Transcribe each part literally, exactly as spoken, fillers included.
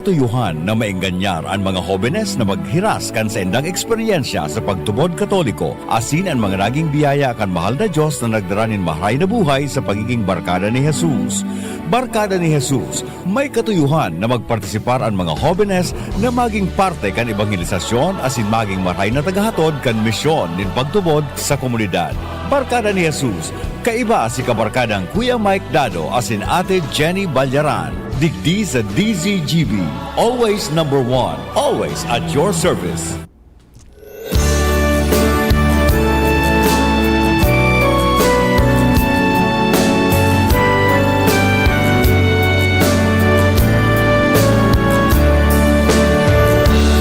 Tuyuhan na maenganyar an mga hobenes na maghiras kan saindang eksperyensya sa pagtubod Katoliko, asin an mga naging biyaya kan mahal na Dios na nagdara nin maharay na buhay sa pagiging barkada ni Jesus. Barkada ni Jesus, may katuyuhan na magpartisipar an mga hobenes na maging parte kan ebanghelisasyon asin maging maray na tagahatod kan misyon nin pagtubod sa komunidad. Barkada ni Jesus, kaiba si kabarkadang Kuya Mike Dado asin Ate Jenny Balyaran. Digdi sa D Z G B, always number one, always at your service.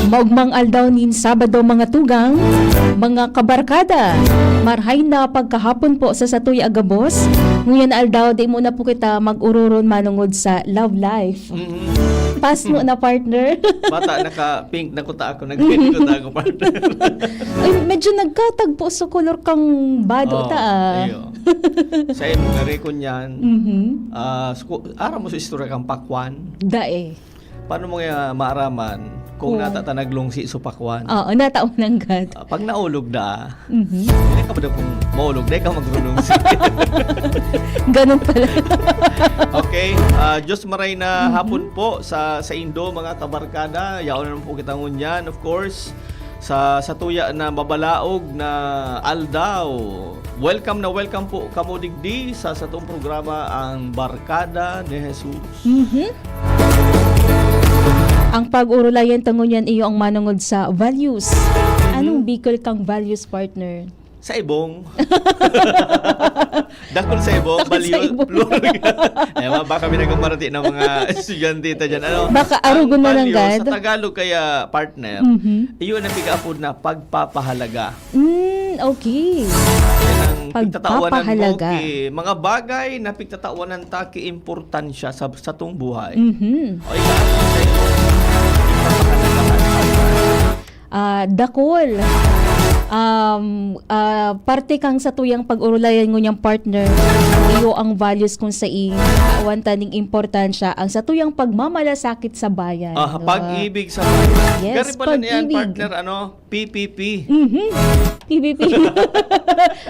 Maugmang aldaw nin Sabado, mga tugang, mga kabarkada. Marhay na pagkahapon po sa satuya gabos. Ngunyan aldaw, di muna po kita mag-ururon manungod sa love life. Mm. Pass mo na, partner. Bata, naka-pink na kuta ako, nag-pink kuta ako, partner. Ay, medyo nagkatagpo sa kolor kang bado Oo, ta, ah. Iyo. Sa imo, gari ko niyan, Mhm. ah, sku-, aram mo sa istorya kang pakwan? Dae. Paano mo kaya maaraman kung Oo. nata ta naglungsi sa pakwan? Oo, nataon ng gad. Ah, pag naulog na, Mhm. Hindi ka ba daw kung maulog, dahil ka magrulungsi? Ganun pala. Okay, ah, Diyos maray na Mhm. hapon po sa, sa indo, mga kabarkada. Yaon na naman po kita ngunyan, of course, sa, sa tuya na mabalaog na aldaw. Welcome na welcome po kamo digdi sa satong programa, ang Barkada ni Jesus. Mhm. Ang pag-urulayan ta ngunyan iyo ang manungod sa values. Mhm. Anong Bicol kang values, partner? Sa ibong. Dakul sa ibong, Dakul sa values, ibong. Plural. Eh, ma-, baka may nagkamarati ng mga estudyante ta dyan. Ano? Baka Ang arugon mo lang values, gad. Sa Tagalog kaya, partner, Mhm. iyon ang pig-apod na pagpapahalaga. Mm, okay. Yan ang pigtatawanan mo Pagpapahalaga. ki-, mga bagay na pigtatawanan ta ki importansya sa, sa tong buhay. Mhm. O, ika-, Ah, dakul. Um, ah, parte kang satuyang pag-urulayan ngunyan, partner, iyo ang values kung saing tawan ta ning importansya ang satuyang pagmamalasakit sa bayan. Ah, Wow. pag-ibig sa bayan. Yes, Gari pala niyan, pag-ibig. partner, ano? P P P. Mhm. P P P.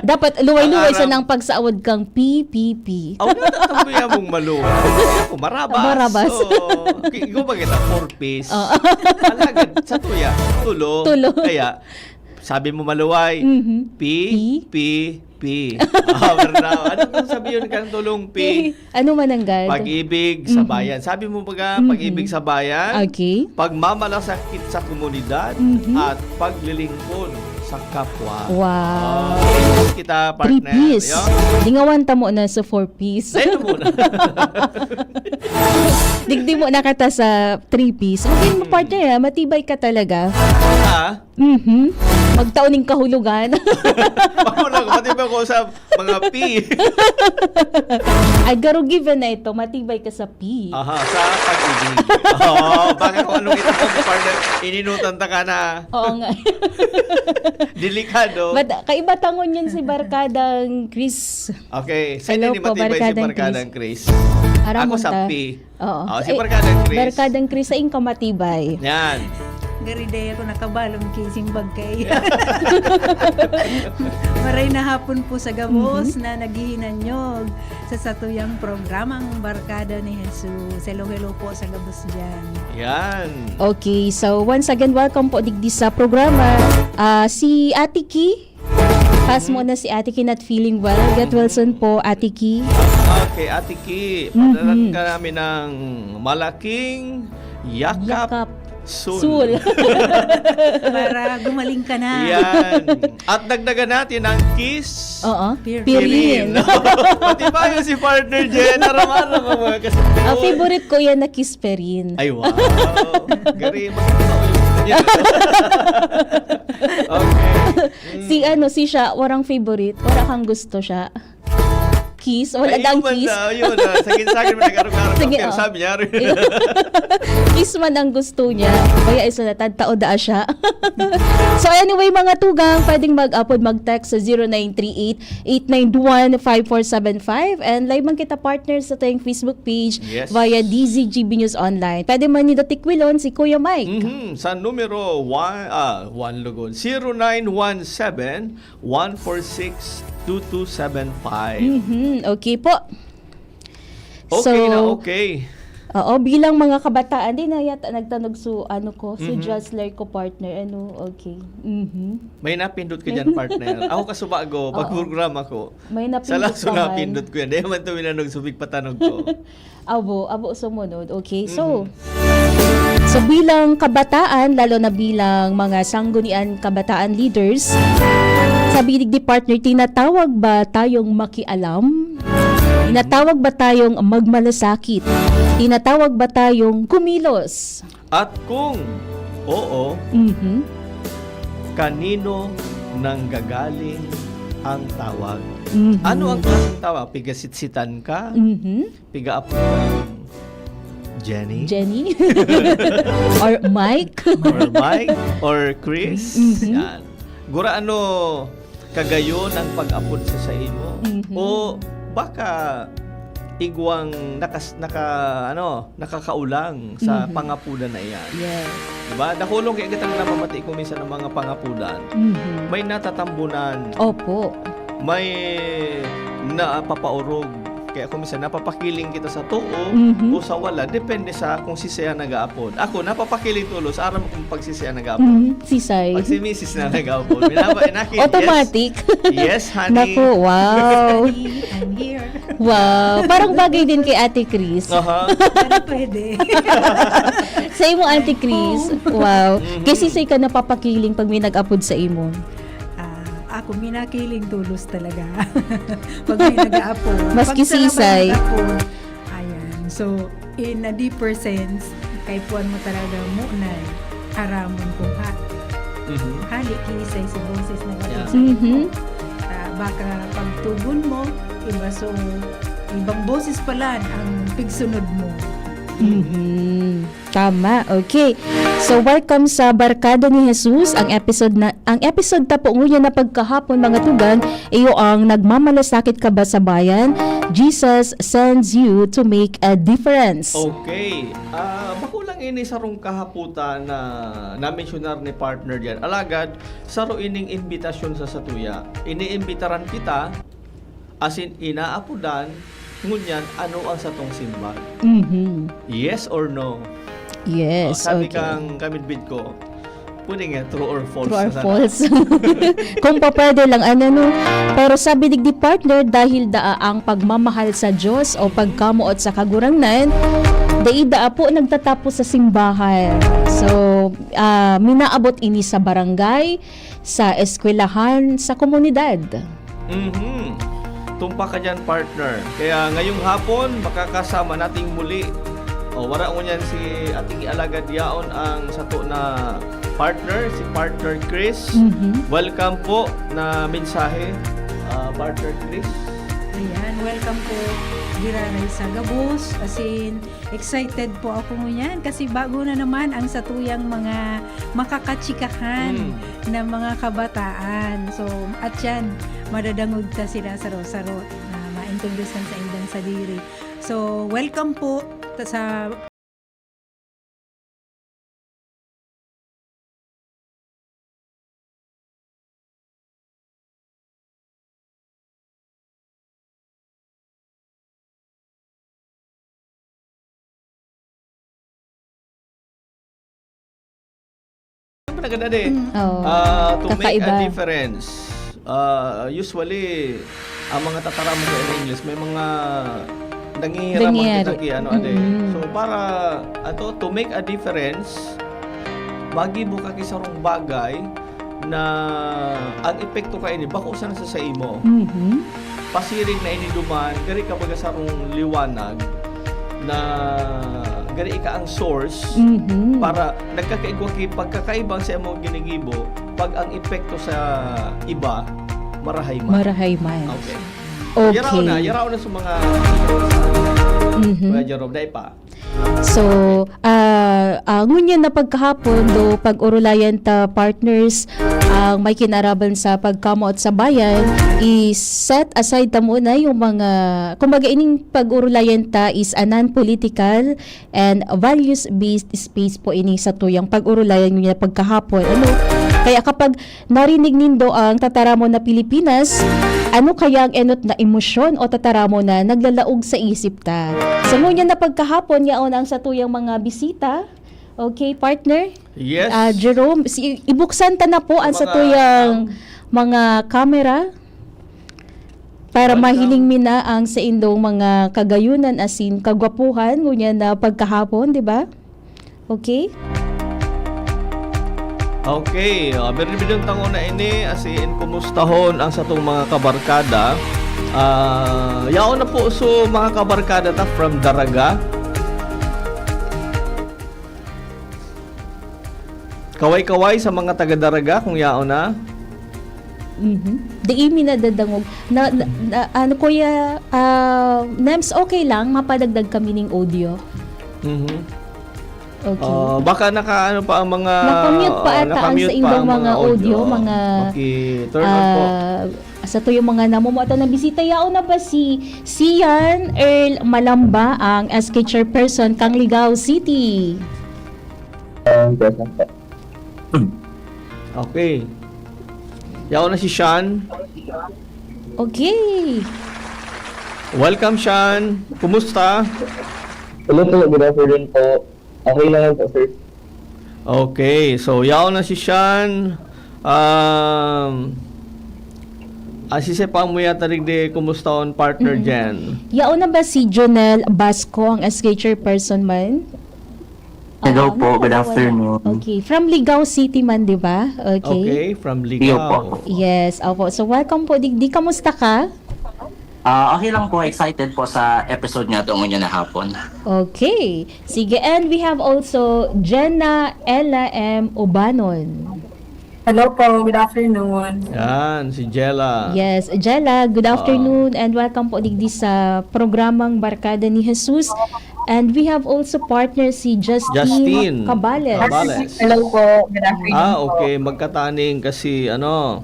Dapat luway-luway Ang aram- sana ang pagsaod kang P P P. Aw, natatampo yan mong maluwa. Ako, marabas. Marabas. Oo. Ki-, ikaw ba kita, four Ps? Oo. Alagad, sa tuya, tulo. Tulo. Kaya, sabi mo maluway, Mhm. P P P. P. Ah, Bernal. Ano tong sabiyon kang tulong P? P. Ano man ang gad? Pag-ibig sa Mhm. bayan. Sabi mo baga, Mhm. pag-ibig sa bayan, Okay. pagmamalasakit sa komunidad, Mhm. at paglilingkod sa kapwa. Wow. Ah, kita, Three partner. Ps. Yo? Lingawan ta mo na sa four Ps. Dahil mo na. Digdi mo na kata sa three Ps. Maging Hmm. partner, ah, matibay ka talaga. Ah? Mhm. Magtao ning kahulogan. Ako na, pati ba ko sa mga P? Ay, garo given na ito, matibay ka sa P. Aha, sa pag-ibig. Oo, bakit kung anong ito, partner? Ininutan ta ka na. Oo nga. Delikado. But, kaiba tangon yan si Barkadang Chris. Okay, saan Hello yan po, matibay si Barkadang Barkadang Chris? Chris? Aram Ako mo sa ta. P. Oo. Oh, si Eh, Barkadang Chris. Barkadang Chris, saing ka matibay. Yan. Gariday ako nakabalong ki simbag kay. Maray na hapon po sa gabos Mhm. na naghihinanyog sa satuyang programang Barkada ni Jesus. Hello, hello po sa gabos dyan. Yan. Okay, so once again, welcome po digdi sa programa. Ah, si Ate Ki, Pass mo na si Ate Ki, not feeling well. Get well soon po, Ate Ki. Okay, Ate Ki, Mhm. padalan ka namin ng malaking yakap Yakap. Sul. Sul. Para gumaling ka na. Yan. At dagdagan natin ang kiss. Oo. Pirin. Pirin. Pati ba yung si partner Jen? Aram-aram ang mga kasi. Ang favorite ko yan na kiss Perin. Ay, wow. Gari, magkakataon yung ganyan, ano? Okay. Si Mm. ano, si siya, warang favorite, wala kang gusto siya. Kiss, wala Ay, daang yun man kiss. na, yun na. Sa kin-, sa akin, nag-arog-arog Sige, ako, pero oh. sabi niya, Kiss man ang gusto niya. Kaya isa na, tagtao daa siya. So anyway, mga tugang, pwedeng mag-apod, mag-text sa zero nine three eight, eight nine one, five four seven five. And live man kita, partner, sa tayong Facebook page Yes. via D Z G B News Online. Pwede man nindo tikwilon si Kuya Mike. Mhm, sa numero one, ah, one lugod, zero nine one seven, one four six, two two seven five. Mhm, okay po. Okay So, na, okay. oo, bilang mga kabataan, di na yata nagtanog su-, ano ko, su Mhm. Jasler ko, partner, ano, okay. Mhm. May napindot ka dyan, partner. Ako kasubago, Oo. pag-programa ko. May Sa napindot laso ka man. napindot ko yan. Dahil man ito minanog subig patanog ko. Abo, abo sumunod. Okay, so, Mhm. so bilang kabataan, lalo na bilang mga sanggunian kabataan leaders, sabi digdi, partner, tinatawag ba tayong makialam? Tinatawag ba tayong magmalasakit? Tinatawag ba tayong kumilos? At kung oo, Mhm. kanino nanggagaling ang tawag? Mhm. Ano ang klaseng tawag? Pigasitsitan ka? Mhm. Piga-apo kang Jenny? Jenny? Or Mike? Or Mike? Or Chris? Mhm. Yan. Gura ano kagayon ang pag-apod sa saimo? Mhm. O baka igwang nakas-, naka-, ano, nakakaulang sa Mhm. pangapodan na iyan? Yes. Diba? Dakulong kaya kitang namamati ko minsan ng mga pangapodan. Mhm. May natatambunan. Opo. May napapaorog. Kaya kung minsan napapakiling kita sa too Mhm. o sa wala, depende sa kung sisay ang nag-aapod. Ako, napapakiling tulos, aram kung pag sisay ang nag-aapod. Mhm. Sisay. Pag si misis na nag-aapod. Minaba-, inaki, Automatic. Yes, yes, honey. Naku, wow. Honey, I'm here. Wow. Parang bagay din kay Ate Chris. Aha. Pero pwede. Sa imo, Ate Chris. Wow. Mhm. Kay sisay ka napapakiling pag may nag-apod sa imo? Ah, ako, minakiling tulos talaga. Pag may nag-aapod. Maski Pag sa labay sisay. nag-aapod, ayan. So, in a deeper sense, kaipuhan mo talaga muna aramon kung ha-, Mhm. hali, kiisay si boses na Yeah. gabos. Mhm. Ah, baka pagtugon mo, iba, so, ibang boses pala ang pigsunod mo. Mhm. Tama. Okay. So, welcome sa Barkada ni Jesus. Ang episode na, ang episode ta po ngunyan na pagkahapon, mga tugang, iyo ang nagmamalasakit ka ba sa bayan? Jesus sends you to make a difference. Okay. Ah, bako lang ini sarong kahapotan na namensyonar ni partner diyan. Alagad, saro ining imbitasyon sa satuya. Iniimbitaran kita, asin inaapodan, ngunyan, ano ang satong simbag? Mhm. Yes or no? Yes, Oh, sabi okay. kang kamidbid ko, pwede nga, true or false True or na sana. false. Kung pa pwede lang, ano, no? Pero sabi digdi, partner, dahil daa ang pagmamahal sa Diyos o pagkamoot sa Kagurangnan, dai daa po nagtatapos sa simbahan. So, ah, minaabot ini sa barangay, sa eskwelahan, sa komunidad. Mhm. Tumpak ka dyan, partner. Kaya ngayong hapon, makakasama nating muli. O, wala ngunyan si ating alagad yaon ang sato na partner, si partner Chris. Mhm. Welcome po na mensahe, ah, partner Chris. Ayan, welcome po, giraray sa gabos. As in, excited po ako ngunyan kasi bago na naman ang satuyang mga makakachikahan Mm. na mga kabataan. So, at yan, madadangog ta sila saro-saro na maintroduce kan sa indang sadiri. So, welcome po ta-, sa Ano ba naganda, de? Mm. Oo. Ah, to make a Kakaiba. difference. Ah, usually, ang mga tataramon ko in English, may mga nangihiram ang Nangyayari. kita ki ano, ade. Mm. So, para, ato, to make a difference, magibo ka ki sarong bagay na ang epekto kaini, bako sana sa saimo. Mhm. Pasiring na ini duman, gari ka baga sarong liwanag na gari ika ang source Mhm. para nagkakaigwa ki pagkakaibang sa imong ginigibo, pag ang epekto sa iba, marahay man. Marahay man. Okay. Yaraw na, Okay. yaraw na sa mga Mhm. Kuya Jerome, dai pa. So, ah, ah, ngunyan na pagkahapon, do pag-orulayan ta partners, ang may kinaraban sa pagkamoot sa bayan, i-set aside ta muna yung mga, kumbaga, ining pag-orulayan ta is a non-political and values-based space po ini sa tuyang pag-orulayan ngunyan na pagkahapon. Ano? Kaya kapag narinig nindo ang tataramon na Pilipinas, ano kaya ang enot na emosyon o tataramon na naglalaog sa isip ta? So, ngunyan na pagkahapon, yaon ang satuyang mga bisita. Okay, partner? Yes. Ah, Jerome, si, ibuksan ta na po ang Mga satuyang mga camera para Welcome. mahiling mi na ang saindong mga kagayunan asin kagwapuhan ngunyan na pagkahapon, di ba? Okay? Okay, uh, binibidyon tango na ini, as in, kumustahon ang satong mga kabarkada. Ah, yaon na po so mga kabarkada ta from Daraga. Kaway-kaway sa mga taga Daraga kung yaon na. Mhm. Di mi nadadangog. Na, na, na- ano, Kuya, ah, Nems, okay lang? Mapadagdag kami ning audio. Mhm. Okay. Ah, baka naka ano pa ang mga Nakamute pa ah, ata ang nakamute sa pa indong ang mga audio, ah, mga, maki-turn on po. Ah, sa tuyo mga namumuatan na bisita, yaon na ba si Sian Earl Malamba, ang S K chairperson kang Ligao City? Um, present po. Okay. Yaon na si Sean. Okay. Welcome, Sean. Kumusta? Hello po, good afternoon po. Okay naman po, sir. Okay. So, yaon na si Sean. Um, asise pa mo yata digdi, kumusta on partner Mm-mm. Jen? Yaon na ba si Jonel Basco, ang S K chairperson man? Hello Ah, po, ano good pala, afternoon. Wala. Okay, from Ligao City man, di ba? Okay. Okay, from Iyo po. Ligao. Yes, opo. So, welcome po. Di, di kamusta ka? Ah, okay lang po, excited po sa episode nga to ngunyan na hapon. Okay. Sige, and we have also Jenna Ella M. Ubanon. Hello po, good afternoon. Yan, si Jella. Yes, Jella, good Ah. afternoon and welcome po digdi sa programang Barkada ni Jesus. And we have also partner si Justine, Justine Cabales. Cabales. Hello po, good afternoon Ah, po. Okay. Magkataning kasi, ano,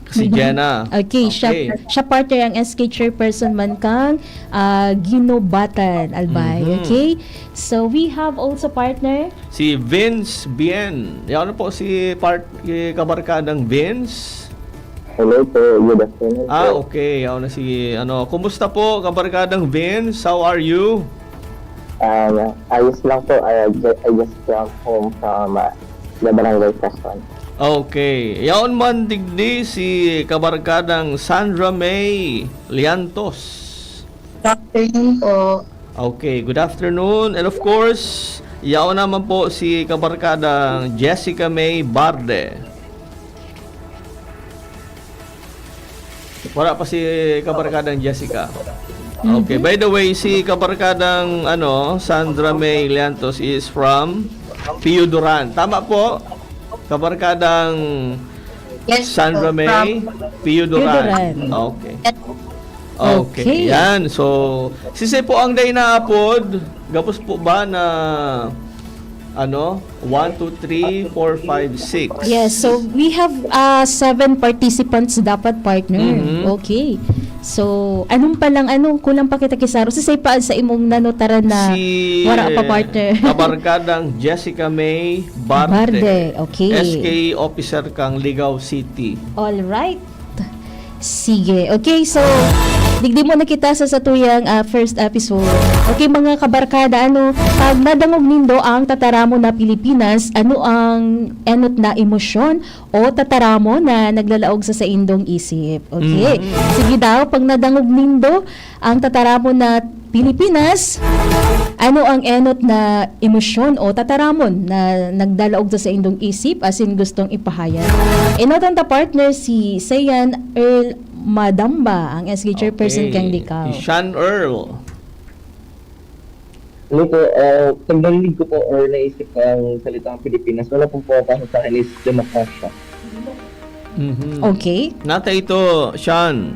kasi Jenna. Okay, siya, siya partner ang S K chairperson man kang ah, Ginobatan, Albay. Mhm. Okay? So, we have also partner. Si Vince Bien. Yaon na po si part, si kabarkadang Vince. Hello po, good afternoon Ah, po. Okay. Yaon na si, ano, kumusta po, kabarkadang Vince? How are you? Ah, ayos lang po. I, ju- I just come home from uh, the barangay Quezon. Okay. Yaon man digdi si kabarkadang Sandra May Liantos. Good afternoon po. Okay, good afternoon. And of course, yaon naman po si kabarkadang Jessica May Barde. Wala pa si kabarkadang Jessica. Okay, by the way, si kabarkadang, ano, Sandra May Liantos is from Pio Duran. Tama po? Kabarkadang Yes Sandra po, May from- Pio Duran. Duran. Okay. Okay. Okay. Yan. So, sisay po ang day na apod. Gabos po ba na, ano, one, two, three, four, five, six? Yes, so we have uh, seven participants dapat, partner. Mhm. Okay. So, anong palang, anong kulang pa kita kisaro? Sisay pa sa imong nanotaran na Si wala pa, partner. Kabarkadang Jessica May Barde. Barde, okay. S K officer kang Ligao City. All right. Sige. Okay, so, digdi mo na kita sa satuyang ah, first episode. Okay, mga kabarkada, ano, pag nadangog nindo ang tataramon na Pilipinas, ano ang enot na emosyon o tataramon na naglalaog sa saindong isip? Okay. Mhm. Sige daw, pag nadangog nindo ang tataramon na Pilipinas, ano ang enot na emosyon o tataramon na nagdalaog sa saindong isip asin gustong ipahayag? Enotan ta, partner, si Sayan Earl Madamba, ang S K chairperson Okay. kang Ligao. Si Sean Earl. Hello po, uh, pag narinig ko po or naisip ko ang salitang Pilipinas, wala pong pumapasok sa akin is demokrasya. Mhm. Okay. Nata ito, Sean.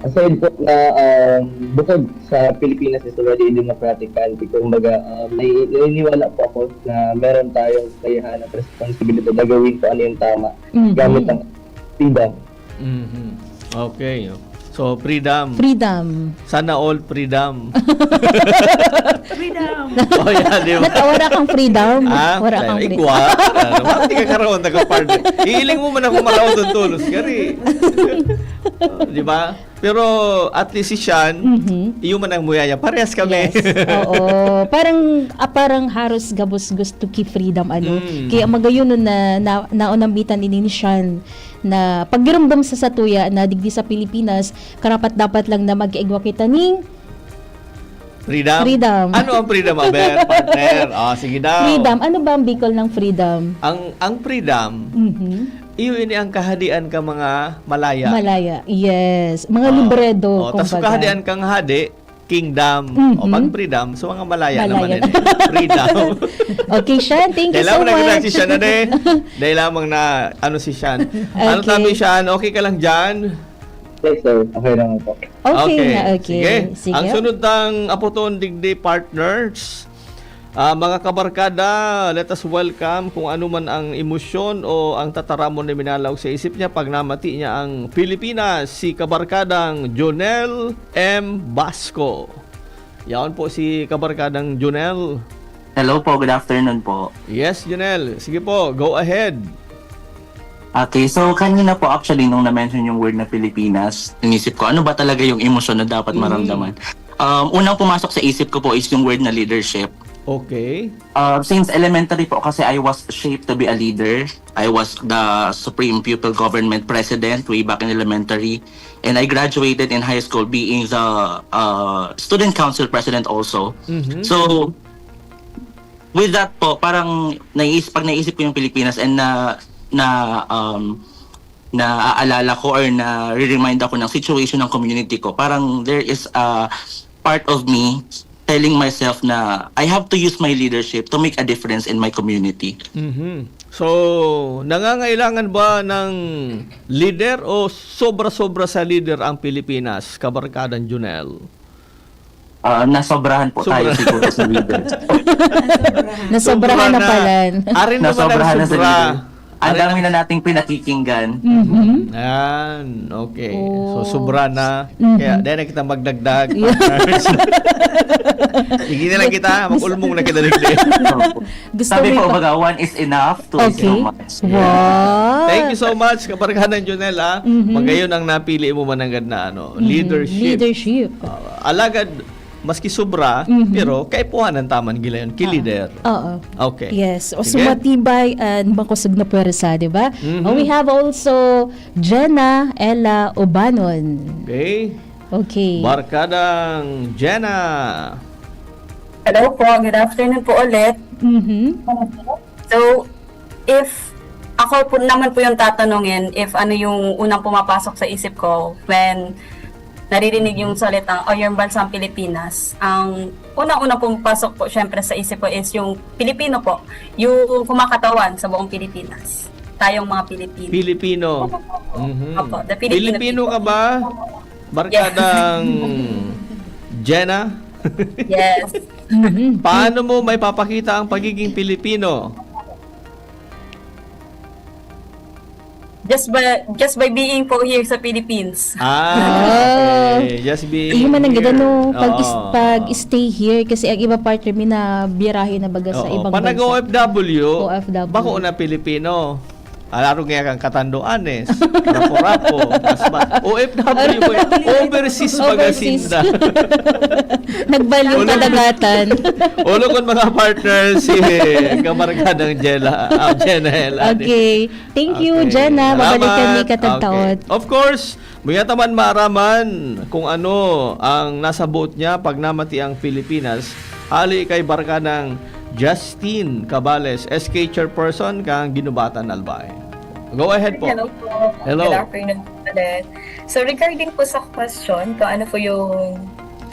Aside po na, um, bukod sa Pilipinas is already a democratic country, kumbaga, um, nai-, naniniwala po ako na meron tayong kakayahan at responsibilidad na gawin kung ano yung tama Mhm. gamit ang freedom. Mhm. Okay. So, freedom. Freedom. Sana all freedom. Freedom! Oh, yeah, di ba? Nata, wala kang freedom. Ah, Wala kang freedom. Igwa. Ano, bakit di ka karoon taga-partner? Iiling mo man ako maraw doon tulos. Kari. Oh, di ba? Pero at least si Shan, Mhm. iyo man ang muyaya. Parehas kami. Yes. Oo. Parang, ah, parang haros gabos gusto ki freedom, ano. Mm. Kaya magayon nun na, na, naunambitan ini ni Shan na paggirumbong sa satuya na digdi sa Pilipinas, karapat dapat lang na magkaigwa kita ning Freedom? Freedom. Ano ang freedom, aber, partner? Ah, sige daw. Freedom. Ano ba ang Bicol ng freedom? Ang ang freedom, Mhm. iyo ini ang kahadian ka mga malaya. Malaya. Yes. Mga Ah. libredo, Oh, tas kumbaga. Kahadian kang hadi, kingdom. Mhm. O pag freedom, so mga malaya, Malaya naman na. Ini. Freedom. Okay, Shan. Thank you Kailangan so mo na much. kita si Shan na eh. Dahil lamang na ano si Shan. Ano Okay. tabi Shan? Okay ka lang dyan? Yes, sir. Okay lang po. Okay, nga, okay. Sige. Sige. Ang sunod ng apoton digdi partners, ah, mga kabarkada, let us welcome kung ano man ang emosyon o ang tataramon na minalaog sa isip niya pag namati niya ang Pilipinas, si kabarkadang Jonel M. Basco. Yaon po si kabarkadang Jonel. Hello po, good afternoon po. Yes, Jonel. Sige po, go ahead. Okay, so kanina po actually nung na-mention yung word na Pilipinas, inisip ko ano ba talaga yung emosyon na dapat Mhm. maramdaman. Um, unang pumasok sa isip ko po is yung word na leadership. Okay. Uh, since elementary po kasi I was shaped to be a leader. I was the Supreme Pupil Government President way back in elementary. And I graduated in high school being the uh, Student Council President also. Mhm. So, with that po, parang nais, pag naisip ko yung Pilipinas and na na um, naaalala ko or na-remind ako ng situation ng community ko, parang there is a part of me telling myself na I have to use my leadership to make a difference in my community. Mhm. So, nangangailangan ba ng leader o sobra-sobra sa leader ang Pilipinas, kabarkadang Junel? Ah, nasobrahan po tayo Sobra. Siguro sa leader. Nasobrahan na pala. Arin naman ang Nasobrahan na sa sobra. leader. Ang Arin dami ang- na nating pinakikinggan. Mhm. Yan. Okay. Oh. So, sobra na. Mhm. Kaya, dahil na kitang magdagdag. Yeah. Sige na lang kita. Mag-ulmong na kita digdi. Gusto Sabi mo po, ipa- baga, one is enough, two is Okay. too much. Wow. Thank you so much, kabarkada Junel, ah. Mhm. Magayon ang napili mo mananggad na ano, Mhm. leadership. Leadership. Ah, alagad, maski sobra, Mhm. pero kaipuhan ng taman gilayon, ki Ah. leader. Oo. Okay. Yes. O Sige. sumatibay and makusog na pwersa, di ba? Mhm. Oh, we have also Jenna Ella Obanon. Okay. Okay. Barkadang Jenna. Hello po, good afternoon po ulit. Mhm. So, if ako po naman po yung tatanungin, if ano yung unang pumapasok sa isip ko when naririnig yung salitang o yung bansang Pilipinas, ang unang-unang pumapasok po syempre sa isip ko is yung Pilipino po, yung kumakatawan sa buong Pilipinas. Tayong mga Pilipino. Pilipino. Mhm. Opo, the Filipino Pilipino people. ka ba? Barkadang Jenna? Yes. Mhm. Paano mo maipapakita ang pagiging Pilipino? Just by just by being po here sa Philippines. Ah, Ah. Okay. Just being Iyo man ang here. ganda, no? Pag, is, Oo. pag stay here, kasi ang iba partner mi na birahe na baga sa Oo. ibang Pag bansa. nag-O F W, O F W. bako na Pilipino. Alaro nga kang Catanduanes, Rapu-Rapu, mas ma- O F W ba yan? Overseas baga Overseas. sinda. Nagbalong Ulo- kadagatan. Ulo kon mga partners, si kabarkadang Jella, ah, Jenna Ella. Okay. Thank you, Okay. Jenna. Babalik Salamat. Kami katagtaon. Okay. Of course, muyata man maaraman kung ano ang nasa buot niya pag namati ang Pilipinas, hali kay barkadang Justine Cabales, S K chairperson kang Ginubatan, Albay. Go ahead po. Hello po. Hello. Good afternoon po ulit. So regarding po sa question kung ano po yung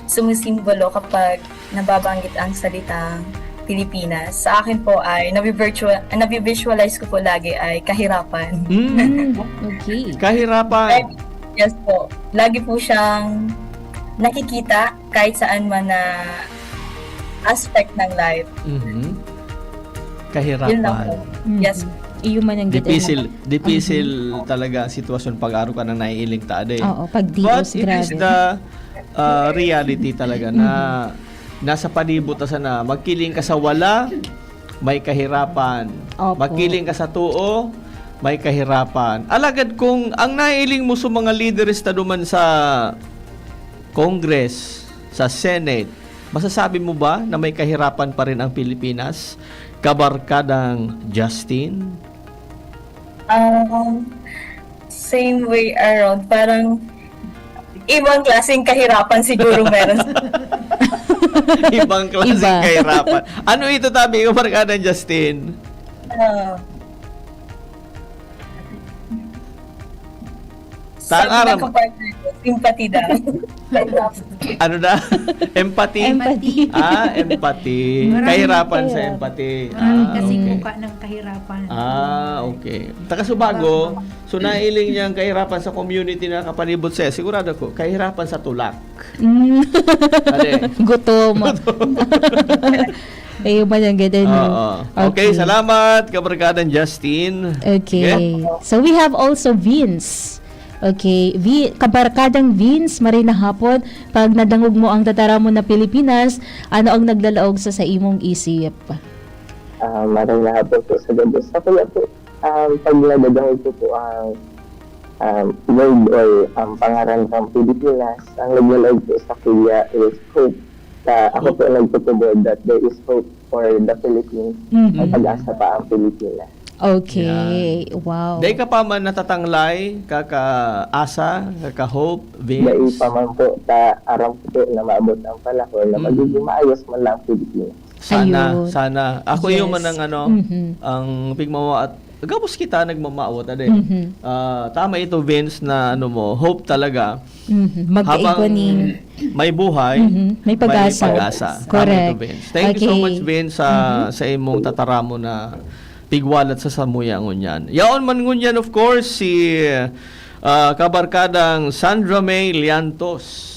sumisimbolo kapag nababanggit ang salitang Pilipinas, sa akin po ay nabi-virtual, nabi-visualize ko po lagi ay kahirapan. Mm, Okay. kahirapan. Yes po. Lagi po siyang nakikita kahit saan man na aspect ng life. Mhm. Yun lang po. Kahirapan. Yes. Iyo man ang Dipisil, dipisil talaga ang sitwasyon pag-aro ka ng naiiling taade. Oo, pag But dios, it is grabe. The uh, reality talaga na nasa palibot ta sana. Magkiling ka sa wala, may kahirapan. Opo. Magkiling ka sa tuo, may kahirapan. Alagad kung ang naiiling mo sa mga lideres ta duman sa Congress, sa Senate, masasabi mo ba na may kahirapan pa rin ang Pilipinas? Kabarkadang Justin? Um, same way around. Parang ibang klaseng kahirapan siguro meron. Ibang klaseng Iba. Kahirapan. Ano ito, tabi ko, Barkadang Justin? Ah. Tang Sabi aram. Ng kapartner ko, simpatida. Ano na? Empathy? Empathy. Ah, empathy. Maraming Kahirapan sa kaya. Empathy. Maraming Ah, kasing okay. Mukha ng kahirapan. Ah, okay. Taga Subago, so nailing niyang kahirapan sa community na kapalibot siya. Sigurado ko, kahirapan sa tulak. Mm. Ade. Gutom. Kayo ba yung ganun? Oo. Okay, salamat, Kabarkadang Justin. Okay. So we have also Vince. Okay, Vi, kabarkadang Vince, maray na hapon. Pag nadangog mo ang tataramon na Pilipinas, ano ang naglalaog sa, sa imong isip? Ah, maray na hapon po sa gabi. Sa kuya po, um, pag nadadangog ko po ang um, word or ang pangaran ng Pilipinas, ang naglalaog po sa kuya is hope. Sa, ako po nagtutubod that there is hope for the Philippines. Mhm. May pag-asa pa ang Pilipinas. Okay, wow. Dahil ka pa man natatanglay, kakaasa, kaka-hope, Dahil Vince. Pa man po, ta aram ko po na maabot ang panahon na Mm. Magiging maayos man lang ang Pilipinas. Sana, Ayun. sana. Ako Yes. Yung man ang ano, Mhm. ang pigmamawa at gabos kita nagmamawa, ade. Mhm. Ah, tama ito, Vince, na ano mo, hope talaga. Mhm. Mag-, Habang ni may buhay, Mhm. May pag-asa. May pag-asa. Correct. Tama ito, Vince. Thank you so Okay. Much, Vince, sa, Mhm. Sa imong tataramon na pigwalat sa samuya ngunyan. Yaon man ngunyan, of course, si ah, Kabarkadang Sandra May Liantos.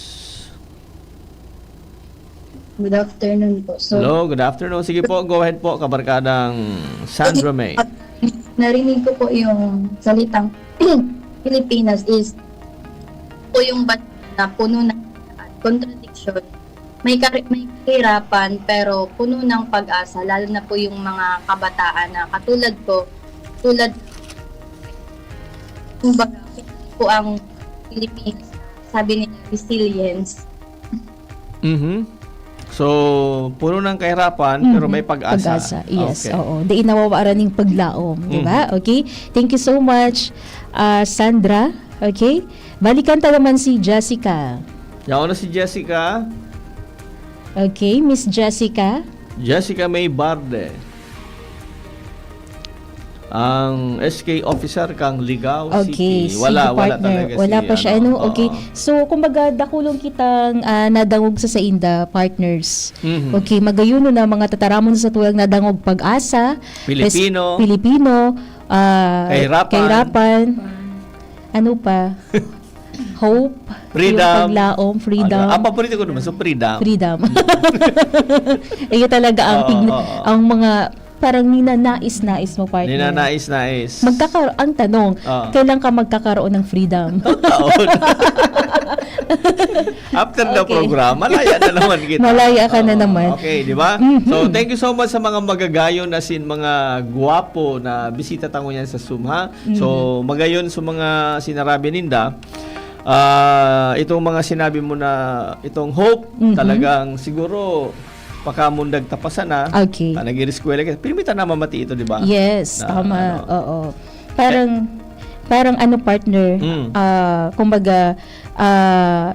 Good afternoon po. So, Hello, good afternoon. Sige po, go ahead po, Kabarkadang Sandra May. Narinig ko po yung salitang Pilipinas is po yung bansa na puno ng kontradiksyon. May, kar- may kahirapan pero puno ng pag-asa, lalo na po yung mga kabataan na katulad ko, tulad kumbaga, po ang Pilipinas, sabi nila, resilience. Mhm. So, puno ng kahirapan, Mhm. Pero may pag-asa. Pag-asa, yes. Okay. Oo. Di inawawaran yung paglaom, di ba? Mhm. Okay? Thank you so much, ah, Sandra. Okay? Balikan ta naman si Jessica. Yaon na si Jessica. Okay, Miss Jessica. Jessica May Barde. Ang S K officer kang Ligao Okay, City. sige, partner. Wala pa siya, ano? Okay. So, kumbaga, dakulong kitang, ah, nadangog sa sainda, partners. Mhm. Okay, magayon na mga tataramon sa tuyang nadangog pag-asa. Pilipino. Pes-, Pilipino. Ah, Kahirapan. Kahirapan. Ano pa? Hope. Freedom. Yung paglaom, freedom. Ano, ang paborito ko naman, so freedom. Freedom. Iyo talaga ang Oo, tign- oo. ang mga parang ninanais-nais mo, partner. Ninanais-nais. Magkakar- ang tanong, Oo. kailan ka magkakaroon ng freedom? Taon. After the Okay. Program, malaya na naman kita. Malaya ka na Oo, naman. Okay, di ba? Mhm. So, thank you so much sa mga magagayon, as in, mga gwapo na bisita tango yan sa Zoom, ha? So, Mhm. magayon sa mga sinarabi ninda, ah, itong mga sinabi mo na, itong hope, Mhm. talagang siguro, pakamundag tapasan na, Okay. Ah, nag-iriskwela ka. Pirmi ta namamati ito, di ba? Yes, Na, tama. ano. Oo. Parang, parang ano, partner, Mm. ah, kumbaga, ah,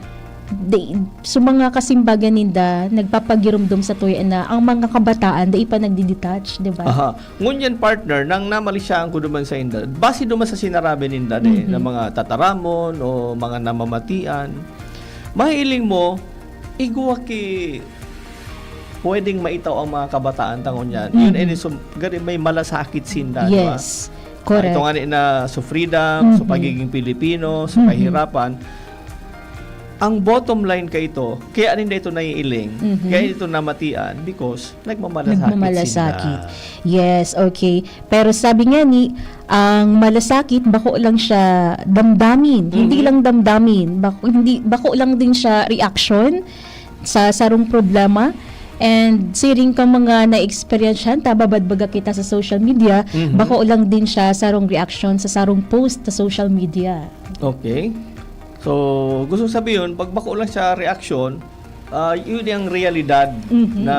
di, sa mga kasimbagan ninda, nagpapagirumdom sa tuya na ang mga kabataan, di pa nagdi-detach, di ba? Aha. Ngunyan, partner, nang namalisyahan ko duman sa inda, base duman sa sinarabi ninda, di, Mhm. na mga tataramon o mga namamatian, mahiling mo, igwa ki pwedeng maitaw ang mga kabataan tangon yan. Yun, Mhm. and so, gari may malasakit sinda, di ba? Yes. Correct. Ito nga ni na sa freedom, sa Mhm. pagiging Pilipino, sa Mhm. kahirapan. Ang bottom line ka ito, kaya ninda ito naiiling, Mhm. kaya ito namatian because nagmamalasakit, Nagmamalasakit. sinda. Yes, okay. Pero sabi nga ni, ang malasakit, bako lang siya damdamin. Hindi Mhm. lang damdamin. Bako, hindi, bako lang din siya reaction sa sarong problema. And siring ka mga na-experience yan, tababadbaga kita sa social media, Mhm. bako lang din siya sarong reaction sa sarong post sa social media. Okay. So, gusto sabihin, pag bako lang siya reaction, ah, yun yung realidad Mhm. na,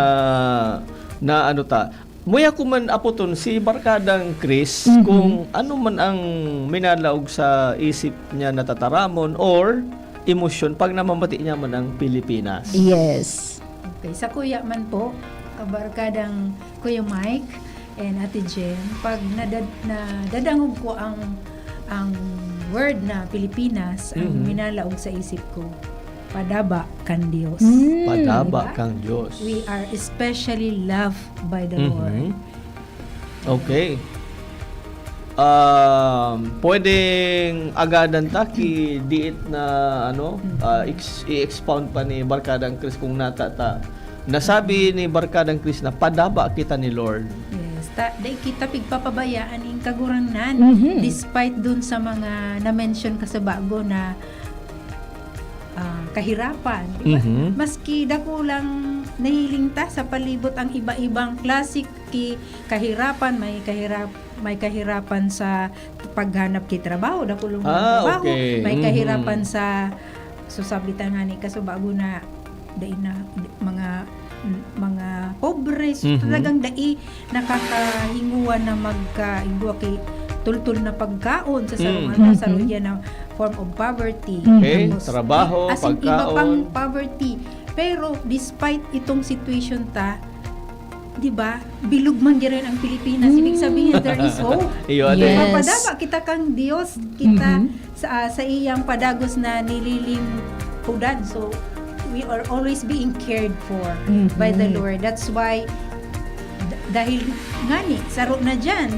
na ano ta. Muya ko man aputon si Barkadang Chris Mhm. kung ano man ang minalaog sa isip niya na tataramon or emosyon pag namamati niya man ang Pilipinas. Yes. Okay, sa kuya man po, ah, Barkadang Kuya Mike and Ate Jen, pag nadad-, nadadangog ko ang, ang word na Pilipinas, ang Mhm. minalaog sa isip ko, padaba kan Dios. Mm. Padaba Diba? kang Diyos. We are especially loved by the Mhm. Lord. Okay. Um, pwedeng agadan ta ki diit na ano, Mhm. ah, ex-, i-expound pa ni Barkadang Chris kung nata ta. Nasabi ni Barkadang Chris na padaba kita ni Lord. Yes, ta, dai kita pigpapabayaan in Kagurangnan, Mhm. despite dun sa mga na-mention ka sa bago na, ah, kahirapan, di ba? Mhm. Maski dakulang nahiling ta sa palibot ang iba-ibang klase ki kahirapan, may kahirap-, may kahirapan sa paghanap ki trabaho, dakulong Ah, trabaho, okay. may Mhm. kahirapan sa, so sabi ta nga ni kaso bago na, dai na, mga, mga pobre, so Mhm. talagang dai nakakahinguan na magka-, igwa ki tultol na pagkaon sa sarong Mm. ano, Mhm. sarong yan na form of poverty. Mhm. Okay, Tapos, trabaho, as in, iba pagkaon. pang poverty. Pero despite itong situation ta, di ba, bilog man girayon ang Pilipinas. Ibig sabihin, there is hope. Iyo, ate. Yes. Papadama kita kang Dios, kita Mhm. sa, sa iyang padagos na nililimhudan. So, we are always being cared for Mhm. by the Lord. That's why, d-, dahil nga ni, saro na dyan,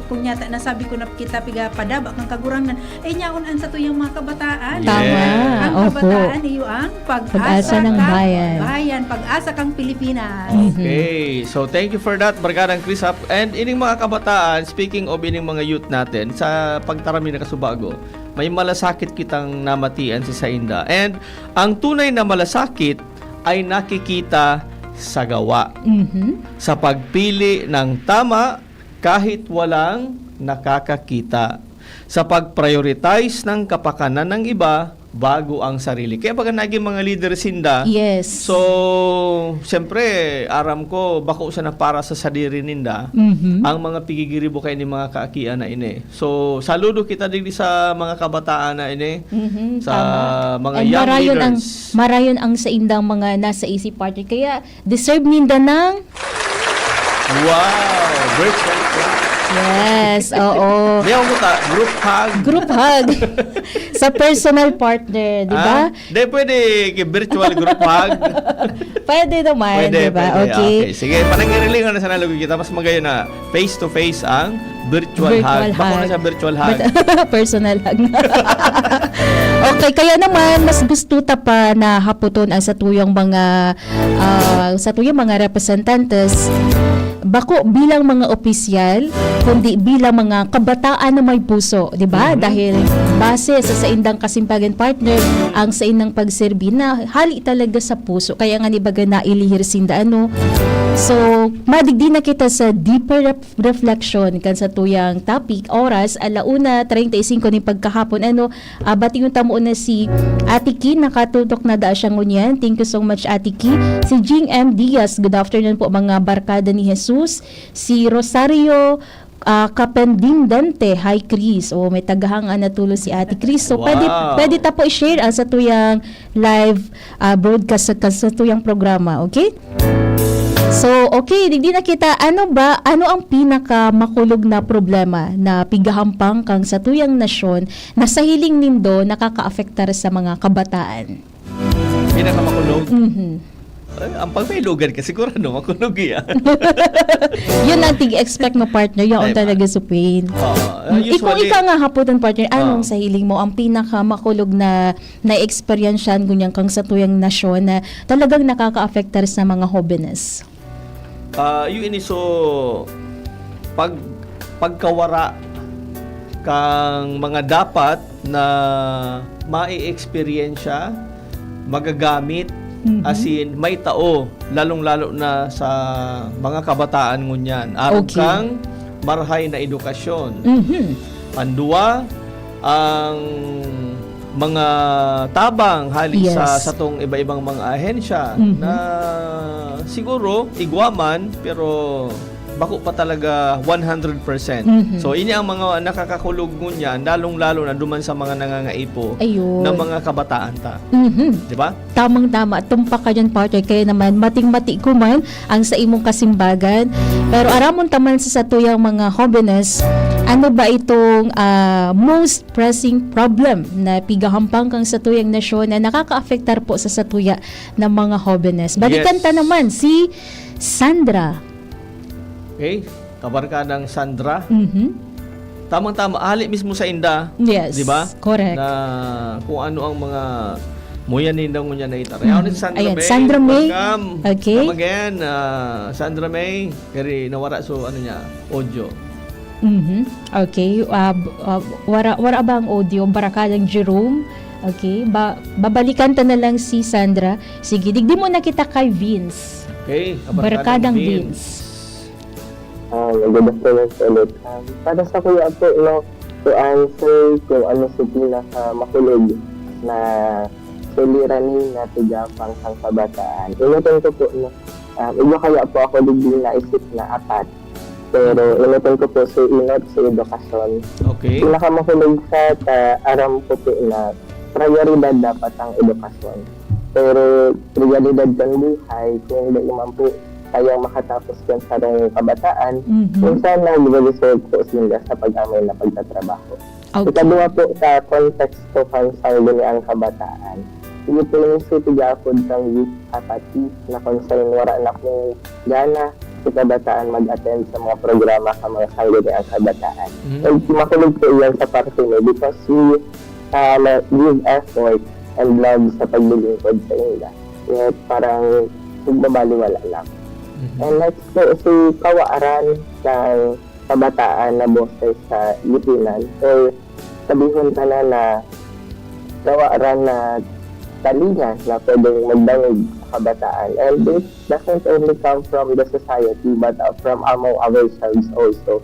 kung yata nasabi ko na kita piga padaba kang Kagurangnan, eh, nyaon an satuyang mga kabataan. Tama. Yes. Ang Opo. kabataan, iyo ang pag-asa, Pag-asa ng kang bayan. Bayan, pag-asa kang Pilipinas. Mhm. Okay. So, thank you for that, Barkadang Chris Hap. And ining mga kabataan, speaking of ining mga youth natin, sa pagtarami na kasubago, may malasakit kitang namatian sa sainda. And ang tunay na malasakit ay nakikita sa gawa. Mhm. Sa pagpili ng tama kahit walang nakakakita. Sa pag-prioritize ng kapakanan ng iba bago ang sarili. Kaya baga naging mga leader sinda. Yes. So, siyempre, aram ko, bako sana para sa sadiri ninda, Mhm. ang mga pigigiribo kay ni mga kaakian na ini. So, saludo kita digdi sa mga kabataan na ini, Mhm, sa tama. mga And young marayon ang, leaders. marayon ang saindang mga nasa isip party. Kaya deserve ninda ng Wow! Virtual class. Yes, oo. Di ako ta, group hug. Group hug sa personal partner, di ba? Ah, di pwede ki-, virtual group hug. Pwede naman, Pwede, di ba? pwede. Okay. Okay. Sige, panangirilingan na sa nalagay kita. Mas magayon na face-to-face ang virtual, Virtual hug. Bako na hug. Sa virtual hug. But, personal hug. Okay, kaya naman, mas gusto ta pa na haputon ang satuyang mga, ah, satuyang mga representantes, bako bilang mga opisyal, kundi bilang mga kabataan na may puso, di ba? Mhm. Dahil base sa saindang kasimpagan, partner, ang saindang pagserbi na hali talaga sa puso. Kaya nga, di ba, ga nailihir sinda, ano? So, madigdi na kita sa deeper ref-, reflection kan satuyang topic. Oras, ala una treinta y cinco nin pagkahapon, ano? Ah, bation ta muna si Ate Ki, nakatutok na daa siya ngunyan. Thank you so much, Ate Ki. Si Jing M Diaz, good afternoon po, mga barkada ni Jesus. Si Rosario, ah, Kapendindente, hi, Chris. Oh, may tagahang, ah, natulo si Ate Chris. So, pwede, Wow. pwede ta po i-share ang satuyang live, ah, broadcast sa, sa satuyang programa, okay? So, okay, digdi na kita. Ano ba, ano ang pinakamakulog na problema na pigahampang kang satuyang nasyon na sa hiling nindo nakakaapektar sa mga kabataan? Pinakamakulog. Mhm. Eh, ang pag may lugan ka, sigurado makulog yan. Yun ang tig-expect mo, partner. Yaon Ay, talaga sa pain. Oo. Mm, ikaw, Usually, ikaw nga haputan, partner, anong Ah. sa hiling mo ang pinakamakulog na na-eksperyensyahan ngunyan kang satuyang nasyon na talagang nakakaapektar sa mga hobenes? Ah, yun ini, so, pag, pagkawara kang mga dapat na mai-eksperyensya, magagamit, Mhm. as in, may tao, lalong-lalo na sa mga kabataan ngunyan. Aram Okay. kang marhay na edukasyon. Mhm. Pandua, ang mga tabang hali sa Yes. satong iba-ibang mga ahensya Mhm. na siguro igwa man, pero bako pa talaga one hundred percent. Mhm. So, ini ang mga nakakakulog ngunyan, lalong-lalo na duman sa mga nangangaipo Ayun. na mga kabataan ta. Mhm. Di ba? Tamang-tama. Tumpak ka dyan, partner. Kaya naman, mating-mati ko man ang sa imong kasimbagan. Pero aramon taman sa satuyang mga hobenes, ano ba itong ah, most pressing problem na pigahampang kang satuyang nasyon na nakakaapektar po sa satuya ng mga hobenes? Balikan Yes. ta naman si Sandra. Okay? Kabarkadang Sandra. Mhm. Tamang-tama, hali mismo sa inda. Yes, Di ba? Correct. Na kung ano ang mga muya ninda ngunyan na itara. Yaon ni Sandra Ayan, May. Sandra May. Welcome. Okay. Come again, ah, Sandra May. Kaya nawara so ano niya, audio. Mhm. Okay. Ah, b- ah, wara, wara ba ang audio? Barakadang Jerome. Okay. Ba, babalikan ta na lang si Sandra. Sige, digdi mo na kita kay Vince. Okay. Barakadang Vince. Ah, magandang afternoon po ulit. Um, para sa kuya po, no, to answer kung ano sa pinakamakulog na suliranin na tigapang sang kabataan. Inutin ko po, no, um, iba kaya po ako digdi naisip na apat. Pero inutin ko po sa inot sa edukasyon. Okay. Pinakamakulog sa ta, aram ko po na prioridad dapat ang edukasyon. Pero realidad kan buhay, kung hindi man po kayang makatapos kan sarong kabataan, Mhm. minsan nagre-result po sila sa pag-amay na pagtatrabaho. Okay. Ikaduha po sa konteksto kan sangguniang kabataan. Iyo po yung city gapod kang youth apathy na kung saan wala na pong gana sa kabataan mag-attend sa mga programa sa mga sangguniang kabataan. Mhm. And makulog po iyan sa parte mo because we um, give effort and love sa paglilingkod sa inda. Yet parang nagbabaliwala lang. Mhm. And next po, si kawaran ng kabataan na boses sa lipunan or sabihon ka na na kawaran na talinga na pwedeng magdangog sa kabataan. And this doesn't only come from the society but uh, from among ourselves also.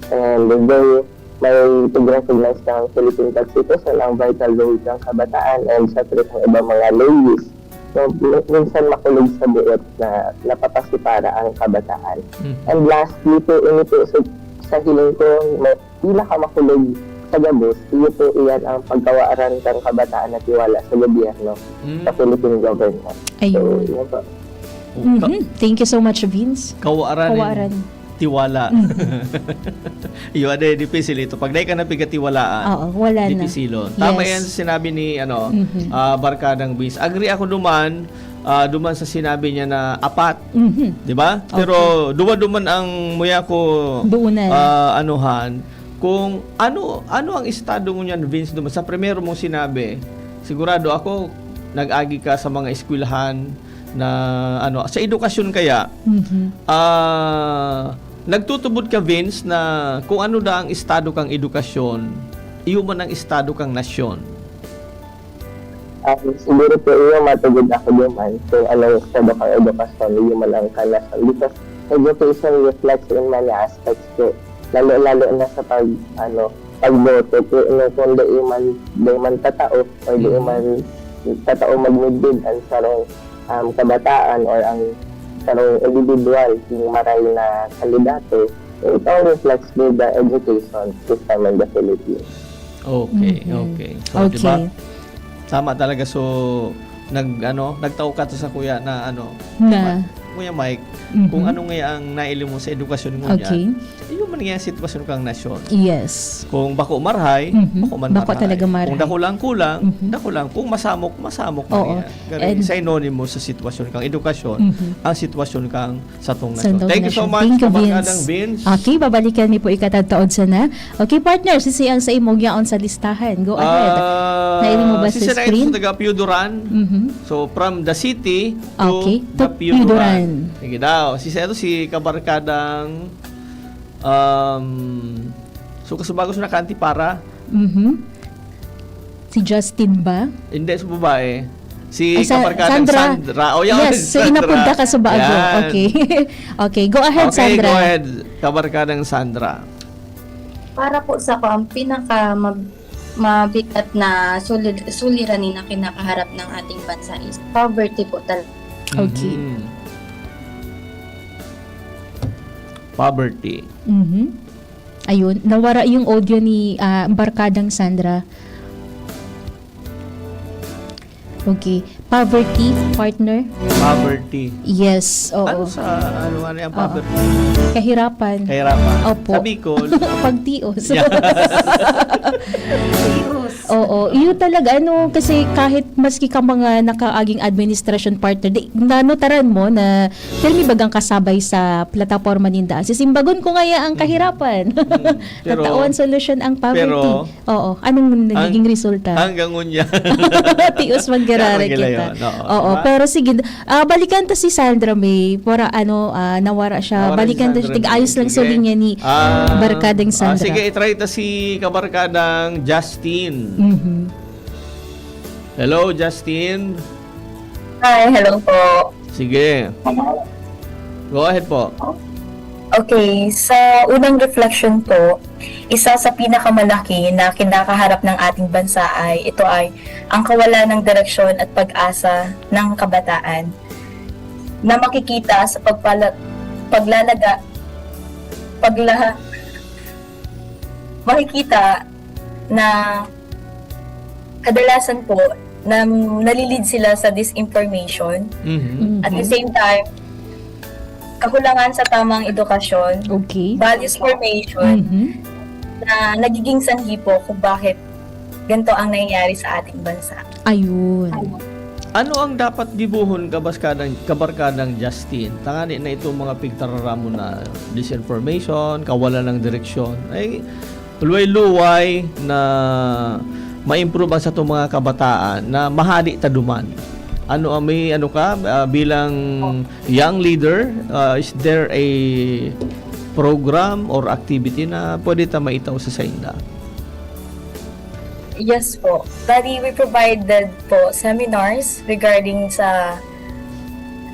And though may pag-recognize ng Philippine Constitution ang vital role ng kabataan and syempre ng ibang mga ladies. So, mi- minsan makulog sa buot na napapasipara ang kabataan. Mhm. And lastly po, ini po sa, sa hiling ko, may pinakamakulog sa gabos, iyo po iyan ang pagkawaran ng kabataan na tiwala sa gobyerno, Mm. sa Philippine government. So, Ayun. yun po. Oh, ka- Mhm. Thank you so much, Vince. Kawaran. Kawaran. Tiwala. Mhm. Iyo, ade, dipisil ito. Pag dahil ka na pigatiwalaan, Oo, wala na. dipisilon. Tama Yes. yan sa sinabi ni ano, Mhm. ah, Barkadang Vince. Agree ako duman, ah, duman sa sinabi niya na apat. Mhm. Di ba? Okay. Pero duwa-duman ang muya ko Duunan. ah, anuhan, kung ano ano ang estado ngunyan, Vince, duman sa primero mong sinabi, sigurado ako nag-agi ka sa mga eskwelahan na ano, sa edukasyon kaya, Mhm. ah, nagtutubod ka, Vince, na kung ano na ang estado kang edukasyon, iyo man ang estado kang nasyon. Um, siguro po iyo matugod ako duman kung anong estado kang edukasyon, iyo man ang kanasyon. Because education reflects in many aspects po. Lalo-lalo na sa pag, ano, pagboto po, no, kung di man, di man tatao or di Mhm. man tatao magmidbid ang sarong um, kabataan or ang sarong individual, yung maray na kandidato, it all reflects with the education system in the Philippines. Okay, Mhm. okay. So, di ba? Okay. Tama talaga. So, nag ano, nagtao ka to sa kuya na ano, Na. Kuya Mike, Mhm. kung ano nga ang naili mo sa edukasyon mo Okay. niya, iyo man nga ang sitwasyon kang nasyon. Yes. Kung bako marhay, Mhm. bako man Bako marhay. talaga marhay. Kung dako lang kulang, Mhm. dako lang. Kung masamok, masamok Oo. man yan. Kaya And sa inonim mo sa sitwasyon kang edukasyon, Mhm. ang sitwasyon kang satong Sa nasyon. Dong Thank you so Nasyon. much, Thank you, Kabarkadang Vince. Vince. Okay, babalikan mi po ikatadtaod sana. Okay, partner, sisi ang sa imong yaon sa listahan. Go ahead. Ah, Naili mo ba sa sisi na ito screen? Sa taga Pio Duran. Mhm. So, from the city to Okay, the to Pio Pio Duran. Duran. Sige daw. Sisi ito si Kabarkadang, um, so, kasubago sa nakaanti para. Mhm. Si Justin ba? Hindi, sa babae. Si Ay, sa- Kabarkadang Sandra. Sandra. Oh, yan, Yes, so Sandra. inapod ka kasubago. Yan. Okay. Okay, go ahead, Okay, Sandra. Go ahead, Kabarkadang Sandra. Para po sa ko, ang pinaka mab- mabigat na sulir- suliranin na kinakaharap ng ating bansa is poverty po talaga. Okay. Mhm. Poverty. Mhm. Ayun, nawara yung audio ni ah, Barkadang Sandra. Okay. Poverty, partner? Poverty. Yes, oo. Ano sa, ano, ano yung Oo. poverty? Kahirapan. Kahirapan. Opo. Sa Bicol. Pagtios. Yeah. Oo, iyo talaga, ano, kasi kahit maski ka mga nakaaging administration partner, di, nanotaran mo na pirmi bagang kasabay sa plataporma ninda. Sisimbagon ko ngaya ang kahirapan. Mm. Pero- Tatawan solusyon ang poverty. pero- Oo, anong nagiging Ang- resulta? Hanggang ngunya. Tios maggararay Kaya kita. yun, oo, Oo, diba? Pero sige, ah, balikan ta si Sandra May. Para ano, ah, nawara siya. Nawara Balikan si ta siya. Sandra Tig-ayos May. Lang Sige. Sa linya ni Ah, Barkadang ah, Sandra. Sige, i-try ta si Kabarkadang Justin. Mhm. Hello, Justin. Hi, hello po. Sige. Go ahead po. Okay, sa unang reflection po, isa sa pinakamalaki na kinakaharap ng ating bansa ay ito ay ang kawalan ng direksyon at pag-asa ng kabataan na makikita sa pagpala, paglalaga, pagla, makikita na kadalasan po na nalilid sila sa disinformation. Mhm. At the same time, kakulangan sa tamang edukasyon, Okay. Values formation, Mhm. na nagiging sanhi po kung bakit ganito ang nangyayari sa ating bansa. Ayun. Ano ang dapat gibohon, kabarkadang, kabarkadang Justin? Tangani na itong mga pigtararamon na disinformation, kawalan ng direksyon. Ay, luway-luway na ma-improve ang satong mga kabataan na mahali ta duman. Ano ang may ano ka ah, bilang young leader, ah, is there a program or activity na pwede ta maitaw sa sainda? Yes po. Bali, we provided po seminars regarding sa,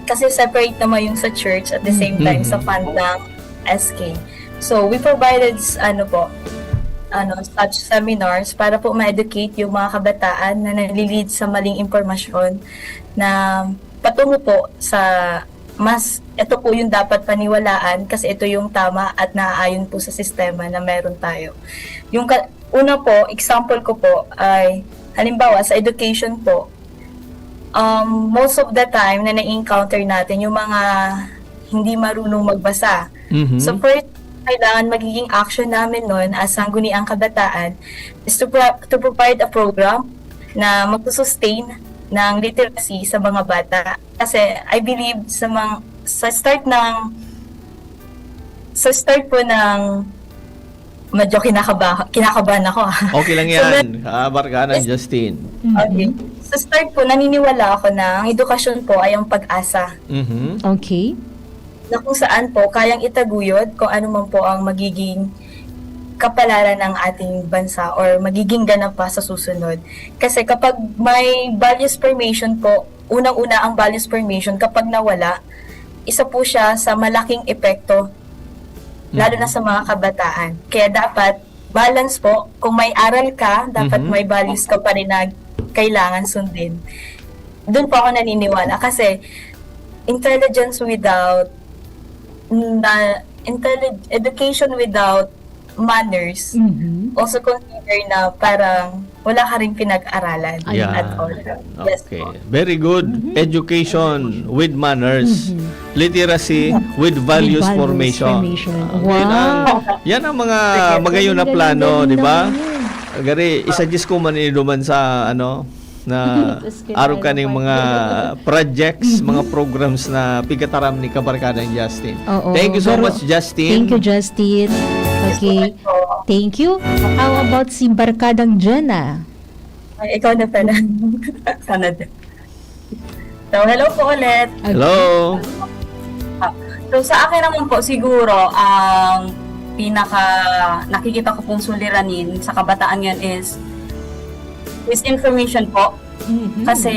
kasi separate naman yung sa church at the same time sa fund ng S K. So, we provided s- ano po, ano, such seminars para po ma-educate yung mga kabataan na nalilid sa maling impormasyon na patungo po sa mas, ito po yung dapat paniwalaan kasi ito yung tama at naaayon po sa sistema na meron tayo. Yung ka, una po, example ko po ay, halimbawa, sa education po, um, most of the time na na-encounter natin yung mga hindi marunong magbasa. Mhm. So first, kailangan magiging action namin nun as Sangguniang Kabataan is to, pro- to provide a program na magsusustain ng literacy sa mga bata. Kasi I believe sa mga sa start ng sa start po ng medyo kinakaba, kinakabahan ako. Okay lang So, yan. Ah, Barkada, Justin. Okay. Sa start po, naniniwala ako na ang edukasyon po ay ang pag-asa. Mhm. Okay. Na kung saan po kayang itaguyod kung ano man po ang magiging kapalaran ng ating bansa or magiging ganap pa sa susunod. Kasi kapag may values formation po, unang-una ang values formation, kapag nawala, isa po siya sa malaking epekto, lalo na sa mga kabataan. Kaya dapat balance po, kung may aral ka, dapat Mhm. may values ka pa rin na kailangan sundin. Doon po ako naniniwala kasi intelligence without na intellig- education without manners, Mhm. also consider na parang wala ka ring pinag-aralan Yeah. at all. Yes Okay. po. Very good. Mhm. Education with manners. Mhm. Literacy with With values values formation. Formation. Ah, yun ang, Wow. yan ang mga Sige. magayon na Ang plano, galing di ba? naman. Gari, isa diyos ko man ini duman sa, ano, na Eskwelahan araw kaning pa. mga projects, Mhm. mga programs na pigataram ni Kabarkadang Justin. Oo, Thank you so pero much, Justin. Thank you, Justin. Okay. Thank you. How about si Barkadang Jenna? Ay, ikaw na pala. Sana din. So, hello po ulit. Okay. Hello. Ah, So, sa akin naman po, siguro, ang pinaka nakikita ko pong suliranin sa kabataan ngayon is misinformation po. Mhm. Kasi,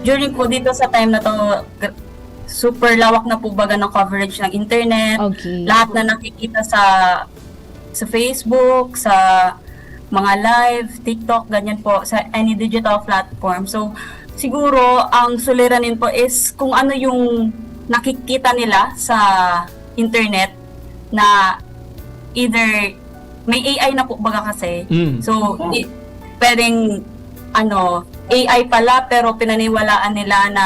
during po dito sa time na to, gr- super lawak na po baga ng coverage ng internet. Okay. Lahat na nakikita sa sa Facebook, sa mga live, TikTok, ganyan po, sa any digital platform. So, siguro, ang suliranin po is kung ano yung nakikita nila sa internet na either may A I na po baga kasi. Mm. So, i- pwedeng ano, A I pala pero pinaniwalaan nila na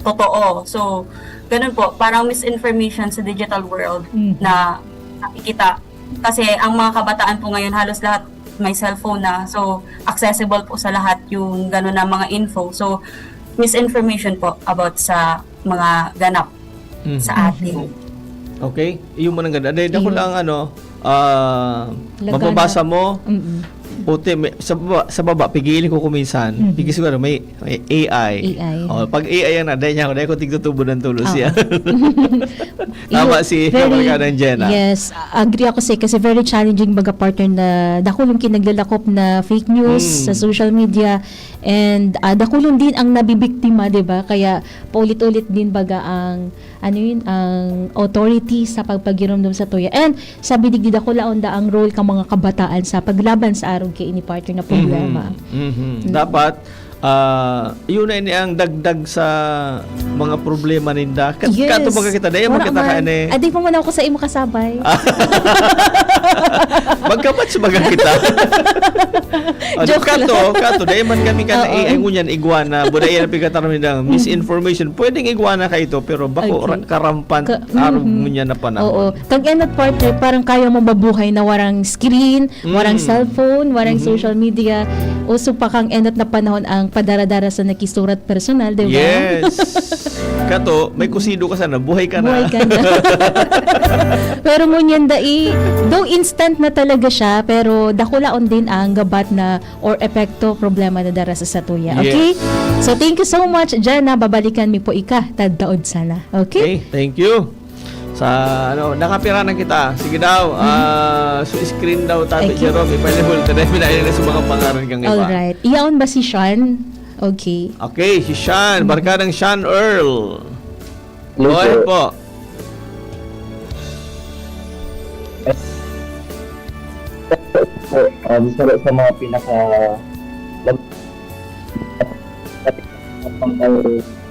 totoo. So, ganun po, parang misinformation sa digital world Mhm. na nakikita. Kasi ang mga kabataan po ngayon halos lahat may cellphone na. So, accessible po sa lahat yung ganun na mga info. So, misinformation po about sa mga ganap Mhm. sa atin. Okay, iyo man ang ganda. Dahil ako Iyo. lang ano, ah, Lagana. Mababasa mo, Mm-mm. puti, may, sa baba, sa baba, pigiling ko kuminsan. Mhm. Pigi siguro, may, may A I. A I. Oh, pag A I ang na, dahil niya ako, dahil ko tigtutubo ng tulos Oo. yan. Tama Iyo, si very- Kabarkadang Jenna. Yes, agree ako sa'yo kasi very challenging baga partner na dakulong kinaglakop na fake news Mm. sa social media and ah, dakulong din ang nabibiktima, di ba? Kaya paulit-ulit din baga ang ano yun, ang authority sa pagpagiromdom sa tuya. And sabi digdi dakula onda ang role ka mga kabataan sa paglaban sa arog kay ini partner na problema. Mhm. Mhm. Mm. Dapat, ah, yun na ini ang dagdag sa mga problema ninda. Kat Yes. kato baga kita, dahil Wala makita ka man. ini. Adi pa man ako sa imo kasabay. Magkabatch baga kita. Ano, Joke kato, lang. Kato, dahil man kami ka na Oo. A I ngunyan, igwa na, buda yan ang pigkataram nila, misinformation. Pwedeng igwa na kayo ito, pero bako, Okay. ra- karampan, Ka- arog Mhm. ngunyan na panahon. Oo. Kag enot partner, parang kaya mo mabuhay na warang screen, warang Mm. cellphone, warang Mhm. social media. Uso pa kang enot na panahon ang padara-dara sa nakisurat personal, di ba? Yes. Kato, may kusido ka sana, buhay ka na. Buhay ka na. Pero ngunyan dai, though instant na talaga siya, pero dakulaon din ang gabat na or epekto, problema na dara sa satuya. Okay? Yes. So, thank you so much, Jenna. Babalikan mi po ika, tadtaod sana. Okay? Okay, thank you. Sa ano, nakapira na kita. Sige daw, ah, so screen daw tabi, Okay. Jerome, ipailabol ta dahil na sa mga pangaran kang iba. Alright. Iyaon ba si Sean? Okay. Okay, si Sean, barkadang Sean Earl. Hello Go ahead po. Po. So, um, isa sa mga pinaka mag-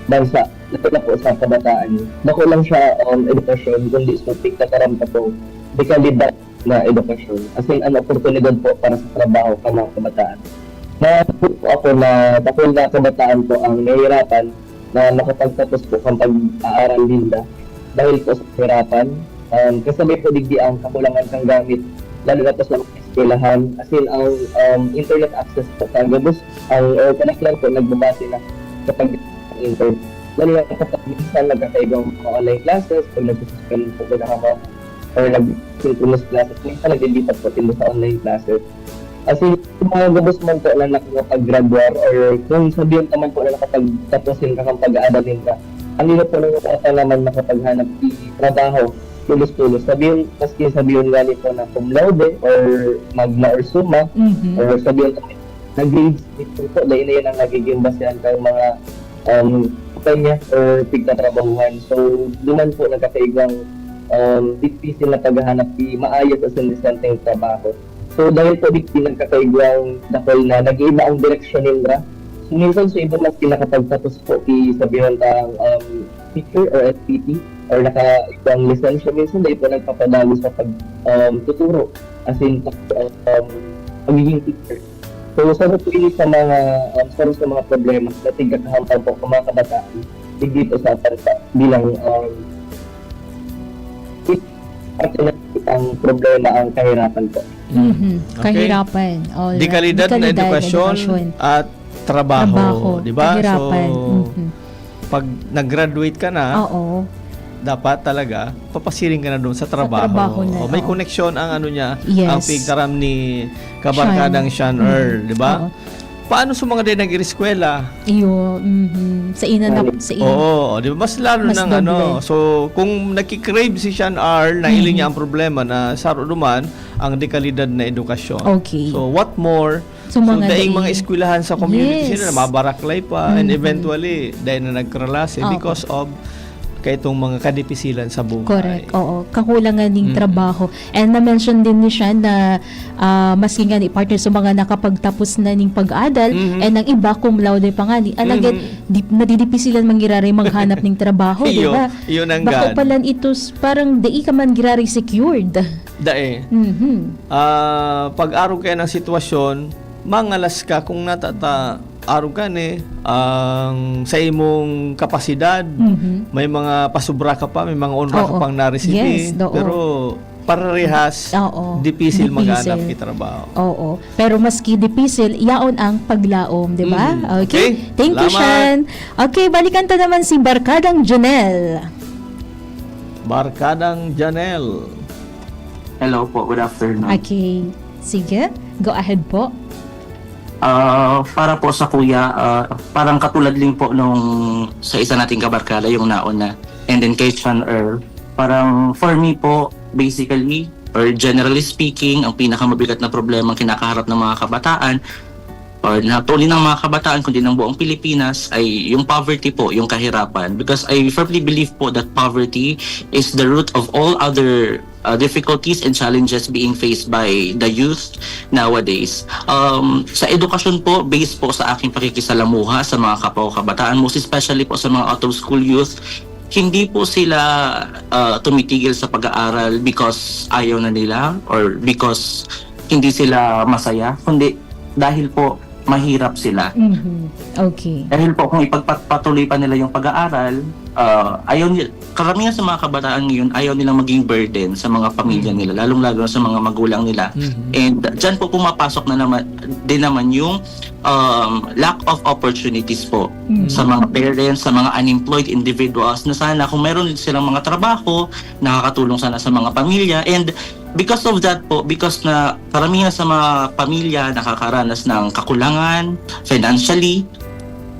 bansa, lalo na po sa kabataan. Bako lang siya, um, edukasyon, kundi sa pagkakaramta po, dekalidad na edukasyon. As in, ang oportunidad po para sa trabaho ka mga kabataan. Na po ako na dakul na kabataan po ang nahihirapan na makapagtapos po kan pag-aaral ninda dahil po sa kahirapan. Um, kasabay po digdi ang kakulangan kan gamit, lalo na po sa mga eskwelahan. As in, ang, um, internet access po, kagabos, ang, uh, kadaklan po nagbabase na sa pag internet. Lalo na kapag minsan nagkakaigwang mga online classes, pag nagsususpend po, nagkakama-, or nag-synchronous classes, minsan naglilipat po sila sa online classes. As in, yung mga gabos man po na nakakapag-graduar or kung sabihin naman po na nakapagtapos yung kakang pag-aaral nila, ang iba po na yung naman nakapaghanap ng trabaho, tulos-tulos. Sabihin, maski sabihin nga nito na cum laude or magna or summa, Mhm. or sabihin na grades, ito po, dahil na yun ang nagiging basehan ng mga, um, kumpanya or pigtatrabahuhan. So, duman po nagkakaigwang, um, difícil na paghahanap di maayos at sindisenteng trabaho. So, dahil po di pinagkakaigwang dakul na nag-iiba ang direksyon ninda. So, minsan sa iba maski nakapagtapos po ki sabihin tang, um, teacher or S P T or nakaigwang lisensya, minsan dahil po nagpapadalos sa pag, um, tuturo. As in, um, pagiging teacher. So, isa na po ini sa mga, um, isa sa mga problema na tigkakahampang po ng mga kabataan dito sa bansa bilang, um, parte na ang problema ang kahirapan po. Mhm. Okay. Kahirapan. Oh, Dekalidad na dekalidad, edukasyon at trabaho, Trabaho, di ba? kahirapan. So, Mhm. pag nag-graduate ka na, Oo. dapat talaga papasiring ka na doon sa trabaho. trabaho na, O, may oo. koneksyon ang ano niya, Yes. ang pigtaram ni kabarkadang Sean. Sean Earl, di ba? Oo. Paano sa mga di nag-iriskwela? Iyo, mhm. Sa inanap, sa in. Oo, di ba? Mas lalo Mas ng doble. Ano. So, kung nakikrave si Sean Earl, naili Mhm. niya ang problema na saro duman ang dekalidad na edukasyon. Okay. So, what more? So, mga so, daing daing- mga eskwelahan sa community Yes. sila, mabarak lay pa, and Mhm. eventually, dahil na nagkaralasi Oo. because of kaitong mga kadipisilan sa buhay. Correct. Oo. Kakulangan ning Mm. trabaho. And na-mention din ni Sean na ah, maski nga ni partner sa mga nakapagtapos na ning pag-adal, Mhm. and ang iba cum laude pa nga ni, alagad, Mhm. di, nadidipisilan man giraray maghanap ning trabaho, di Iyo, ba? iyo nang Bako gan. palan itos, parang dai ka man giraray secured. Dae. Mhm. Ah, pag-arog kaya ng sitwasyon, mangalas ka kung natata arog ka ni ang sa imong kapasidad, Mhm. may mga pasubra ka pa, may mga onra ka Oo. pang naresibi, Yes, oo. pero parehas, Oo. dipisil Dipisil. maghanap ni trabaho. Oo. Pero maski dipisil, yaon ang paglaom, di ba? Mm. Okay. Okay. Thank you, Salamat. Sean. Okay, balikan ta naman si Barkadang Jonel. Barkadang Janelle. Hello po, good afternoon. Okay. Sige. Go ahead po. Ah, para po sa kuya, ah, parang katulad din po nung sa isa nating kabarkada yung nauna. And then kay Sean Earl, parang for me po, basically, or generally speaking, ang pinakamabigat na problema ang kinakaharap ng mga kabataan, or not only ng mga kabataan, kundi ng buong Pilipinas, ay yung poverty po, yung kahirapan. Because I firmly believe po that poverty is the root of all other uh, difficulties and challenges being faced by the youth nowadays. Um, sa edukasyon po, based po sa aking pakikisalamuha sa mga kapwa ko kabataan, most especially po sa mga out-of-school youth, hindi po sila uh, tumitigil sa pag-aaral because ayaw na nila or because hindi sila masaya, kundi dahil po mahirap sila. Mhm. Okay. Dahil po kung ipagpatuloy pa nila yung pag-aaral, uh, ayaw ni karamihan sa mga kabataan ngayon, ayaw nilang maging burden sa mga pamilya Mhm. nila, lalong-lalo na sa mga magulang nila. Mhm. And dyan po pumapasok na naman din naman yung um, lack of opportunities po Mhm. sa mga parents, sa mga unemployed individuals na sana kung meron silang mga trabaho, nakakatulong sana sa mga pamilya. And because of that po, because na karamihan sa mga pamilya nakakaranas ng kakulangan financially,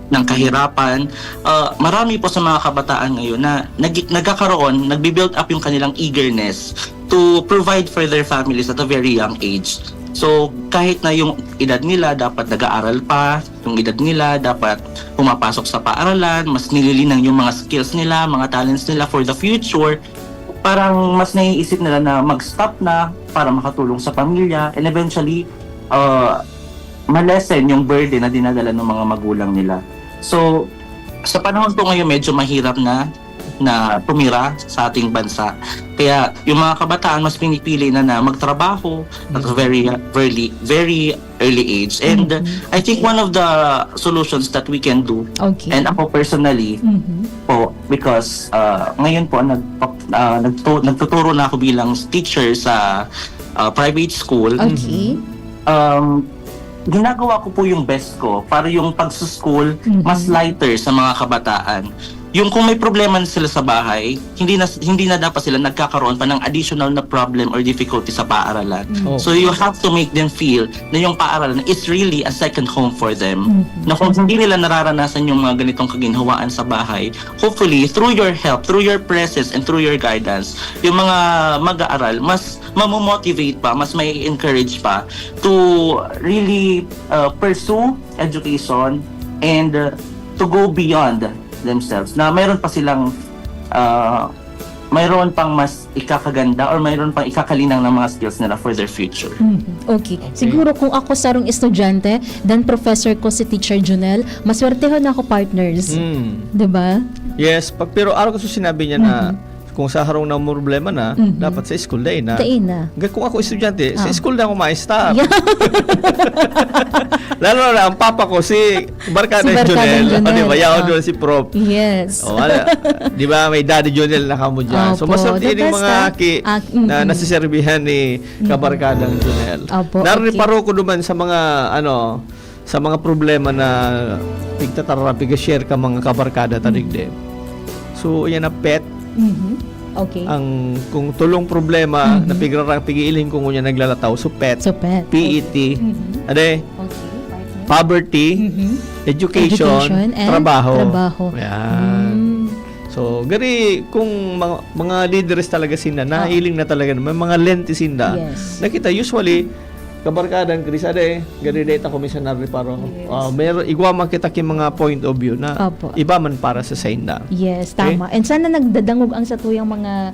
ng kahirapan, uh, marami po sa mga kabataan ngayon na nag- nagkakaroon, nagbi-build up yung kanilang eagerness to provide for their families at a very young age. So, kahit na yung edad nila dapat nag-aaral pa, yung edad nila dapat pumapasok sa paaralan, mas nililinang yung mga skills nila, mga talents nila for the future, parang mas naiisip nila na mag-stop na para makatulong sa pamilya, and eventually, uh, ma-lessen yung burden na dinadala ng mga magulang nila. So, sa panahon po ngayon, medyo mahirap na na tumira sa ating bansa. Kaya yung mga kabataan mas pinipili na na magtrabaho at a very early very early age. And Mhm. I think one of the solutions that we can do, Okay. and ako personally Mhm. po, because uh, ngayon po nag, uh, nagtu- nagtuturo na ako bilang teacher sa uh, private school. Okay. Um, ginagawa ko po yung best ko para yung pagsuschool Mhm. mas lighter sa mga kabataan. Yung kung may problema na sila sa bahay, hindi na hindi na dapat sila nagkakaroon pa ng additional na problem or difficulty sa paaralan. Mhm. Oh. So you have to make them feel na yung paaralan is really a second home for them. Mhm. Na kung hindi nila nararanasan yung mga ganitong kaginhawaan sa bahay, hopefully through your help, through your presence and through your guidance, yung mga mag-aaral mas mamomotivate pa, mas may encourage pa to really uh, pursue education and uh, to go beyond themselves, na mayroon pa silang uh, mayroon pang mas ikakaganda or mayroon pang ikakalinang ng mga skills nila for their future. Mhm. Okay. Okay. Siguro kung ako sarong estudyante, then professor ko si Teacher Junel, maswertehon ako, partners. Hmm. 'Di ba? Yes, pag, pero araw ko sa sinabi niya na Mhm. kung sa harong na problema na, Mhm. dapat sa school, dai na. Dai na. Nga kung ako estudyante, sa Ah. school na ako ma-stop. Yeah. Lalo na ang papa ko, si Barkada Si Barkada Junel. Junel. O, di ba? Yaon Oh. doon si Prof. Yes. O, wala. Di ba, may Daddy Junel na kamo dyan. So, Opo. maswerte The ining best, mga ah. aki Ah, na mm-mm. nasiserbihan ni Mm-mm. Kabarkadang Junel. Opo, Nariparo okay. ko duman sa mga, ano, sa mga problema na pigtatara, piga-share ka mga kabarkada ta Mm. digdi. So, yan na pet. Mhm. Okay. Ang, kung tulong problema Mhm. na pigrarang, pigiiling ko ngunyan naglalataw. So, pet. So, pet. P E T. Okay. Mhm. Ade, Okay, partner. poverty, Mhm. education, Education and trabaho. trabaho. Yan. Mm. So, gari, kung mga, mga leaders talaga sinda, Ah. nahiling na talaga, may mga lenti sinda. Yes. Nakita, usually, kabarkadang Chris, ade, gari data ko minsan nariparo. Yes. Ah, meron, igwa man kita ki mga point of view na Opo. iba man para sa sainda. Yes, Okay? tama. And sana nagdadangog ang satuyang mga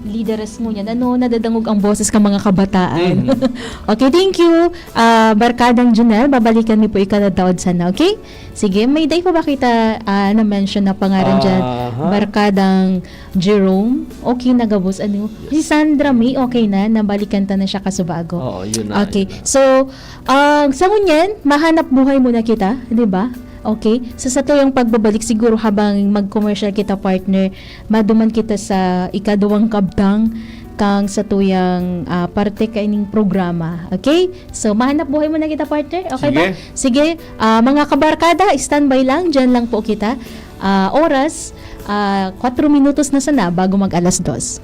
leaders ngunyan. Ano, nadadangog ang boses ka mga kabataan. Mhm. Okay, thank you, ah, Barkadang Junel. Babalikan mi po ika na taod sana, okay? Sige, may dai pa ba kita, ah, na-mention na pangaran dyan? Aha. Barkadang Jerome, okay na gabos, ano? Yes. Si Sandra May, okay na, nabalikan ta na siya kasubago. Oo, yun na, Okay. yun na. So, ah, sa ngunyan, mahanap buhay muna kita, di ba? Okay. So, sa tuyang pagbabalik, siguro habang mag-commercial kita, partner, maduman kita sa ikaduwang kabtang kang sa tuyang, ah, parte kaining programa. Okay? So, mahanap buhay muna kita, partner. Okay ba? Sige. Sige. Ah, mga kabarkada, standby lang. Diyan lang po kita. Ah, oras, ah, kwatro minutos na sana bago mag alas dos.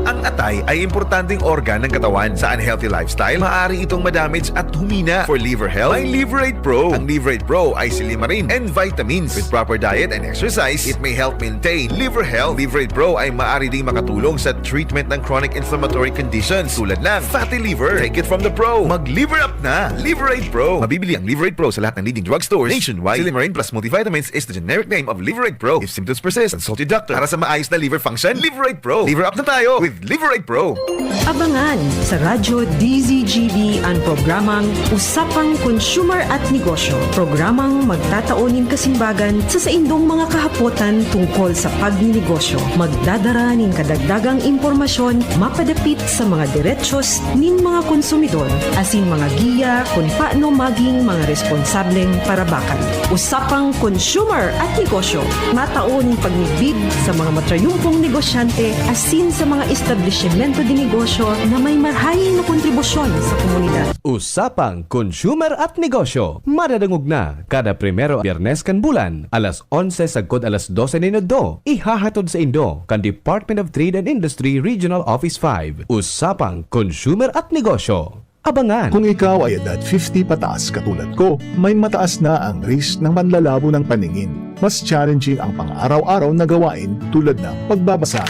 Ang atay ay importanteng organ ng katawan. Sa unhealthy lifestyle, maaari itong madamage at humina. For liver health, may Liverate Pro. Ang Liverate Pro ay silimarin and vitamins. With proper diet and exercise, it may help maintain liver health. Liverate Pro ay maaari ding makatulong sa treatment ng chronic inflammatory conditions tulad ng fatty liver. Take it from the pro. Mag-liver up na. Liverate Pro. Mabibili ang Liverate Pro sa lahat ng leading drugstores nationwide. Silimarin plus multivitamins is the generic name of Liverate Pro. If symptoms persist, consult your doctor. Para sa maayos na liver function, Liverate Pro. Liver up na tayo with Liverate Pro. Abangan sa Radyo D Z G B an programang Usapang Consumer at Negosyo. Programang magtatao nin kasimbagan sa saindong mga kahapotan tungkol sa pagninegosyo. Magdadara nin kadagdagang impormasyon mapadapit sa mga derechos nin mga konsumidor, asin mga giya kun paano maging mga responsableng parabakan. Usapang Consumer at Negosyo, matao nin pagmidbid sa mga matrayumpong negosyante asin sa mga establisimento de negosyo na may marhay na kontribusyon sa komunidad. Usapang Consumer at Negosyo, madadangog na kada primero Biyernes kan bulan, alas onse sagkod alas dose nin udto. Ihahatod saindo kan Department of Trade and Industry Regional Office five. Usapang Consumer at Negosyo. Abangan. Kung ikaw ay edad fifty pataas katulad ko, may mataas na ang risk ng manlalabo ng paningin. Mas challenging ang pang-araw-araw na gawain tulad ng pagbabasa,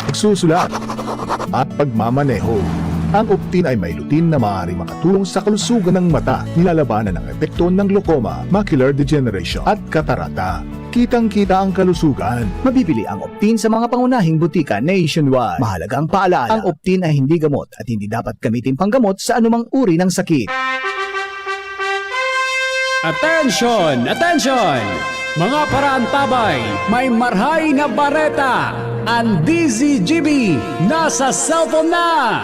pagsusulat, at pagmamaneho. Ang Optin ay may lutein na maaaring makatulong sa kalusugan ng mata, nilalabanan ang epekto ng glaucoma, macular degeneration, at katarata. Kitang-kita ang kalusugan. Mabibili ang Optin sa mga pangunahing butika nationwide. Mahalagang paalala, ang Optin ay hindi gamot at hindi dapat gamitin panggamot sa anumang uri ng sakit. Attention! Attention! Mga paraantabay, may marhay na bareta! Ang D Z G B nasa cellphone na!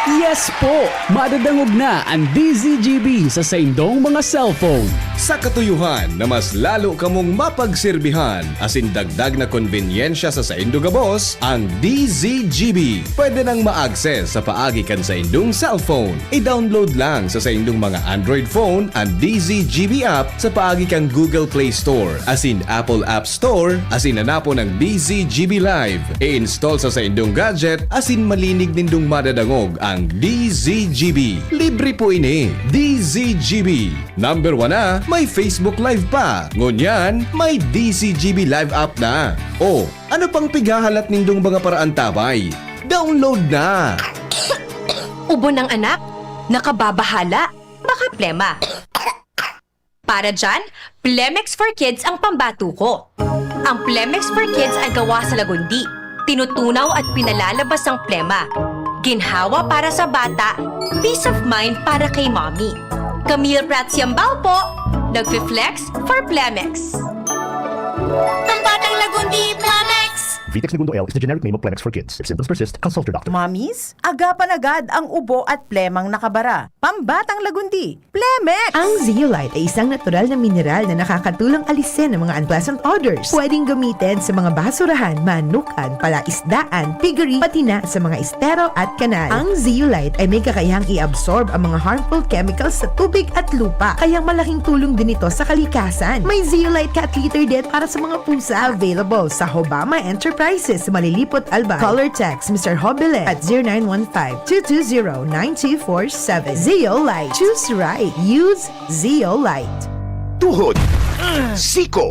Yes po! Madadangog na ang D Z G B sa saindong mga cellphone. Sa katuyohan na mas lalo kamong mapagserbihan asin dagdag na konbenyensya sa saindo gabos, ang D Z G B pwede nang ma-access sa paagi kan saindong cellphone. I-download lang sa saindong mga Android phone ang D Z G B app sa paagi kan Google Play Store asin Apple App Store asin hanapon ang D Z G B Live. I-install sa saindong gadget asin malinig nindong madadangog ang D Z G B. Libre po ini. D Z G B. Number one na, may Facebook Live pa. Ngunyan, may D Z G B Live app na. O, ano pang pighahalat nindong mga paraantabay? Download na! Ubo ng anak? Nakababahala? Baka plema. Para dyan, Plemex for Kids ang pambato ko. Ang Plemex for Kids ay gawa sa lagundi. Tinutunaw at pinalalabas ang plema. Ginhawa para sa bata, peace of mind para kay mommy. Camille Prats Yambao po, nagfi-flex for Plemex. Ang batang lagundi, Plemex! Vitex Negundo L is the generic name of Plemex for kids. If symptoms persist, consult your doctor. Mommies, agapan agad ang ubo at plemang nakabara. Pambatang lagundi, Plemex! Ang Zeolite ay isang natural na mineral na nakakatulong alisin ang mga unpleasant odors. Pwedeng gamitin sa mga basurahan, manukan, palaisdaan, piggery, pati na sa mga estero at kanal. Ang Zeolite ay may kakayahang i-absorb ang mga harmful chemicals sa tubig at lupa, kaya malaking tulong din ito sa kalikasan. May Zeolite Cat Litter din para sa mga pusa, available sa Hobama Enterprises, Malilipot, Albay. Call or text Mister Hobilet at zero nine one five, two two zero, nine two four seven. Zeolite. Choose right. Use Zeolite. Tuhod, siko,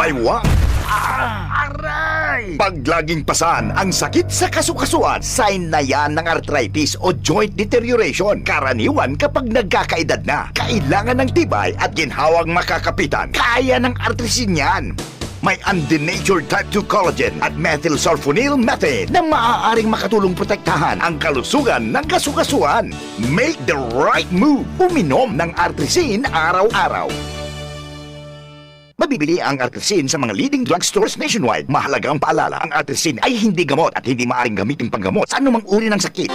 baywang, aray! Pag laging pasan ang sakit sa kasukasuan, sign na yan ng arthritis o joint deterioration. Karaniwan kapag nagkakaedad na, kailangan ng tibay at ginhawang makakapitan. Kaya ng Artrisin yan. May undenatured type two collagen at methylsulfonyl methane na maaaring makatulong protektahan ang kalusugan ng kasukasuan. Make the right move. Uminom ng Artrisin araw-araw. Mabibili ang Artrisin sa mga leading drugstores nationwide. Mahalagang paalala, ang Artrisin ay hindi gamot at hindi maaaring gamitin panggamot sa anumang uri ng sakit.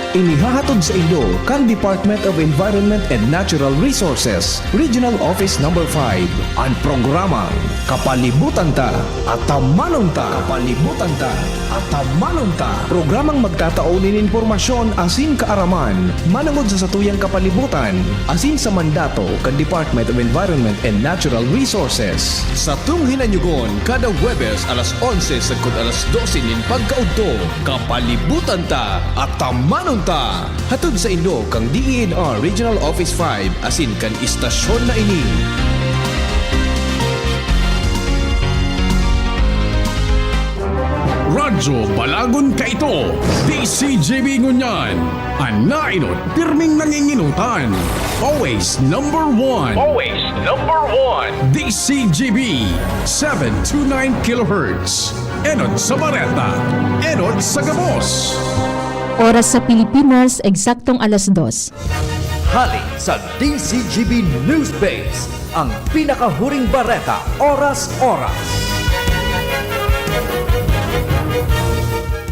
Inihahatod sa inyo kan Department of Environment and Natural Resources, Regional Office Number five, an programang Kapalibutan Ta, Atamanon Ta. Kapalibutan Ta, Atamanon Ta. Programang magtatao nin impormasyon asin kaaraman manongod sa satuyang kapalibutan asin sa mandato kan Department of Environment and Natural Resources. Satong hinanyugon kada Huwebes alas onse sagkod alas dose nin pagkaudto. Kapalibutan Ta, Atamanon Ta. Hatod sa inyo kan D E N R Regional Office five asin kan istasyon na ini. Radyo Balagon Kaito, D C G B ngunyan. An naenot, pirming nangingenotan. Always number one. Always number one. D C G B, seven two nine kilohertz. Enot sa bareta, enot sa gabos. Oras sa Pilipinas, eksaktong alas dos. Hale sa D C G B News Base, ang pinakahuring bareta, oras-oras.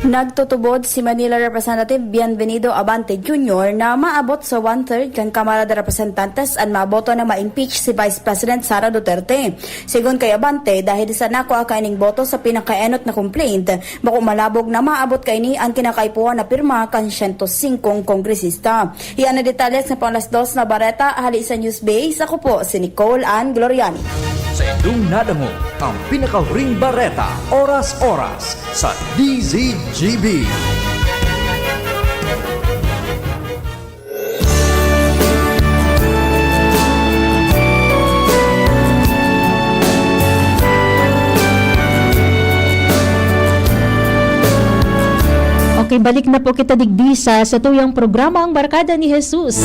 Nagtutubod si Manila Representative Bienvenido Abante Junior na maabot sa one-third kan Kamara de Representantes an maboto na ma-impeach si Vice President Sara Duterte. Sigon kay Abante, dahil sa nakua kaining boto sa pinakaenot na complaint, bako malabog na maabot kaini an kinakaipuhan na pirma kan siyento singkong kongresista. Iyan an detalye sa pang alas dos na bareta, hale sa News Base. Ako po si Nicole Ann Gloriani. Sa indong nadangog, ang pinakahuring bareta, oras-oras, sa D Z G B. Okay, balik na po kita digdi sa satuyang programa, ang Barkada ni Jesus.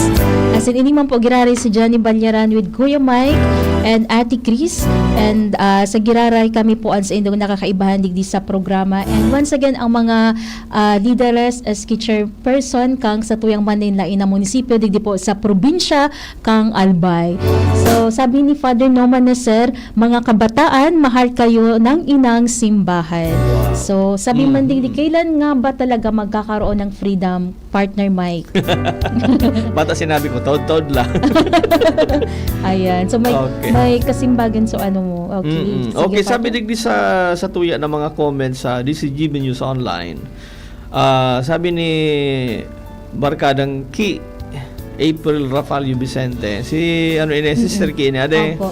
Asin ini man po giraray si Johnny Balyaran with Kuya Mike and Ate Chris. And, ah, sa giraray kami po an saindong nakakaibahan digdi sa programa. And once again, ang mga, ah, lideres, S K chairperson kang satuyang manlaen na munisipyo digdi po sa probinsya kang Albay. So, sabi ni Father Norman na, "Sir, mga kabataan, mahal kayo ng inang simbahan." Wow. So, sabi man din, di, kailan nga ba talaga magkakaroon ng freedom, Partner Mike? Bata sinabi ko, taod-taod lang. Ayan. So, may, okay, may kasimbagan. So, ano mo? Okay. Mm-mm. Sige, okay, sabi Father. Digdi sa, sa tuya ng mga comments sa D C G B News Online, Ah, sabi ni Barkadang Ki, April Rafael Vicente, si ano ini, Sister Ki ini, ade. Opo.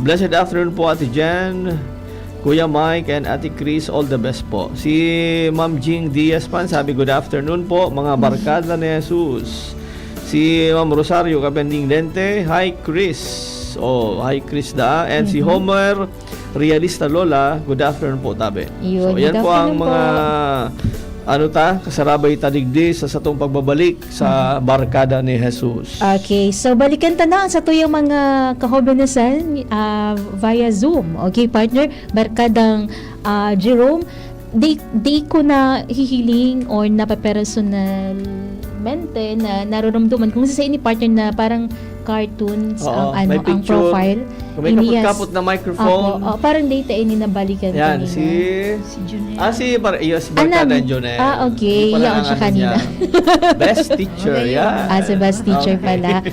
Blessed afternoon po, Ate Jen, Kuya Mike, and Ate Chris, all the best po. Si Ma'am Jing Diaz pa, sabi, "Good afternoon po, mga barkada ni Jesus." Si Ma'am Rosario Capending Dente, "Hi, Chris." Oh, hi, Chris da. And si Homer Realista Lola, good afternoon po, tabi. Yun, so, yan po ang mga, ano ta, kasarabay ta digdi sa satong pagbabalik sa Barkada ni Jesus. Okay, so balikan ta na ang satuyang mga kahobenesan, ah, via Zoom. Okay, partner, Barkadang, ah, Jerome, Di, di ko na hihiling or napapersonalmente na nararamdaman kung sa ini partner na parang cartoons Oo, ang ano, may ang picture. Profile. Kung may Ini, yes. Kapot-kapot na microphone. Opo, oh, parang data ini nabalikan Yan, kanina. Si Si Junel. Ah, si Bar-, iyo, si Barkada Anan? Junel. Ah, okay. Hindi pala Yaon ang siya ano kanina. Niya. Best teacher, Okay. Yan. Ah, si best teacher Okay. pala.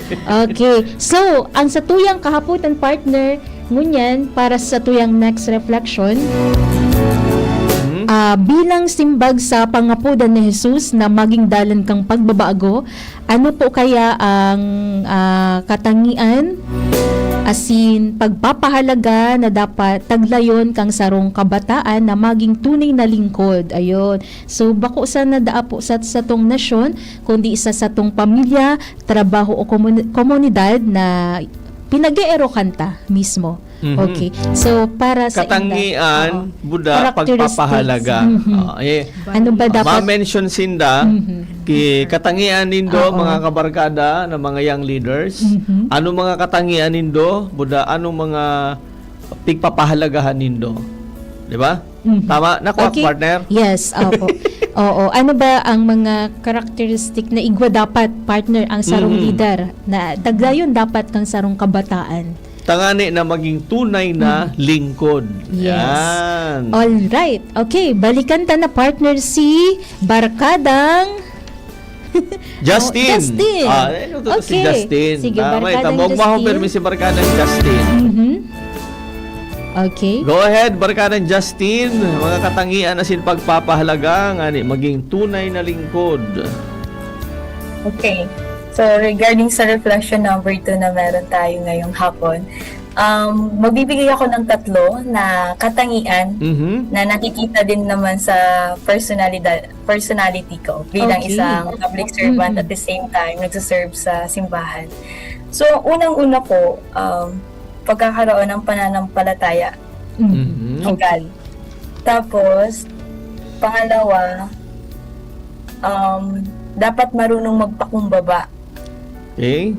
Okay. So, ang satuyang kahapotan, partner, ngunyan, para sa tuyang next reflection, Mhm. ah, bilang simbag sa pangapodan ni Jesus na maging dalan kang pagbabago, ano po kaya ang, ah, katangian asin pagpapahalaga na dapat taglayon kang sarong kabataan na maging tunay na lingkod? Ayun. So, bako sana daa po sa satong nasyon, kundi sa satong pamilya, trabaho o komun-, komunidad na pinag-eerokan ta mismo. Mhm. Okay. So, para sa inda, Katangian, oo. Buda, Characteristics. Pagpapahalaga. Mhm. Ah, eh, Ano ba dapat ma-mention sinda, Mhm. ki katangian nindo, Oo. mga kabarkada na mga young leaders? Mhm. Ano mga katangian nindo, Buda, anong mga pigpapahalagahan nindo? Di ba? Mhm. Tama? Nakuha, Okay. partner? Yes, opo. Oo. Ano ba ang mga characteristic na igwa dapat, partner, ang sarong Mhm. leader na taglayon dapat kang sarong kabataan? Tangani na maging tunay na Mhm. lingkod. Yes. Yan. All right. Okay, balikan ta na, partner, si Barkadang Justin. Oh, Justin. Ah, eh, ito si Okay. Justin. Sige, Tama, Barkadang ito. Magmahong Justin. Permi si Barkadang Justin. Mhm. Okay. Go ahead, Barkadang Justin. Mga katangian asin pagpapahalaga ngani maging tunay na lingkod. Okay. So, regarding sa reflection number two na meron tayo ngayong hapon, um, magbibigay ako ng tatlo na katangian Mhm. na nakikita din naman sa personalidad, personality ko bilang Okay. isang public servant Mhm. at the same time nagse-serve sa simbahan. So, unang-una po, um, pagkakaroon ng pananampalataya Mhm. Mhm. kay God. Okay. Tapos, pangalawa, um, dapat marunong magpakumbaba. Okay.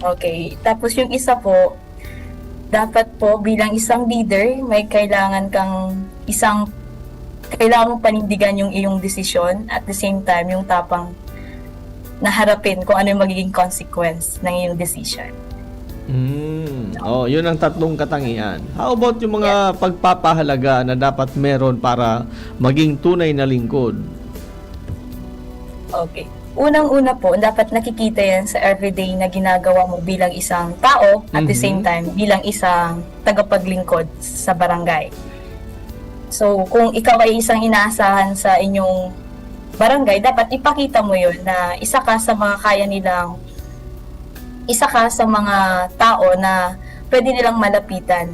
Okay. Tapos yung isa po, dapat po bilang isang leader, may kailangan kang isang, kailangan mong panindigan yung iyong desisyon, at the same time, yung tapang na harapin kung ano yung magiging consequence ng iyong decision. Mm. Oh, yun ang tatlong katangian. How about yung mga Yes. pagpapahalaga na dapat meron para maging tunay na lingkod? Okay. Unang-una po, dapat nakikita yan sa everyday na ginagawa mo bilang isang tao, at the Mhm. same time, bilang isang tagapaglingkod sa barangay. So, kung ikaw ay isang inaasahan sa inyong barangay, dapat ipakita mo yun na isa ka sa mga kaya nilang, isa ka sa mga tao na pwede nilang malapitan.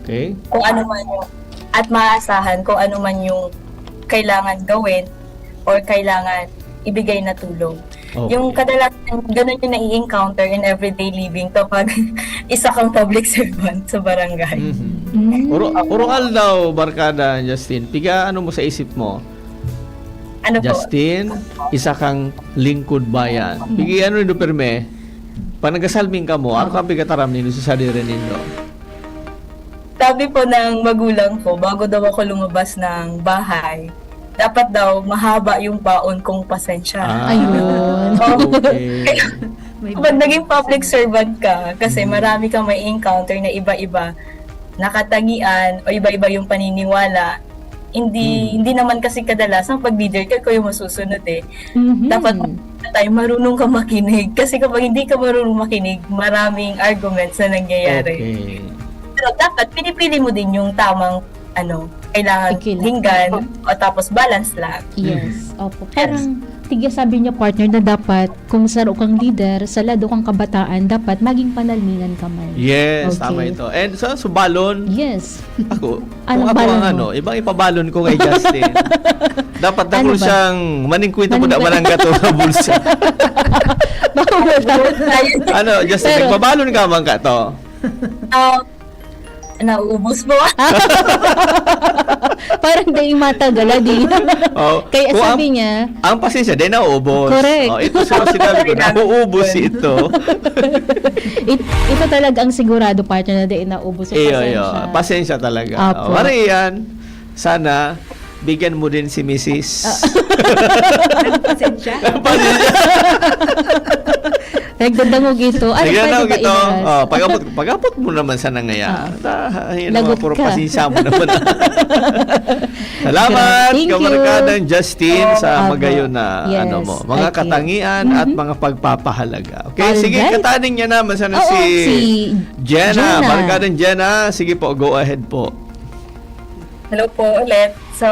Okay. Kung ano man yung, at maaasahan kung ano man yung kailangan gawin or kailangan ibigay na tulong. Okay. Yung kadalasan, ganun yung nai-encounter in everyday living kapag isa kang public servant sa barangay. Mhm. Mm. Uro-, urungal daw, Barkada Justin. Piga, ano mo sa isip mo? Ano po? Justin, isa kang lingkod bayan. Mm. Pigi, ano nindo, pirme? Pag nagasalming kamo, ano Ako. kang pigataram nindo sa sadiri nindo? Sabi po ng magulang ko, bago daw ako lumabas ng bahay, dapat daw mahaba yung baon kong pasensya. Ah, Ayun. okay. May Kapag naging public servant ka, kasi Mhm. marami kang may encounter na iba-iba, nakatangian o iba-iba yung paniniwala, hindi, Mhm. hindi naman kasi kadalasan pag leader ka, ikaw yung masusunod eh. Mhm. Dapat tayo marunong ka makinig. Kasi kapag hindi ka marunong makinig, maraming arguments na nangyayari. Okay. Pero dapat pinipili mo din yung tamang, ano, kailangan Tikila. dinggan o tapos balance lang. Yes, Mhm. opo. Yes. Parang, tigya sabi niya, partner, na dapat kung saro kang leader, sa lado kang kabataan, dapat maging panalmingan ka man. Yes, Okay. tama ito. And sa subalon, Yes. ako, Anong kung ako balon ang mo? ano, ibang ipabalon ko kay Justin. Dapat Ano dakul ba? siyang maningkwenta po Maningkwenta. na manangga to sa bulsa. Bako mo ta? Ano, Justin, Pero nagpabalon ka man ka to? Ah, nauubos mo. Parang di matagal, ah, di. Oh, Kaya kung sabi ang, niya, ang pasensya, di nauubos. Correct. Oh, ito sa sinabi ko, nauubos ito. It-, ito talaga ang sigurado, partner, na di naubos yung Iyo, iyo. pasensya. Pasensya talaga. Apo. Oh, Marian, sana bigyan mo din si misis. Pasensya. Pasensya. Nagdadangog ito. Ano, Nagdadangog pwede ba ito. inaras? Oh, pag-abot, pag-abot mo naman sa nangaya. Ah. Ah, yun Lagot naman, puro ka. pasensya mo naman. Salamat, Thank you. kabarkadang Justin, sa Aba. Magayon na Yes. ano mo. Mga Okay. katangian at Mhm. mga pagpapahalaga. Okay, Alright. sige, kataning niya naman sana Oo, si, si Jenna. Jenna. Barkadang Jenna, sige po, go ahead po. Hello po ulit. So,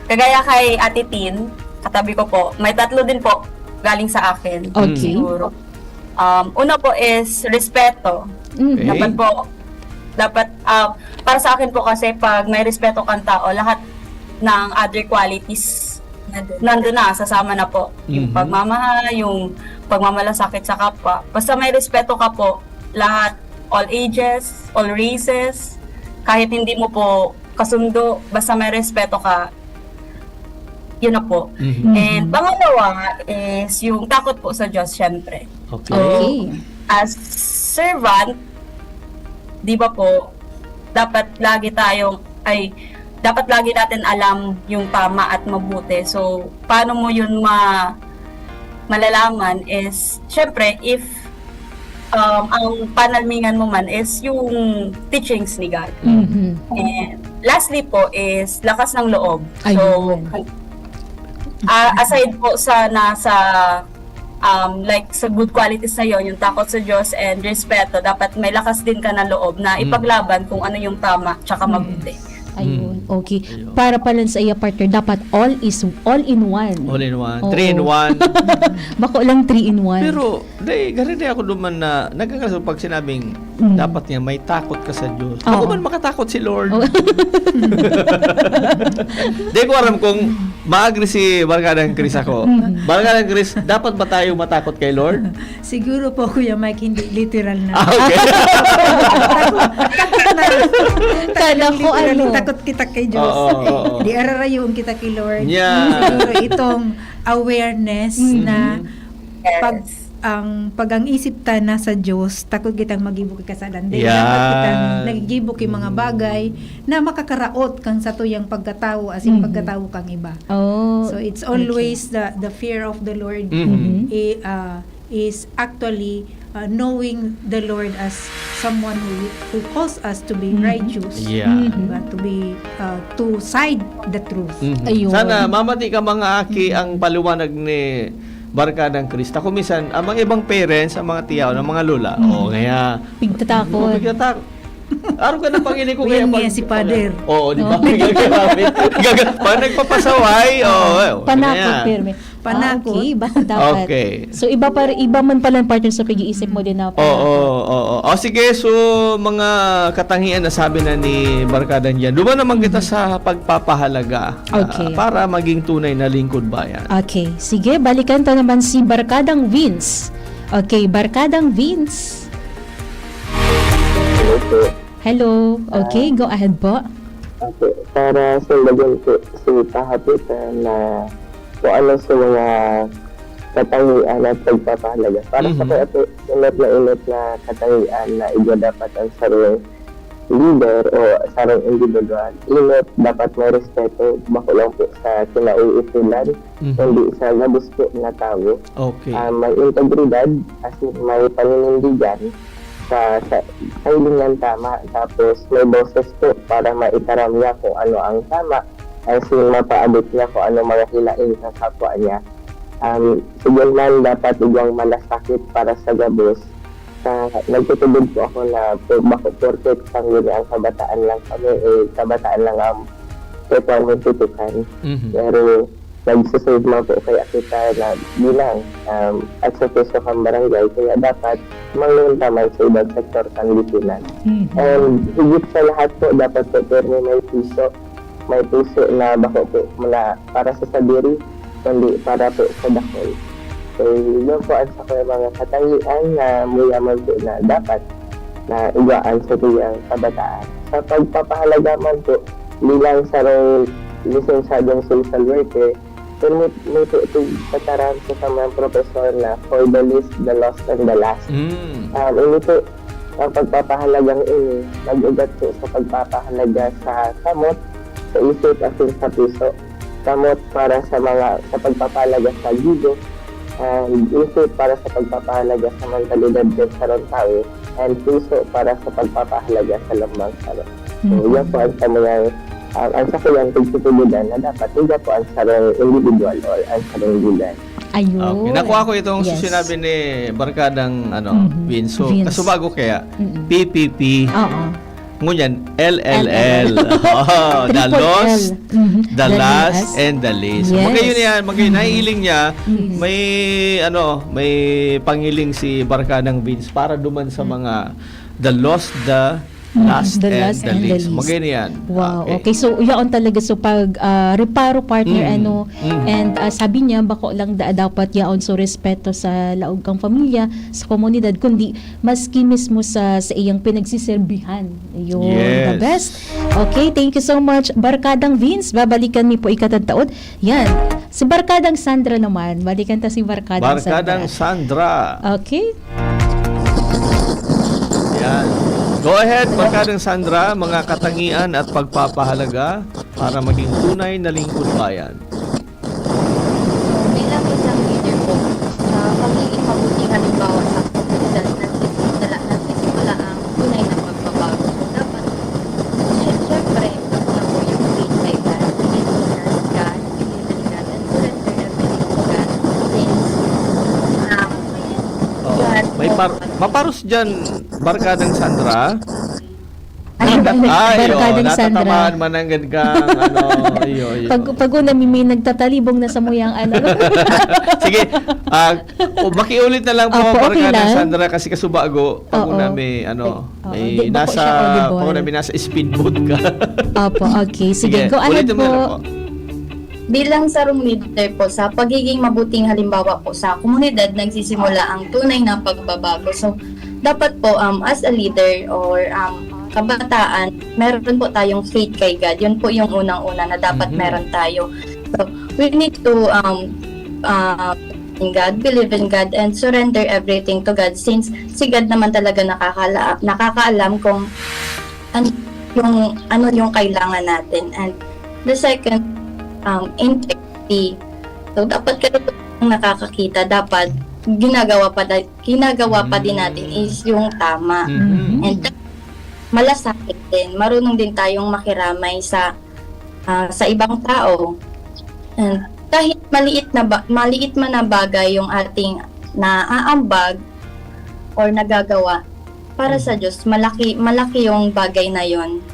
kagaya kay Ate Tin, katabi ko po, may tatlo din po galing sa akin. Okay. Siguro. Um, una po is respeto. Mm. Okay. Dapat po, dapat, ah, para sa akin po kasi pag may respeto kang tao, lahat ng other qualities nandun na, sasama na po. Yung Mhm. pagmamahal, yung pagmamalasakit sa kapwa. Basta may respeto ka po, lahat, all ages, all races, kahit hindi mo po kasundo, basta may respeto ka, yun na po. Mhm. And pangalawa is yung takot po sa Diyos, syempre. Okay. Okay. As servant, di ba po, dapat lagi tayong, ay, dapat lagi natin alam yung tama at mabuti. So, paano mo yun ma malalaman is, syempre, if um, ang panalmingan mo man is yung teachings ni God. Mhm. And lastly po is lakas ng loob. So, Ayun. ah, aside po sa nasa um, like sa good qualities na yon, yung takot sa Diyos and respeto, dapat may lakas din ka na loob na Mm. ipaglaban kung ano yung tama tsaka Mm. mabuti. Ayun. Mm. Okay. Ayun. Para pala sa iya partner, dapat all is all in one. All in one. Oo. Three in one. Bako lang three in one. Pero, di, gari di ako duman na nagkakaso pag sinabing Mm. dapat nga may takot ka sa Diyos. Oo. Ako man makatakot si Lord. Oh. Di ko alam kung maagri si Barkadang Chris ako. Mm. Barkadang Chris, dapat ba tayo matakot kay Lord? Siguro po, Kuya Mike, hindi literal na. Ah, okay. Kala ko Literally, ano. takot kita kay Diyos. Oo, oo, oo. Di ararayoon kita kay Lord. Yeah. Siguro itong awareness Mm. na Yes. pag ang pag ang isip ta nasa Diyos, takot kitang magibo ki kasalan. Dahil Yeah. dapat kitang nagigibo ki mga bagay na makakaraot kan satuyang pagkatawo, as in Mhm. pagkatawo kang iba. Oh. So it's Okay. always the the fear of the Lord Mhm. i- uh, is actually uh, knowing the Lord as someone who who calls us to be Mhm. righteous, Yeah. Mhm. diba? To be uh, to side the truth. Mhm. Ayun. Sana mamati ka mga aki ang paliwanag ni Barkadang Chris. Ako minsan, ang mga ibang parents, ang mga tiyaw, ang mga lola, Mhm. oh, kaya, Pigtatakot. Pigtatak-, araw ka na pangini ko Yan kaya nga pag- si Father. Oo, di ba? Oh. Gagamit. Gaga- pag nagpapasaway, oo. Oh, Panakot, pirmi. Panakot. Ah, okay, bako dapat. Okay. So, iba pa, iba man pala ang partner sa pag-iisip mo din na Oo, oo, oo. O sige, so mga katangian na sabi na ni Barkadang Jan. Duman naman kita sa pagpapahalaga ah, Okay. para maging tunay na lingkod bayan. Okay. Sige, balikan ta naman si Barkadang Vince. Okay, Barkadang Vince. Hello po. Hello. Okay, go ahead po. Opo, para sundagon po si kahapotan na kung ano sa mga katangian at pagpapahalaga. Para sa Mhm. kaya po, inot na inot na katangian na igwa dapat ang sarong leader o sarong individual. Inot, dapat may respeto, bako lang po sa kinauutulan, Mhm. kundi sa gabos po na tawo. Okay. Ah, may integridad, as in may paninindigan sa, sa kailingan tama, tapos may boses po para maitaram niya kung ano ang tama, as in mapaabot niya kung ano mga hilaing sa kapwa niya. Um, sige man, dapat igwang malasakit para sa gabos. Sa, nagtutubod po ako na po, bako porket sangguni ang kabataan lang kami, eh, kabataan lang ang pwede tutukan. Mhm. Pero nagsiserve man po kaya kita na bilang um, ex officio kang barangay, kaya dapat manglunta man sa ibang sektor kan lipunan. Mhm. And higit sa lahat po, dapat po pirmi may puso. May puso na bako po mula para sa sadiri, kundi para po sa dakul. So, yun po ang sa mga katangian na muyaman po na dapat na iwaan sa tuyang kabataan. Sa pagpapahalaga man po, bilang sarong lisensyadong social worker, permit mo po ito pataram sa samang profesor na for the least, the lost, and the last. Mm. Um, ini po, ang pagpapahalagang ini, nag-ugat po sa pagpapahalaga sa kamot, sa isip asin sa puso. Kamot para sa mga, sa pagpapahalaga sa gibo, and isip para sa pagpapahalaga sa mentalidad kan sarong tawo, and puso para sa pagpapahalaga sa lambang saro. So, Mhm. yan po ang samuyang, ang, ang sakuyang pagtutuludan na dapat higa po ang sarong individual or ang sarong ligan. Ayun. Okay. Nakuha ko itong Yes. sinabi ni Barkadang, ano, Mhm. Vince. So, Vince. kasubago kaya, Mm-mm. P P P. Oo. Ngunyan, L L L. L L L. Oh, the Triple lost, L. Mhm. the The last, last. and the least. Yes. Magayon yan, magayon. Mhm. Nahihiling niya, Mhm. may, ano, may pangiling si Barkadang Vince para duman sa Mhm. mga the lost, the Mhm. last, The and last the and the least. least. Magayon yan. Wow, Okay. okay. So, yaon talaga. So, pag, ah, reparo, partner, Mm. ano, Mm. and, ah, sabi niya, bako lang da-, dapat yaon. So, respeto sa laog kang pamilya, sa komunidad, kundi maski mismo sa, sa iyang pinagsiserbihan. Ayun, the Yes. best. Okay, thank you so much, Barkadang Vince. Babalikan mi po ikatataod. Yan. Si Barkadang Sandra naman. Balikan ta si Barkadang Barkadang Sandra. Sandra. Okay. Yan. Go ahead, Barkadang Sandra. Mga katangian at pagpapahalaga para maging tunay na lingkod bayan. Bilang isang leader po, sa pagiging mabuting halimbawa sa komunidad, nagsisimula, nagsisimula ang tunay na pagbabago. So, dapat, sy-, syempre, una po yung faith kay God. Believe in God, believe in God, and surrender everything to God. Since, um, Oh, God may po, par-, maparos dyan, Barkadang Sandra. Ay, Ay, oo, Barkadang Sandra. natatamaan man ang ganda, ano, iyo, iyo. Pag, pag una, may, may nagtatalibong na sa muyang, ano. Sige, ah, o, makiulit na lang po, Opo, okay Barkadang lang. Sandra, kasi kasubago, pag Oo. una may, ano, Oo, may di ba po nasa, siya audible? pag una may nasa speedboat ka. Opo, okay. Sige, Sige, go ahead ulitin mo na po. lang po. Bilang sarong leader po, sa pagiging mabuting halimbawa po sa komunidad, nagsisimula ang tunay na pagbabago. So, dapat po, um, as a leader or, um, kabataan, meron po tayong faith kay God. Yun po yung unang-una na dapat Mhm. meron tayo. So, we need to, um, uh, in God, believe in God, and surrender everything to God, since si God naman talaga nakakala-, nakakaalam kung an-, yung, ano yung kailangan natin. And the second, um, integrity. So, dapat kayo po ang nakakakita, dapat ginagawa pa da-, ginagawa pa din natin Mm. is yung tama. Mhm. And malasakit din, marunong din tayong makiramay sa, ah, sa ibang tao. And kahit maliit na ba-, maliit man na bagay yung ating naaambag or nagagawa, para sa Mhm. Diyos, malaki, malaki yung bagay na yon.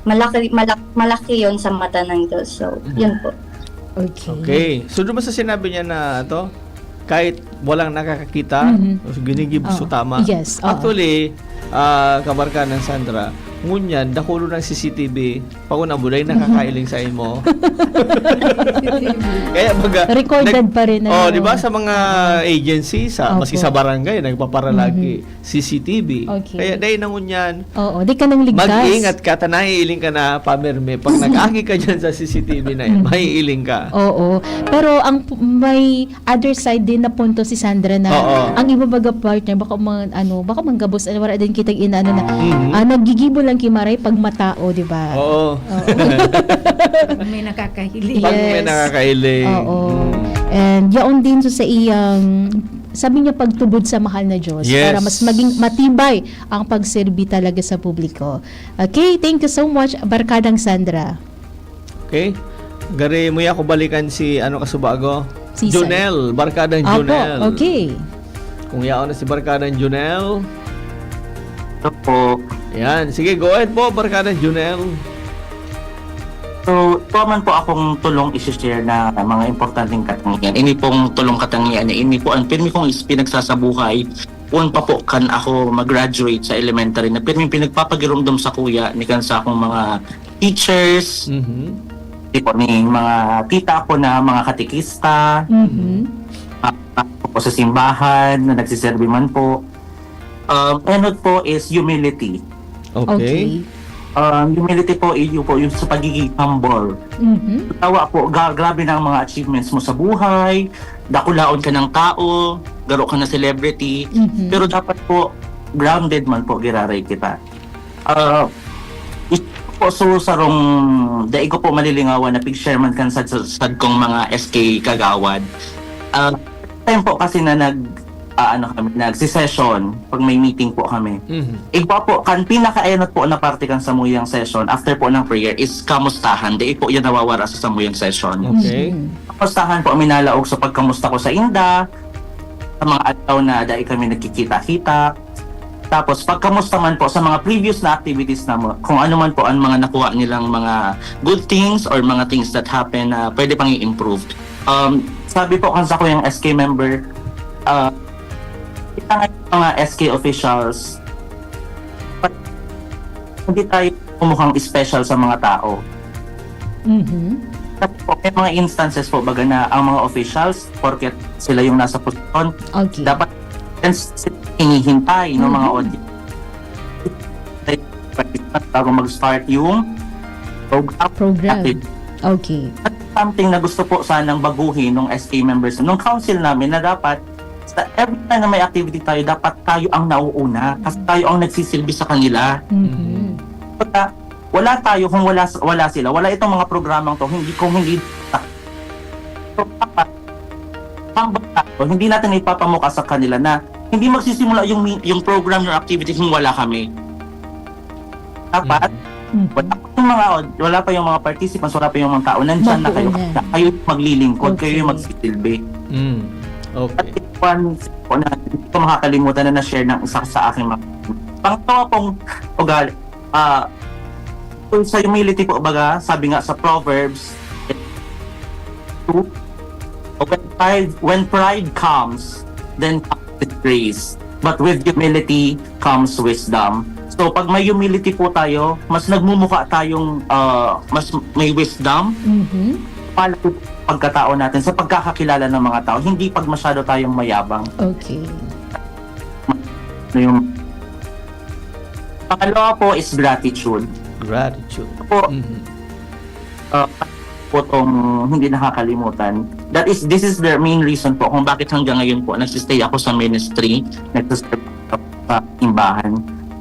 Malaki, malak-, malaki yon sa mata ng Diyos. So, Mhm. yun po. Okay. Okay. So, doon sa sinabi niya na to, kahit walang nakakakita, Mhm. so, ginigib Oo. so tama. Yes, oo. Actually, ah, kabarka ng Sandra, ngunyan, dakulo ng C C T V, pag una mo, dahil Mhm. nakakailing sa imo. Kaya baga, Recorded nag-, pa rin, oh, ano. di ba, sa mga Oo. agency, sa, maski Opo. sa barangay, nagpaparalagi, Mhm. C C T V. Okay. Kaya dahil na ngunyan, Oo, di ka nang ligtas. mag-ingat ka, ta naiiling ka na, pamirmi. Pag nag-agi ka dyan sa C C T V na yan, Mhm. maiiling ka. Oo. Pero ang p-, may other side din na punto si Sandra na Oo. ang iba baga partner, baka man, ano, baka man gabos, ano, wala din kitang inaano na, Mhm. ah, nagigibo lang kimaray pag matao, di ba? Oo. Oo. Pag may nakakahiling. Pag may Yes. nakakahiling. Oo. Mm. And yaon din so sa iyang, sabi niya, pagtubod sa mahal na Diyos Yes. para mas maging matibay ang pagserbi talaga sa publiko. Okay, thank you so much, Barkadang Sandra. Okay. Gari mo ako balikan si, ano, kasubago? Si Sir. Jonel, Barkadang Opo, Jonel. okay. Kung yaon na si Barkadang Jonel. Opo. Yan. Sige, go ahead po, Barkadang Jonel. So, ito man po akong tulong isi-share na mga importanteng katangian. Ini pong tulong katangian na ini po ang pirmi kong is-, pinagsasabuhay. Poon pa po kan ako mag-graduate sa elementary na pirmi pinagpapagiromdom sa kuya ni kan sa akong mga teachers. Mhm. Di po, ni mga tita ko na mga katekista. Mhm. Ah, ako po sa simbahan na nagsiserbi man po. Um, enot po is humility. Okay. Okay. Um, humility po, iyo po, yung sa pagiging humble. Mhm. Tawa po, ga-, grabe na ang mga achievements mo sa buhay, dakulaon ka ng tao, garo ka na celebrity, Mhm. pero dapat po, grounded man po, giraray kita. Ah, is-, Po, so, sarong, dai ko po malilingawan na pig-share man kan sad, sad, sad kong mga S K kagawad. Ah, time po kasi na nag, ah, ano kami, nagsi-session pag may meeting po kami. Mhm. Igwa po, kan pinakaenot po na parte kan samuyang session, after po ng prayer, is kamustahan. Dai po yan nawawara sa samuyang session. Okay. Mhm. Kamustahan po, minalaog sa pagkamusta ko sa inda, sa mga adlaw na dai kami nagkikita-kita. Tapos, pagkamusta man po sa mga previous na activities na mo, kung ano man po ang mga nakuha nilang mga good things or mga things that happen na pwede pang i-improve. Um, sabi po kan sa ko yung S K member, ah, kita nga yung mga S K officials, hindi tayo kumukhang special sa mga tao. Mhm. Kasi po, may mga instances po, baga, na ang mga officials, porket sila yung nasa posisyon, okay, dapat hinihintay ng mga, mhm, audience bago mag-start yung program. Program. Okay. At something na gusto po sanang baguhin ng S K members, nung council namin, na dapat sa every time na may activity tayo, dapat tayo ang nauuna kasi tayo ang nagsisilbi sa kanila. Mhm. Pagka wala tayo, kung wala, wala sila, wala itong mga programang to, hindi, kung hindi, so, dapat, hambak tayo, hindi natin ipapamukha sa kanila na hindi magsisimula yung mi-, yung program, yung activity kung wala kami. Dapat, mhm, wala pa yung mga, wala pa yung mga participants, wala pa yung mga tao, nandyan na kayo. Mauna. Kayo yung maglilingkod, kayo yung, okay, magsisilbi. Mm. Okay. At one po na hindi ko makakalimutan na na-share ng isa sa aking mga, pangalawa pong ugali, ah, kung sa humility po, baga, sabi nga sa Proverbs, when pride, when pride comes, then comes disgrace. But with humility comes wisdom. So, pag may humility po tayo, mas nagmumukha tayong, ah, mas may wisdom. Mhm. Pala po pagkatao natin sa pagkakakilala ng mga tao, hindi pag masyado tayong mayabang. Okay. Ano yung pangalawa po is gratitude. Gratitude. Po, mhm, ah, po tong hindi nakakalimutan. That is, this is the main reason po kung bakit hanggang ngayon po nagsistay ako sa ministry, nagsiserve ako sa simbahan,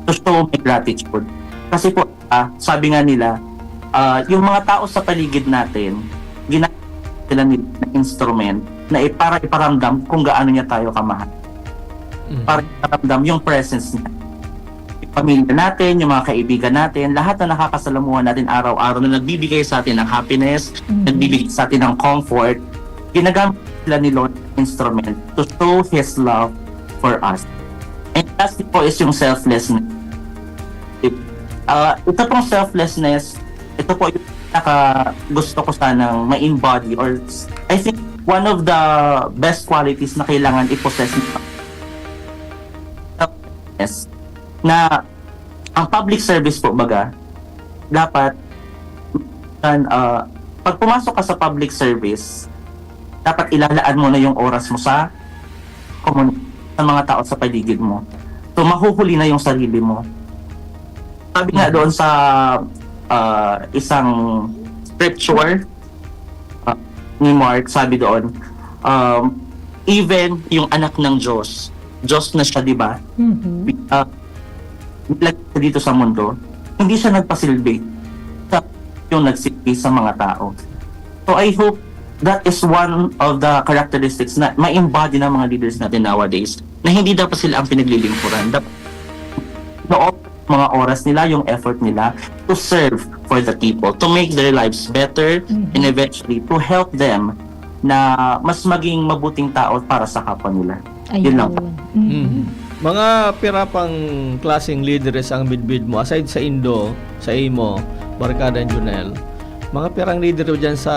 to show my gratitude. Kasi po, ah, sabi nga nila, ah, yung mga tao sa paligid natin, gina-, sila nila na instrument na i-, para iparamdam kung gaano niya tayo kamahal. Mhm. Para iparamdam yung presence niya. Yung pamilya natin, yung mga kaibigan natin, lahat na nakakasalamuha natin araw-araw na nagbibigay sa atin ng happiness, mhm, nagbibigay sa atin ng comfort, ginagamit sila ni Lord na instrument to show His love for us. And lastly po is yung selflessness. Ah, ito pong selflessness, ito po yung pinaka gusto ko sanang ma-embody, or I think one of the best qualities na kailangan i-possess ng selflessness, na ang public service po, baga, dapat, ah, pag pumasok ka sa public service, dapat ilalaan mo na yung oras mo sa komun-, sa mga tao sa paligid mo. So, mahuhuli na yung sarili mo. Sabi nga, mhm, doon sa, ah, isang scripture, ah, ni Mark, sabi doon, um, even yung anak ng Diyos, Diyos na siya, di ba? Mhm. Ah, nilagay siya dito sa mundo, hindi siya nagpasilbi. Siya yung nagsilbi sa mga tao. So, I hope that is one of the characteristics na ma-embody ng mga leaders natin nowadays, na hindi dapat sila ang pinaglilingkuran. Dapat, no, mga oras nila, yung effort nila to serve for the people, to make their lives better, mhm, and eventually to help them na mas maging mabuting tao para sa kapwa nila. Yun lang po. Ayun. Mhm. Mhm. Mga pira pang klaseng lideres ang midbid mo, aside sa indo, sa imo, Barkada Jonel? Mga pirang lider mo diyan sa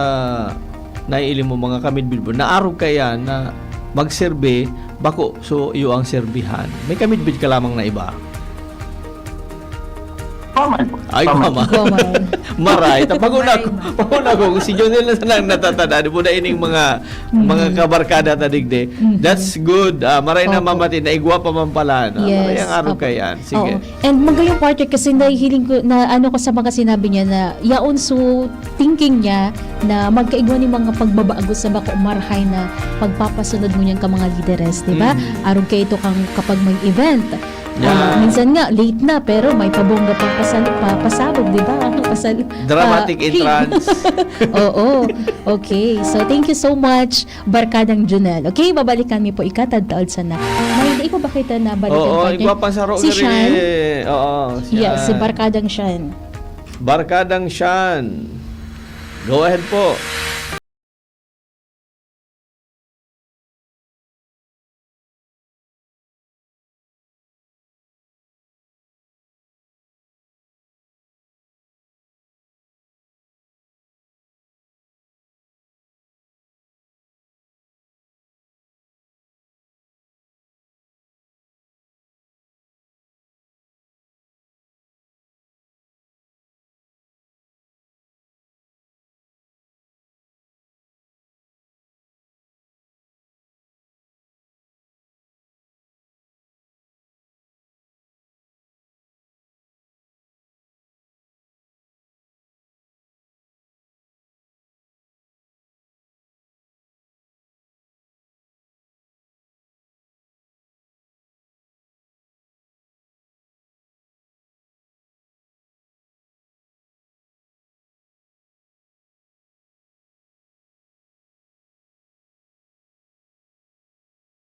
naiiling mo, mga kamidbid mo, na arog kaiyan na magserbi, bako so iyo ang serbihan? May kamidbid ka lamang na iba? Paman. Ay, paman. Paman. Paman. Maray. Ta-, pag-una ko, maray, ma. Pag-una ko, kung si Jonel na lang natatandaan mo na ining mga, mhm, mga kabarkada ta digdi. Mhm. That's good. Ah, maray na, opo, mamati na igwa pa man pala, no? Yes, maray ang arog, opo, kaiyan. Sige. Oo. And magayong, partner, kasi nahihiling ko na ano ko sa mga sinabi niya na yaon, so thinking niya na magkaigwa ni mga pagbabago sa bako marahay na pagpapasunod mo niyan ka mga lideres, di ba? Mhm. Arog kaito kang kapag may event, Ah, minsan nga, late na, pero may pabongga pang pasal-, pa-, pasabog, di ba? Pasal-, Dramatic pa-, entrance. Oo. Okay. So, thank you so much, Barkadang Junel. Okay, babalikan mi po ika, tadtaod sana. May, di ko ba kita nabalikan, Oo, partner? Igwa pa sa ro-, Si Shan? Oo, Yeah, si Shan. Barkadang Shan. Barkadang Shan. Go ahead po.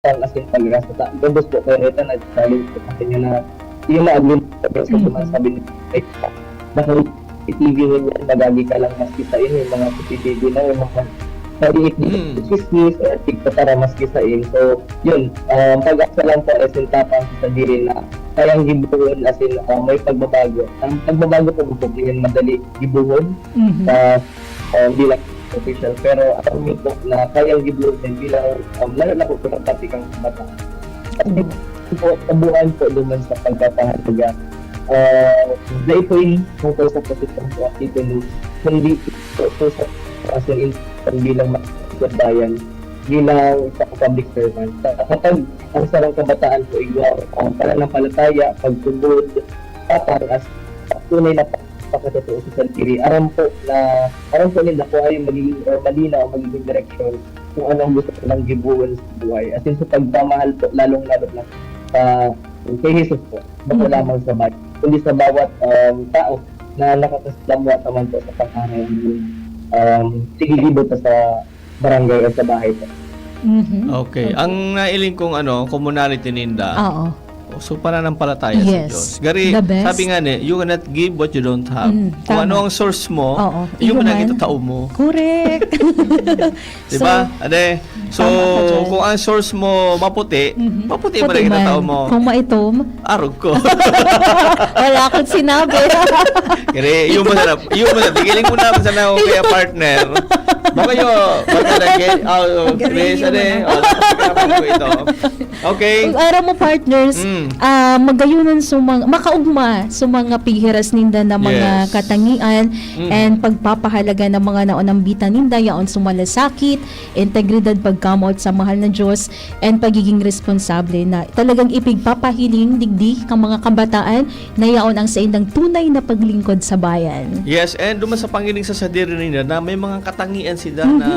Tan asin pagrasa ta, gabos po kaya ito nagsalig po kasi nga na, yung mga aglim-, sa Mm. mga sabi ni, baka C C T V ninyo, magagi ka lang maski sa inyo, yung mga C C T V na, yung mga maliit na Mm. chismis, eh, tigpatara maski sa in. So, yun, um, pag-asa lang po, eh, sintapang sa sadiri na kayang gibohon, as in, um, may pagbabago. Ang pagbabago po, po, po, yan madali gibohon Mhm. sa, um, bilang official. Pero alam niyo po na kayang gibohon yan bilang, um, lalo na po, pinagpatikang kabataan. At Mm. po, kabuuan po naman sa pagpapahalaga. Ah, dahil po yung tungkol sa posisyon po at titulo, hindi po, po sa, as an institution bilang mga bayan, bilang isang public servant. Sa, kapag ang sarang kabataan po, igwa, ang pananampalataya, pagtubod, tapang as tunay na pakatotoo sa sarili. Aram po na, aram po ninda kung ano yung magiging, o mali na o magiging direksyon kung anong gusto nilang gibohon sa buhay. As in, sa pagmamahal po, lalong-lalo na sa, kay Jesus po, bako Mm. lamang sa bayan, kundi sa bawat, um, tao na nakakasalamuha naman po sa pagkaharayang, um, tigigibot sa barangay o sa bahay po. Mhm. Okay. Okay. Ang nailing kong ano, commonality ninda, Oo. so, pananampalataya sa Yes. Diyos. Gari, The best. sabi nga ni, "You cannot give what you don't have." Mm, Kung tama. ano ang source mo, Oo. yun Iyo man ang man. itatao mo. Correct. Di So, ba? Ade, so, tama ka dyan. kung ang source mo maputi, Mhm. maputi man Puti ang itatao man. mo. Kung maitom, Arog ko. Wala akong sinabi. Kaya, yung masarap. Yung masarap. Giling mo na, masarap ako kaya, partner. Baka yung, baka lagi, ah, Ang galing Chris, yun, ano eh? ano? Oh, napag-arapan ko ito. Okay. Ang araw mo, partners, Mm. ah, magayunan sa mga, makaugma sa mga pihiras ninda na mga Yes. katangian Mm. and pagpapahalaga ng mga naonambitan ninda, yaon sa malasakit, integridad, pagkamot sa mahal na Diyos, and pagiging responsable na talagang ipigpapahiling digdi kan mga kabataan na yaon ang saindang tunay na paglingkod sa bayan. Yes, and duman sa pangiling sa sadiri ninda na may mga katangian sila Mhm. na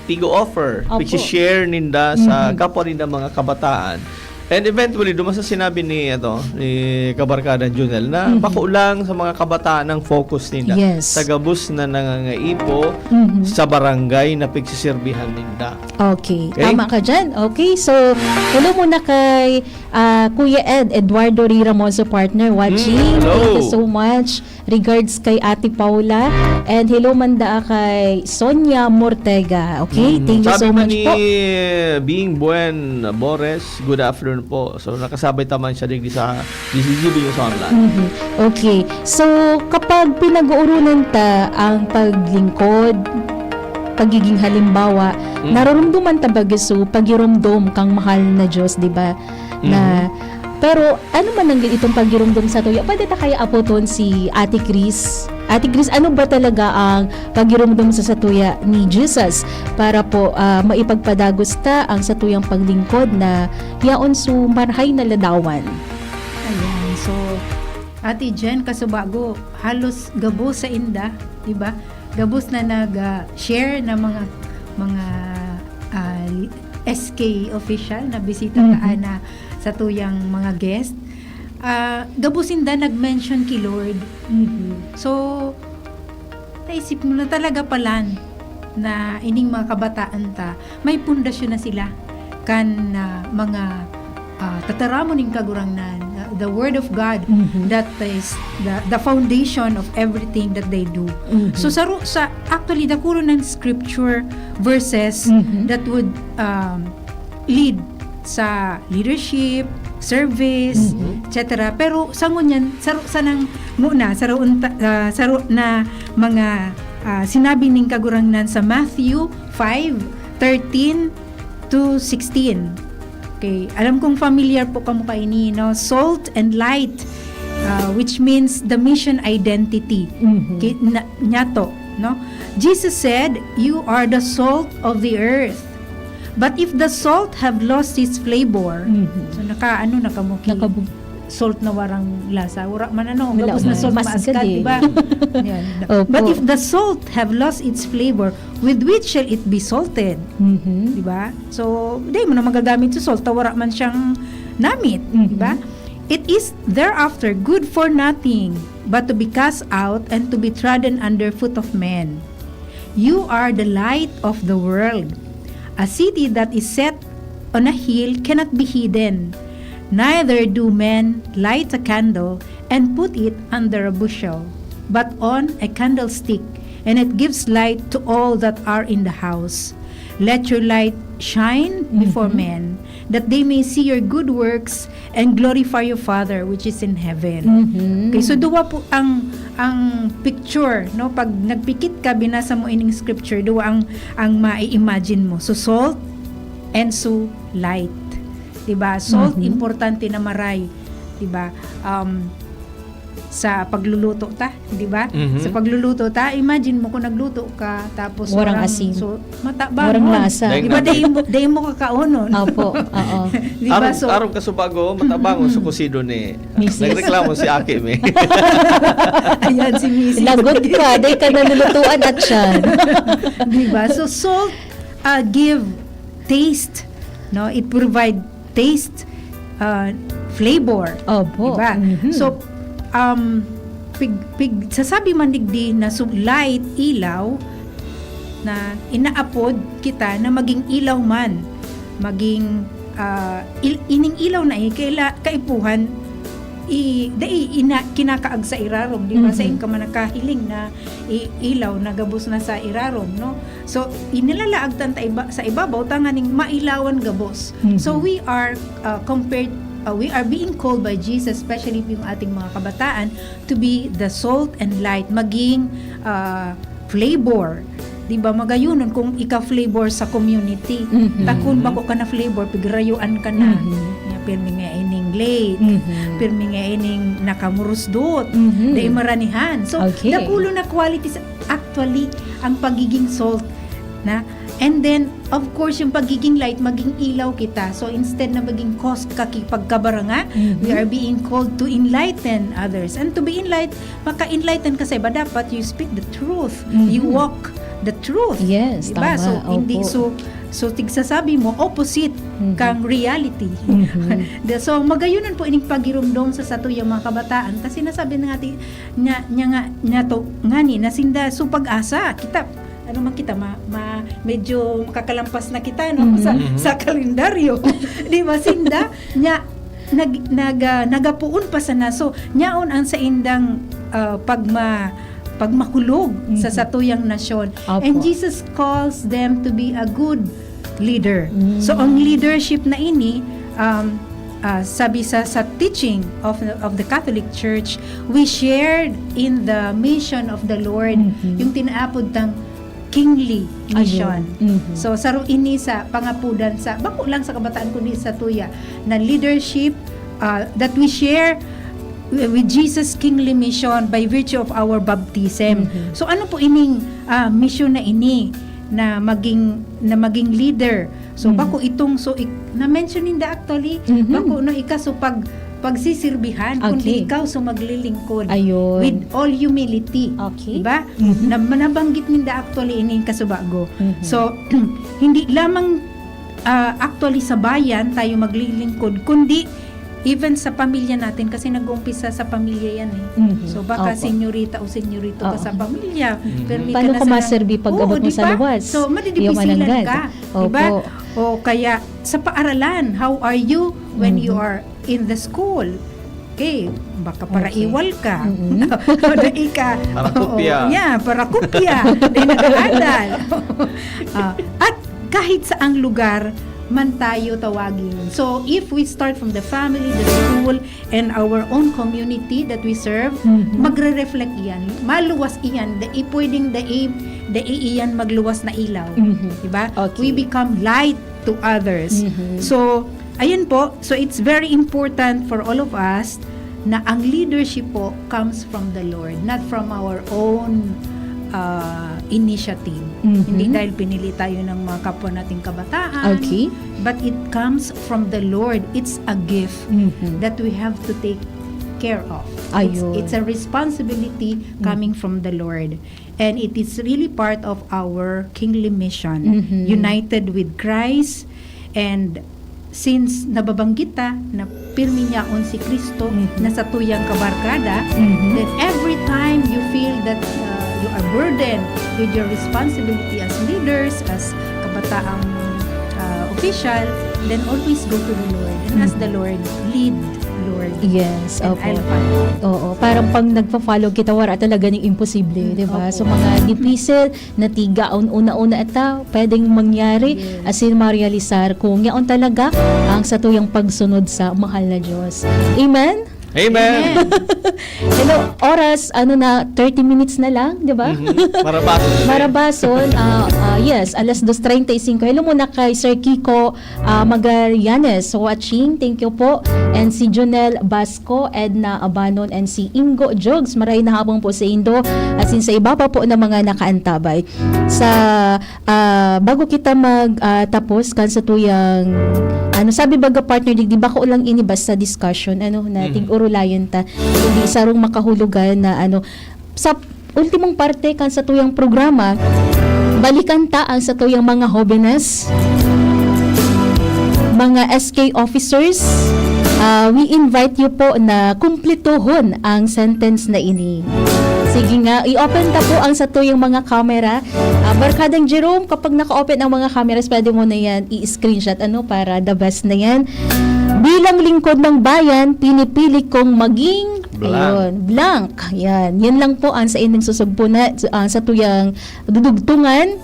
pig-o-offer, Opo. pig-share ninda sa Mhm. kapwa ninda mga kabataan. And eventually, duman sa sinabi ni, ano, ni Kabarkada Junel na Mhm. bako lang sa mga kabataan ang focus ninda Yes. sa gabos na nangangaipo Mhm. sa barangay na pagsiserbihan ninda. Okay. Okay? Tama ka dyan. Okay, so, hello muna kay, ah, Kuya Ed, Eduardo Ri Ramoso, partner, watching. Mm, hello. Thank you so much. Regards kay Ate Paula. And hello man daa kay Sonia Mortega. Okay? Mm, Thank you sabi so man much ni po. Bing Buen Bores, "Good afternoon po." So, nakasabay ta man siya digdi sa D Z G B News Online. Mhm. Okay. So, kapag pinag-uoronan ta ang paglingkod, pagiging halimbawa, Mm. nararumduman ta baga so pagiromdom kang mahal na Diyos, di ba? Na, Mhm. pero ano man ang itong pagiromdom sa tuya? Pwede ta kaya apoton si Ate Chris? Ate Chris, ano ba talaga ang pagiromdom sa satuya ni Jesus para po, ah, maipagpadagos ta ang satuyang paglingkod na yaon sa marahay na ladawan? Ayan. So, Ate Jen, kasubago, halos gabos sa inda, di ba? Gabos na nag, ah, share na mga, mga, ah, S K official na bisita Mhm. kaan na satuyang mga guest. Ah, gabos sinda nag-mention ki Lord. Mhm. So, naisip mo na talaga palan na ining mga kabataan ta, may pundasyon na sila kan, ah, mga, ah, tataramon nin Kagurangnan, ah, the Word of God, Mhm. that is the, the foundation of everything that they do. Mhm. So, saro-, sa, actually, dakoro nang scripture verses Mhm. that would, um, lead sa leadership, service, Mhm. et cetera. Pero sa ngunyan, saro, sanang muna, saro, unta, ah, saro na mga, ah, sinabi ning Kagurangnan sa Matthew five thirteen to sixteen. Okay, alam kong familiar po kamo kaini, no? Salt and light, ah, which means the mission identity. Mhm. Ki-, na, niyato, no? Jesus said, "You are the salt of the earth." But if the salt have lost its flavor, Mhm. so naka, ano na kamo, ki-, Nakabug- salt na warang lasa. Wala man ano, Wala gabos na man. salt Mas maaskad, gadi. di ba? Yan. Opo. But if the salt have lost its flavor, with which shall it be salted? Mhm. Di ba? So, di mo na magagamit sa salt, ta wala man siyang namit, Mhm. di ba? It is thereafter good for nothing but to be cast out and to be trodden under foot of men. You are the light of the world. A city that is set on a hill cannot be hidden. Neither do men light a candle and put it under a bushel, but on a candlestick, and it gives light to all that are in the house. Let your light shine before Mhm. men, that they may see your good works and glorify your Father which is in heaven. Mhm. Okay, so duwa po ang, ang picture, no? Pag nagpikit ka, binasa mo ining scripture, duwa ang, ang ma-imagine mo. So, salt and so light. Diba? Salt, Mhm. importante na maray. Diba? Um, sa pagluluto ta, di ba? Mhm. Sa pagluluto ta, imagine mo kung nagluto ka, tapos Warang warang asin. so, matabangon. Warang lasa. Dai Di ba, namin. dai mo, dai mo kakaonon. Opo, oo. Di ba? Arog, So, arog ka subago, matabangon sa Mm-mm. kusido ni, Misis. nagreklamo si Aki mi. Ayan, si Misis. Lagot ka, dai ka nalulutuan at siyan. Di ba? So, salt, uh, give taste, no? It provide taste, uh, flavor. Opo. Diba? Mhm. So, um, pig, pig, sasabi man digdi na su-, light, ilaw, na inaapod kita na maging ilaw man, maging, ah, il-, ining ilaw na, eh, kaila-, kaipuhan, i-, dai ina-, kinakaag sa irarom, di ba? Mhm. Sain ka man nakahiling na i-, ilaw na gabos na sa irarom, no? So, inilalaag tan ta iba-, sa ibabaw, tanganing mailawan gabos. Mhm. So, we are, uh, compared, uh, we are being called by Jesus, especially yung ating mga kabataan, to be the salt and light, maging, uh, flavor. Di ba, magayonon kung ika-flavor sa community. Mhm. Ta kun bako ka na flavor, pigrayuan ka na. Mhm. Nga, pirmi nga ining late, Mhm. pirmi nga ining nakamurusdot, Mhm. dai maranihan. So, Okay. dakulo na qualities actually ang pagiging salt na. And then, of course, yung pagiging light, maging ilaw kita. So, instead na maging cause ka ki-, pagkabaranga, Mhm. we are being called to enlighten others. And to be enlightened, maka-enlighten ka sa iba, dapat you speak the truth. Mhm. You walk the truth. Yes, Diba? tama. So, hindi, Opo. so, so, tigsasabi mo, opposite Mhm. kang reality. Mhm. The, so, magayonon po ining pagirumdom sa satuyang mga kabataan. Kasi nasabi na nga ti-, nya, nya nga, nya to, ngani, na sinda, so pag-asa, kita, ano man kita, ma, ma, medyo makakalampas na kita, no? Mhm. Sa, Mhm. sa kalendaryo. Di ba, sinda, nya, nag, nag, ah, nagapoon pa sana. So, nyaon ang saindang, ah, pagma-, pagmakulog sa Mhm. satuyang nasyon. Opo. And Jesus calls them to be a good leader. Mm. So, ang leadership na ini, um, ah, sabi sa, sa teaching of, of the Catholic Church, we shared in the mission of the Lord, Mhm. yung tinaapod tang kingly mission. Ayun. Mhm. So, saro ini sa pangapodan sa, bako lang sa kabataan, kundi sa tuya, na leadership, ah, that we share with Jesus' kingly mission by virtue of our baptism. Mhm. So, ano po ining, ah, mission na ini na maging, na maging leader? So, Mhm. bako itong, so, ik-, na-mention ninda actually, Mhm. bako no ika, so, pag, pagsisirbihan, kundi Okay. ikaw, so, maglilingkod Ayun. with all humility. Okay. Diba? Mhm. Na, nabanggit ninda actually ining kasubago. Mhm. So, hindi lamang, ah, actually sa bayan tayo maglilingkod, kundi Even sa pamilya natin, kasi nag-uumpisa sa pamilya yan eh. Mhm. So baka Opo. senyorita o senyorito ka Oo. sa pamilya, Mhm. pero may Paano ka kung na sa maserbi pag Oo, abot mo di sa ba? luwas? So, Yung madidisilan mananggad. ka, di ba? Opo. O kaya sa paaralan, how are you when you Mhm. are in the school? Okay, baka Okay. paraiwal ka. Mm-mm. O dai ka. Parakopya. Oo, yeah, parakopya. Dai nag-aaral. Ah, at kahit saang lugar man tayo tawagin. So, if we start from the family, the school, and our own community that we serve, Mhm. magre-reflect iyan. Maluwas iyan. Dai pwedeng dai, dai iyan magluwas na ilaw. Mhm. Diba? Okay. We become light to others. Mhm. So, ayun po. So, it's very important for all of us na ang leadership po comes from the Lord, not from our own uh, initiative. Mhm. Hindi dahil pinili tayo ng mga kapwa nating kabataan, Okay. but it comes from the Lord. It's a gift Mhm. that we have to take care of. Ayun. It's, it's a responsibility coming from the Lord. And it is really part of our kingly mission, Mhm. united with Christ. And since nababanggit ta na pirmi niyaon si Kristo Mhm. na satuyang kabarkada, Mhm. then every time you feel that uh, you are burdened with your responsibility as leaders, as kabataang uh, official, then always go to the Lord and ask Mhm. the Lord, "Lead, Lord." Yes, And opo. I'll follow. Oo, parang pag nagpa-follow kita, wala talaga ning imposible, Mm, di ba? opo. So, mga dipisil na tiga, un-, una-una ata, pwedeng mangyari, Yes. asin ma-realizar kung yaon talaga ang satuyang pagsunod sa mahal na Diyos. Amen? Amen. Hello, oras, ano na, thirty minutes na lang, di ba? Mhm. Marabason. Marabason, ah, ah, yes, alas dos treinta y cinco. Hello muna kay Sir Kiko ah, Magallanes watching. Thank you po. And si Jonel Basco, Edna Abanon, and si Ingo Jogs. Maray na hapon po sa indo. Asin sa iba pa po na mga nakaantabay. Sa, ah, bago kita mag, ah, tapos kan sa tuyang, ano, sabi baga partner, di, di ba ko lang ini basta discussion, ano, na Mhm. tig-urulayan ta. Hindi sarong makahulugan na, ano, sa ultimong parte kan satuyang programa, balikan ta ang satuyang mga hobenes, mga S K officers. Ah, we invite you po na kumplituhon ang sentence na ini. Sige nga, i-open ta po ang satuyang mga camera. Ah, Barkadang Jerome, kapag naka-open ang mga cameras, pwede mo na yan i-screenshot, ano, para the best na yan. Bilang lingkod ng bayan, pinipili kong maging Blank. Ayun, blank. Yan. Yan lang po ang sa inyong susugpo na, ang sa tuyang dudugtungan.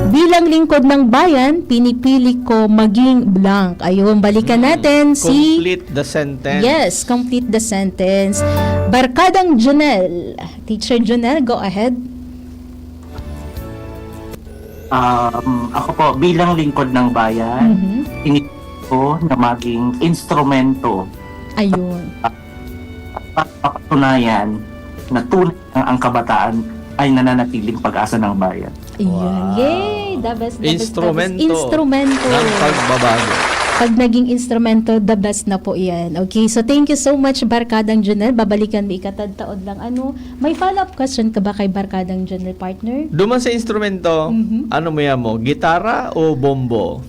Bilang lingkod ng bayan, pinipili ko maging blank. Ayun, balikan Hmm. natin si... Complete the sentence. Yes, complete the sentence. Barkadang Jonel. Teacher Jonel, go ahead. Um, ako po, bilang lingkod ng bayan, Mhm. pinili ko na maging instrumento Ayun. para mapatunayan na tunay na ang kabataan ay nananatiling pag-asa ng bayan. Ayun. Wow. Yay! The best, the best, the best. Instrumento Instrumento. ng pagbabago. Pag naging instrumento, the best na po yan. Okay, so thank you so much, Barkadang Jonel. Babalikan mo ikatadtaod lang. Ano, may follow-up question ka ba kay Barkadang Jonel, partner? Duman sa instrumento, Mhm. ano mo yan mo? Gitara o bombo?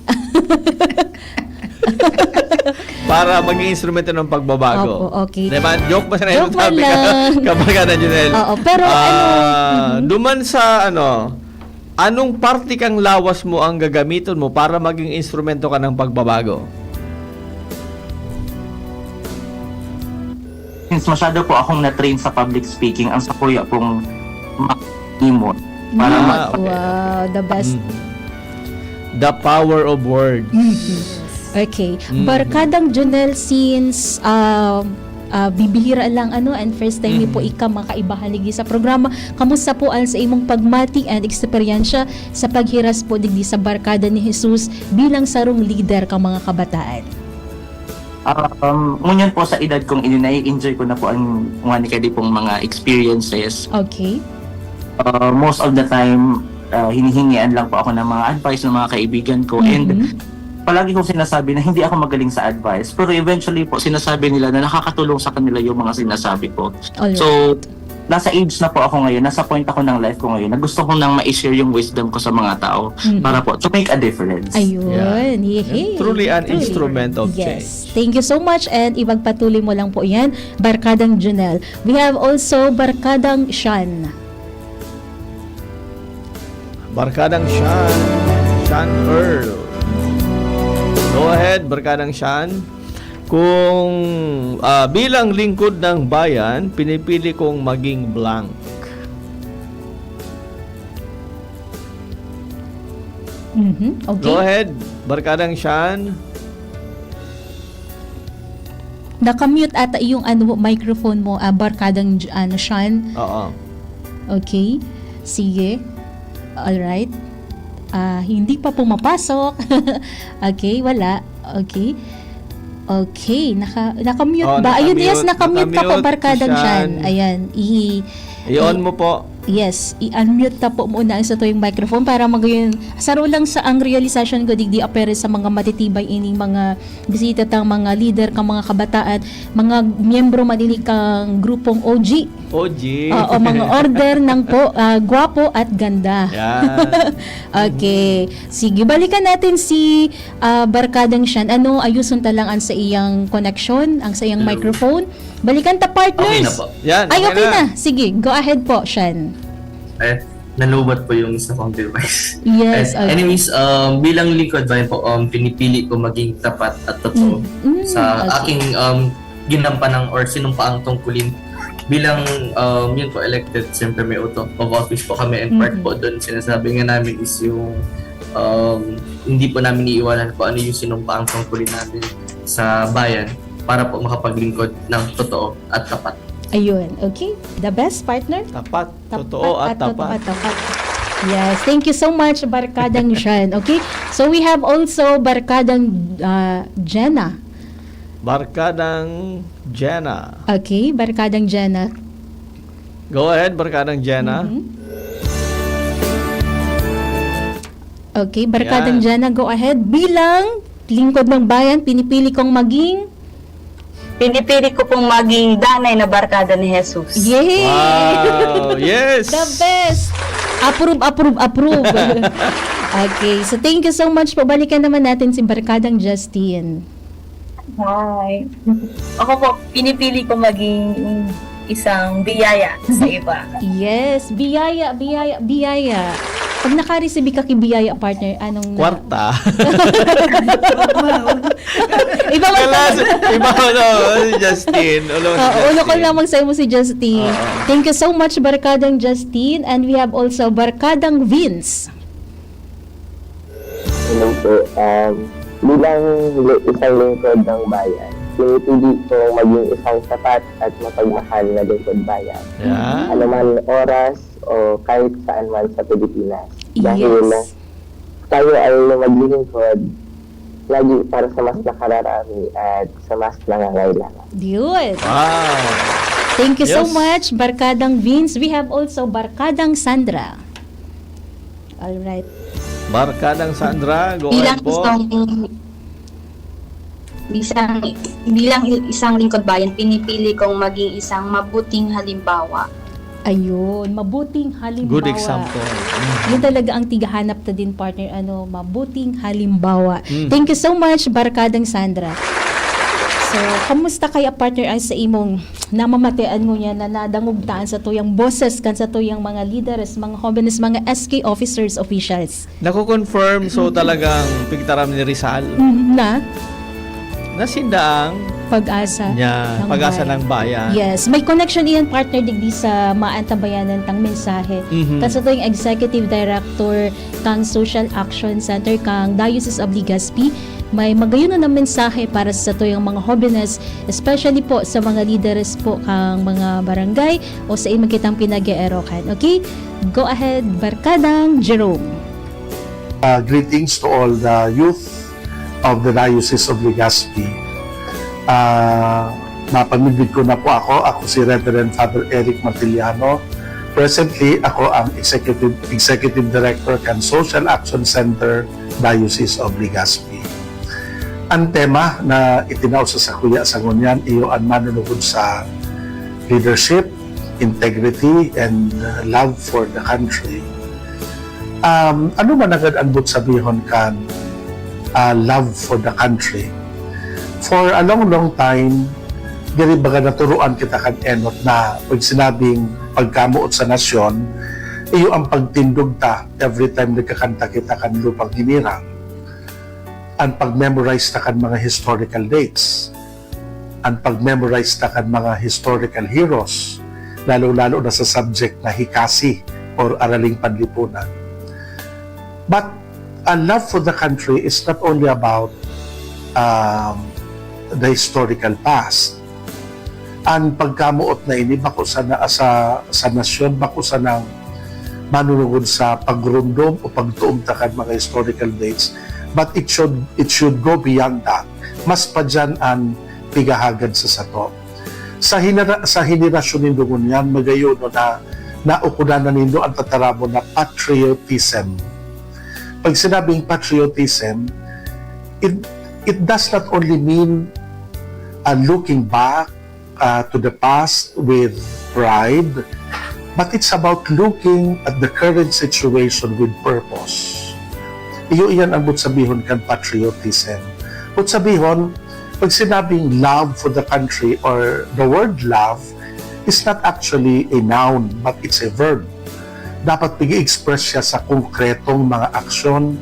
Para maging instrumento ng pagbabago. Opo, okay. Diba? Joke pa sa Joke man topic, lang. Kabarkada Junel. Oo, pero Ah, ano, mhm. Duman sa ano, anong parte kang lawas mo ang gagamiton mo para maging instrumento ka ng pagbabago? Since masyado po akong na-train sa public speaking, ang sakuya pong makimot para Ah, mag- okay, Wow, the best. Mm. The power of words. Mhm. Okay. Mhm. Barkadang Jonel, since ah, ah, bibihira lang ano, and first time ni po Mhm. ika makaibahan digdi sa programa, kamusta po ang sa imong pagmati and eksperyensya sa paghiras po digdi sa Barkada ni Jesus bilang sarong leader ka mga kabataan? Um, ngunyan po sa edad kong ini, nai-enjoy ko na po ang mga ni kadi pong mga experiences. Okay. Uh, most of the time, uh, hinihingian lang po ako ng mga advice ng mga kaibigan ko. And Mhm. palagi kong sinasabi na hindi ako magaling sa advice. Pero eventually po, sinasabi nila na nakakatulong sa kanila yung mga sinasabi ko. Alright. So, nasa age na po ako ngayon, nasa point ako ng life ko ngayon na gusto ko nang ma-share yung wisdom ko sa mga tao Mhm. para po to make a difference. Ayun. Yeah. Yehey. Truly an Truly. instrument of Yes. change. Thank you so much and ipagpatuloy mo lang po yan, Barkadang Junel. We have also Barkadang Shan. Barkadang Shan, Shan Earl. Go ahead, Barkadang Shan. Kung ah, bilang lingkod ng bayan, pinipili kong maging blank. Mhm. Okay. Go ahead, Barkadang Shan. Nakamute ata yung ano, microphone mo, ah, Barkadang J- ano, Shan. Oo. Okay. Sige. Alright. Ah, hindi pa pumapasok. Okay, wala. Okay. Okay, naka nakamute Oh, ba? Ayun, yes, nakamute, nakamute ka pa, nakamute Barkadang si Shan. Shan. Ayan, i I-on mo po. Yes, i-unmute ta po muna ang satuyang microphone para magayon. Saro lang sa ang realization ko, digdi apere sa mga matitibay ining mga bisita tang mga leader kang mga kabataan, mga miyembro man ini kang grupong O G. O G. Oo, mga order ng po, ah, gwapo at ganda. Yan. Okay. Sige, balikan natin si ah, Barkadang Shan. Ano, ayuson ta lang ang sa iyang connection, ang sa iyang Hello. Microphone. Balikan ta, partners. Okay na po. Yan. Ay, okay na. Sige, go ahead po, Shan. Eh, nalubat po yung sa kong device. Yes, Eh, okay. Anyways, um, bilang lingkod bayan po, um, pinipili ko maging tapat at totoo Mm, mm, sa okay. aking um, ginampanan or sinumpaang tungkulin. Bilang um, yun po, elected, siyempre may oath of office po kami and part Mhm. po doon, sinasabi nga namin is yung um, hindi po namin iiwanan kung ano yung sinumpaang tungkulin namin sa bayan para po makapaglingkod ng totoo at tapat. Ayun, okay. The best, partner? Tapat. Tapat Totoo at totoo tapat. at tapat. Yes, thank you so much, Barkadang Shan. Okay, so we have also Barkadang ah, Jenna. Barkadang Jenna. Okay, Barkadang Jenna. Go ahead, Barkadang Jenna. Mhm. Okay, Barkadang Yan. Jenna, go ahead. Bilang lingkod ng bayan, pinipili kong maging Pinipili ko pong maging danay na barkada ni Jesus. Yay! Wow! Yes! The best! Approve, approve, approve. Okay, so thank you so much po. Balikan naman natin si Barkadang Justin. Hi. Ako po, pinipili ko maging isang biyaya sa iba. Yes, biyaya, biyaya, biyaya. Pag nakareceive ka ki biyaya, partner, anong na- Kwarta. Iba man Kala, iba ko na, si Justin. Ulo, si Oo, ulo ko Justin. lamang sa imo si Justin. Oo. Thank you so much, Barkadang Justin. And we have also Barkadang Vince. Hello po. Um, bilang li- isang lingkod ng bayan, pinipili ko maging isang tapat at mapagmahal na lingkod bayan. Yan. Anuman oras o kahit saan man sa Pilipinas. Dahil Yes. tayo ay maglilingkod lagi para sa mas nakararami at sa mas nangangailangan. Yun. Wow! Thank you so Yes. much, Barkadang Vince. We have also Barkadang Sandra. Alright. Barkadang Sandra, go Bilang ahead po. isang bilang bilang isang lingkod bayan, pinipili kong maging isang mabuting halimbawa. Ayun, mabuting halimbawa. Good example. Yun talaga ang tighahanap ta din, partner, ano, mabuting halimbawa. Mm. Thank you so much, Barkadang Sandra. So, kamusta kaya, partner, ang sa imong namamatean mo niya na nadangog taan sa tuyang boses kan sa tuyang mga leaders, mga hobenes, mga S K officers, officials? Nako-confirm, so talagang pigtaram ni Rizal Mhm, na? na sinda ang Pag-asa. niya, ng pag-asa bayan. ng bayan. Yes, may connection iyan, partner, digdi sa maantabayanan tang mensahe. Mhm. Kasi ito yung executive director kang Social Action Center kang Diocese of Legazpi. May magayon na mensahe para sa tuyang mga hobenes, especially po sa mga leaders po kang mga barangay o sa imong kitang pinag-eerokan. Okay? Go ahead, Barkadang Jerome. Uh, greetings to all the youth of the Diocese of Legazpi. Uh, mapamidbid ko na po ako. Ako si Reverend Father Eric Martiliano. Presently, ako ang Executive, Executive Director kan Social Action Center, Diocese of Legazpi. Ang tema na itinao sa sakuya sa ngunyan, iyo ang manunubod sa leadership, integrity and uh, love for the country. Um, ano man agad ang but sabihon kan uh, love for the country? For a long, long time, diri baga naturuan kita kan enot na pag sinabing pagkamoot sa nasyon, iyo ang pagtindog ta every time nagkakanta kita kan lupang hinirang. Ang pag-memorize ta kan mga historical dates, ang pag-memorize ta kan mga historical heroes, lalo-lalo na sa subject na hikasi or araling panlipunan. But a love for the country is not only about um, the historical past. Ang pagkamoot na ini bako sa, na, sa, sa nasyon, bako sa nang manunungod sa pagrumdom o pagtuom ta kan mga historical dates, but it should it should go beyond that. Mas pa diyan ang pigahagad sa sato. Sa hinara, sa henerasyon nindo ngunyan, magayon no na naukudan na nindo ang tataramon na patriotism. Pag sinabing patriotism, it it does not only mean uh, looking back uh, to the past with pride, but it's about looking at the current situation with purpose. Iyo iyan ang but sabihon kan patriotism. But sabihon, pag sinabing love for the country or the word love is not actually a noun but it's a verb. Dapat pag-i-express siya sa konkretong mga aksyon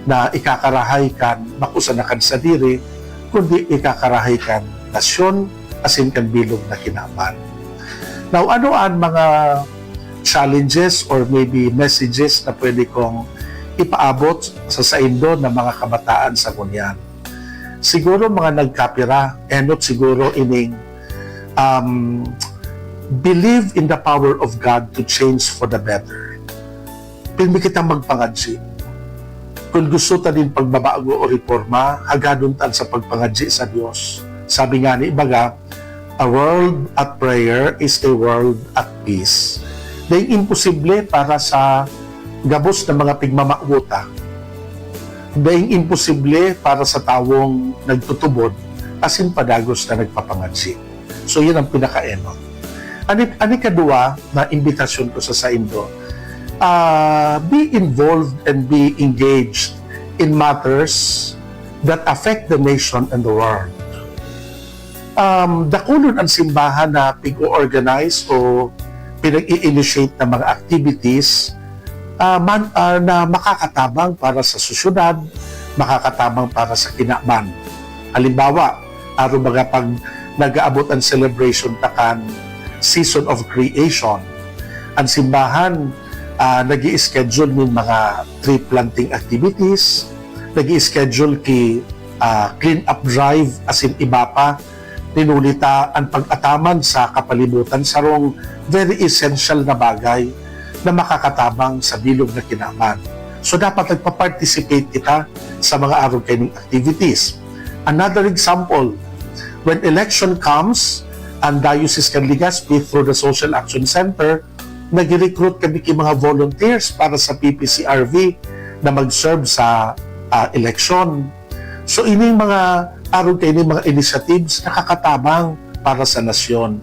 na ikakarahay kan bako sana kan sadiri, kundi ikakarahay kan nasyon asin kan bilog na kinaban. Now, ano ang mga challenges or maybe messages na pwede kong ipaabot sa saindo na mga kabataan sa ngunyan? Siguro mga nagkapira, enot siguro ining um, believe in the power of God to change for the better. Pirmi kitang magpangadji. Kun gusto ta nin pagbabago o reporma, hagadon ta sa pagpangadji sa Dios. Sabi nga ni baga, "A world at prayer is a world at peace." Dahil imposible para sa gabos na mga pigmamawota. Dahil imposible para sa tawong nagtutubod asin padagos na nagpapangadji. So, yun ang pinakaenot. Ani, ani kadua na imbitasyon ko sa saindo, ah, be involved and be engaged in matters that affect the nation and the world. Um, dakulon ang simbahan na pig-o-organize o pinag-i-initiate na mga activities ah, man, ah, na makakatabang para sa sosyedad, makakatabang para sa kinaban. Halimbawa, aron baga pag nag-aabot ang celebration ta kan Season of Creation, ang simbahan ah, nag-i-schedule nin mga tree planting activities, nag-i-schedule ki ah, clean up drive, asin iba pa. Tinuli ta an pag-ataman sa kapalibutan sarong very essential na bagay na makakatabang sa bilog na kinaban. So, dapat nagpa-participate kita sa mga arog kaining activities. Another example, when election comes, ang Diocese kan Legazpi through the Social Action Center, nag-recruit kami ki mga volunteers para sa P P C R V na mag-serve sa ah, eleksyon. So, ining mga arog kaining mga initiatives nakakatabang para sa nasyon.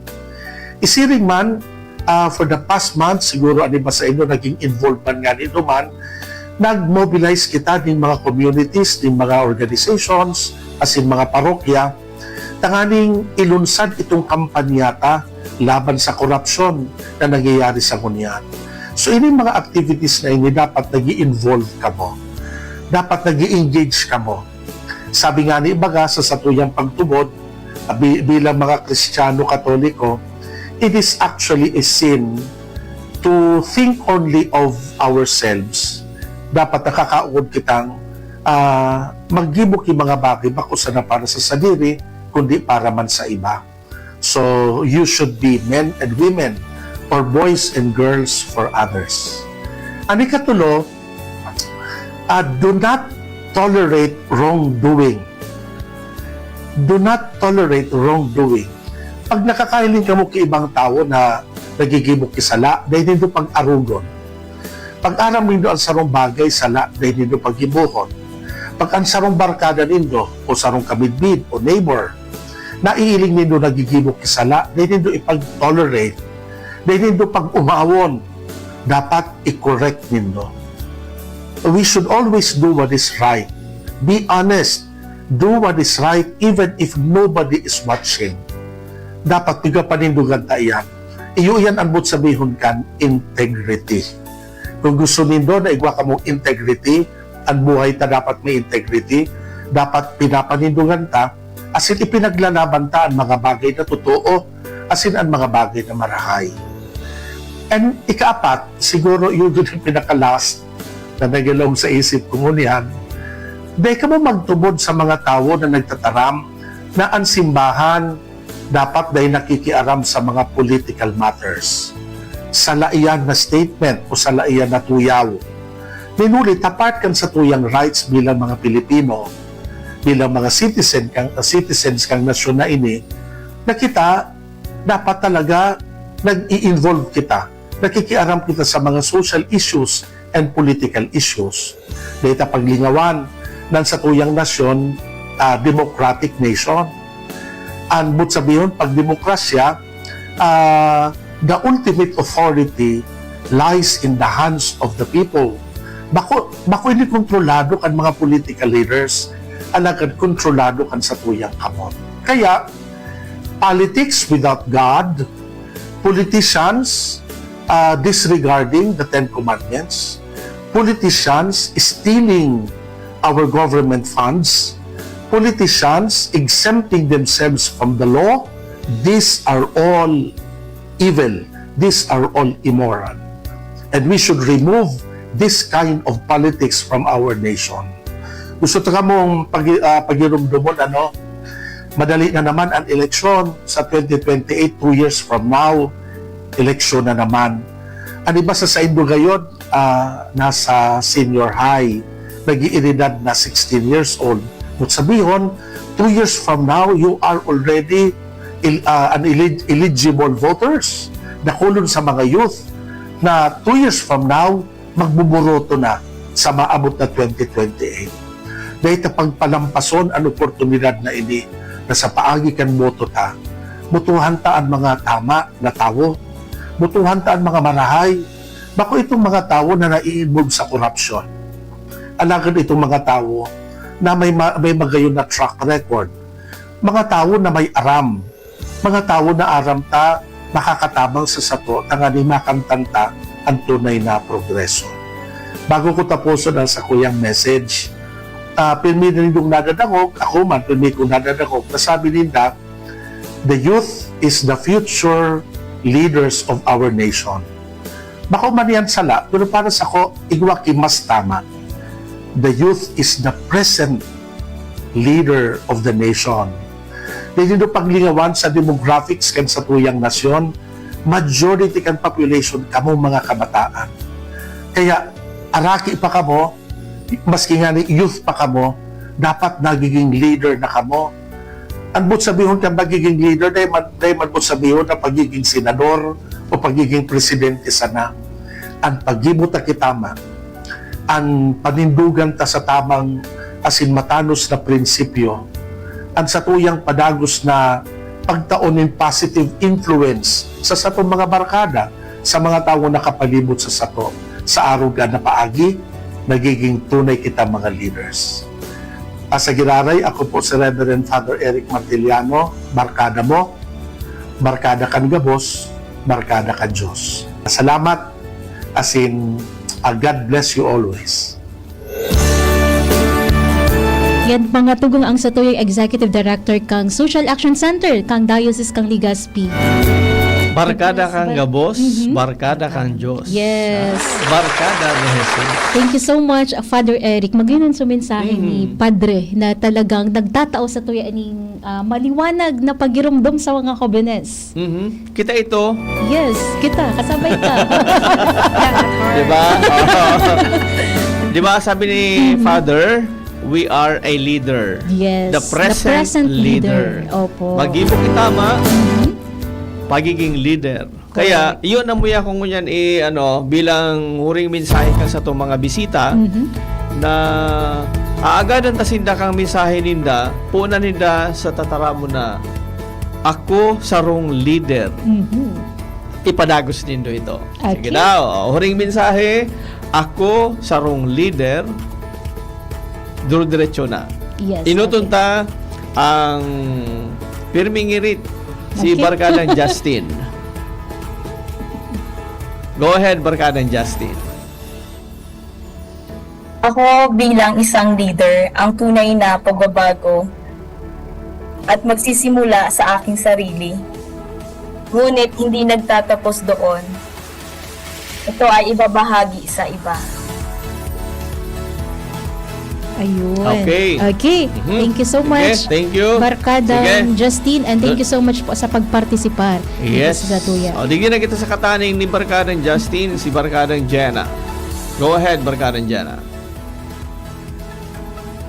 Isiring man, ah, for the past month, siguro an iba sa inyo naging involved man nga nindo man, nag-mobilize kita nin mga communities, nin mga organizations, asin mga parokya, tanganing ilunsad itong kampanya ta laban sa korupsyon na nangyayari sa ngunyan. So, ining mga activities na ini, dapat nag-i-involve kamo. Dapat nag-i-engage kamo. Sabi nga ni baga, sa satuyang pagtubod, ah, bi-, bilang mga Kristiyano Katoliko, it is actually a sin to think only of ourselves. Dapat nakakaugod kitang ah, maggibo ki mga bagay bako sana para sa sadiri, kundi para man sa iba. So, you should be men and women or boys and girls for others. An ikatulo, ah, do not tolerate wrongdoing. Do not tolerate wrongdoing. Pag nakakahiling kamo ki ibang tawo na nagigibo ki sala, dai nindo pag-arogon. Pag aram nindo an sarong bagay sala, dai nindo paggibohon. Pag an sarong barkada nindo o sarong kamidbid o neighbor, naiiling nindo nagigibo ki sala, dai nindo ipag-tolerate. Dai nindo pag-omawon, dapat i-correct nindo. We should always do what is right. Be honest. Do what is right even if nobody is watching. Dapat piga panindugan ta iyan. Iyo iyan an boot sabihon kan integrity. Kung gusto nindo na igwa kamong integrity, an buhay ta dapat may integrity, dapat pinapanindugan ta, asin ipinaglalaban ta an mga bagay na totoo, asin an mga bagay na marahay. And ikaapat, siguro yun yung pinaka-last na nagilom sa isip ko ngunyan, dai kamo magtubod sa mga tawo na nagtataram na an simbahan dapat dai nakikiaram sa mga political matters. Sala iyan na statement o sala iyan na tuyaw. Minuli ta part kan satuyang rights bilang mga Pilipino, bilang mga citizen kang, citizens kang nasyon na ini, na kita dapat talaga nag-i-involve kita, nakikiaram kita sa mga social issues and political issues. Dai ta paglingawan na an satuyang nasyon, ah, democratic nation. An boot sabihon, pag demokrasya, ah, the ultimate authority lies in the hands of the people. Bako, bako ini kontrolado kan mga political leaders, alagad kontrolado kan satuyang kamot. Kaya, politics without God, politicians, ah, disregarding the Ten Commandments, politicians stealing our government funds, politicians exempting themselves from the law, these are all evil. These are all immoral. And we should remove this kind of politics from our nation. Gusto ta kamong pag-, ah, pagirumdomon, ano? Madali na naman an eleksyon sa twenty twenty-eight, two years from now, eleksyon na naman. An iba sa saindo gayod, ah, nasa senior high, nag-iiridad na sixteen years old. Boot sabihon, two years from now, you are already el-, ah, an elig-, eligible voters. Dakulon sa mga youth na two years from now, magbuboroto na sa maabot na twenty twenty-eight. Dai ta pagpalampason an oportunidad na ini na sa paagi kan boto ta, botohan ta an mga tama na tawo, botohan ta an mga marahay, bako itong mga tawo na nai-involve sa korupsyon. Alagad itong mga tawo na may ma-, may magayon na track record, mga tawo na may aram, mga tawo na aram ta makakatabang sa sato tanganing makamtan ta an tunay na progreso. Bago ko taposon ang sakuyang message, ah, pirmi nindong nadadangog, ako man, pirmi kong nadadangog, na sabi ninda, "The youth is the future leaders of our nation." Bako man yan sala, pero para sako, igwa ki mas tama. The youth is the present leader of the nation. Dai nindo paglingawan sa demographics kan satuyang nasyon, majority kan population kamo mga kabataan. Kaya, araki pa kamo, maski nga ni youth pa kamo, dapat nagiging leader na kamo. An boot sabihon kan pagiging leader, dai man, dai man boot sabihon na pagiging senador o pagiging presidente sana. An paggibo ta ki tama, an panindogan ta sa tamang asin matanos na prinsipyo, an satuyang padagos na pagtao nin positive influence sa satong mga barkada, sa mga tawo nakapalibot sa sato, sa arog na paagi, nagiging tunay kita mga leaders. Ah, sa giraray, ako po si Reverend Father Eric Martiliano, barkada mo, barkada kan gabos, barkada kan Diyos. Salamat, asin, ah, God bless you always. Yan, mga tugang ang satuyang Executive Director kang Social Action Center kang Diocese kang Legazpi. Barkada kan gabos, mhm, barkada kan Diyos. Yes. Barkada ni Jesus. Thank you so much, Father Eric. Magayon sa mensahe ni, mhm, Padre na talagang nagtatao satuya ning, ah, maliwanag na pagiromdom sa mga hobenes. Mhm. Kita ito. Yes, kita. Kasabay ka. Di ba? Di ba sabi ni, mhm, Father, "We are a leader." Yes, the present leader. Opo. Maggibo kita, ma. Mhm. Pagiging leader. Kaya, correct, yun ang muya ko ngunyan, eh, ano, bilang huring mensahe ka sa itong mga bisita, mhm, na aagadan ta sinda kang mensahe ninda, puna ninda sa tataramon na, "Ako sarong leader." Mhm. ipadagos nindo ito. Sige Okay. daw. O, huring mensahe, ako, sarong leader, duro-diretso na. Yes, Inuton okay. ta ang pirming ngirit, si Okay. Barkadang Justin. Go ahead, Barkadang Justin. Ako bilang isang leader, ang tunay na pagbabago at magsisimula sa aking sarili. Ngunit hindi nagtatapos doon. Ito ay ibabahagi sa iba. Ayun. Okay. Okay. Mhm. Thank you so Sige, much. thank you. Barkadang Sige. Justin, and thank Do- you so much po sa pagpartisipar. Yes. Sa tuya. O, di na kita sa kataning ni Barkadang Justin, si Barkadang Jenna. Go ahead, Barkadang Jenna.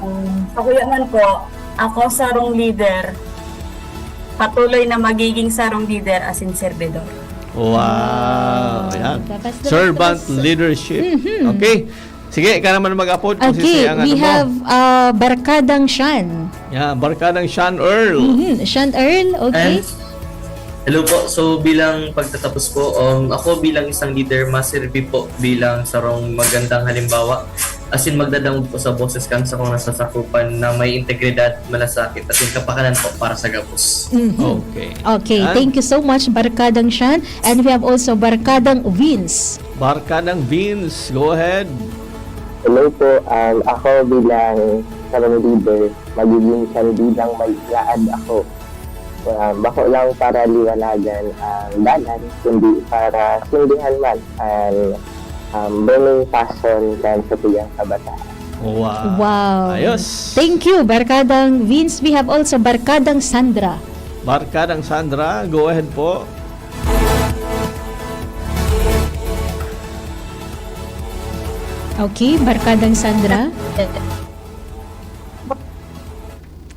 Um, sa kuya man po, ako sarong leader, patuloy na magiging sarong leader as in servidor. Wow. Yan. Tapos, tapos, Servant tapos. leadership. Mhm. Okay. Sige, ikaw naman mag-apod kung Okay, sisay ang we ano mo. have uh, Barkadang Shan. Yan, Barkadang Shan Earl. Mhm, Shan Earl, okay? And, hello po. So bilang pagtatapos po, um, ako bilang isang leader, maserbi po bilang sarong magandang halimbawa. As in, magdadangog po sa boses kan sakong nasasakupan na may integridad, malasakit, as in, kapakanan po para sa gabos. Mhm. Okay. Okay, Yan. thank you so much, Barkadang Shan. And we have also Barkadang Vince. Barkadang Vince, go ahead. Hello po, um, ako bilang sarong leader, magiging sandidang maglaad ako. Um, bako lang para liwanagan ang dalan, kundi para sindihan man ang um, burning passion kan satuyang kabataan. Wow. Wow. Ayos. Thank you, Barkadang Vince. We have also Barkadang Sandra. Barkadang Sandra, go ahead po. Okay, Barkadang Sandra. Okay.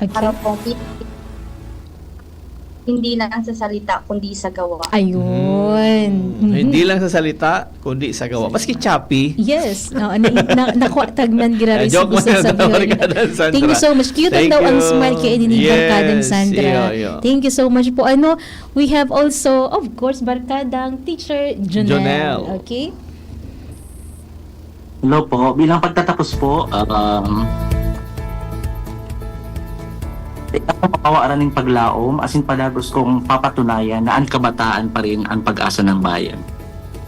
Para pong hindi lang sa salita, kundi sa gawa. Ayun. Mm, Mhm. Hindi lang sa salita, kundi sa gawa. Maski choppy. Yes. Oo, na, na, nakuha tagman grabe Eh, sa joke gusto lang, sabihin. Barkadang Sandra. Thank you so much. Cute Thank daw ang you. smile kay ni Yes, Barkadang Sandra. iyo, iyo. Thank you so much po. Ano, we have also, of course, Barkadang Teacher Jonel. Jonel. Okay? Hello po. Bilang pagtatapos po, um, ikaw ang makawa ning paglaom, asin padagos kong papatunayan na ang kabataan pa rin ang pag-asa ng bayan.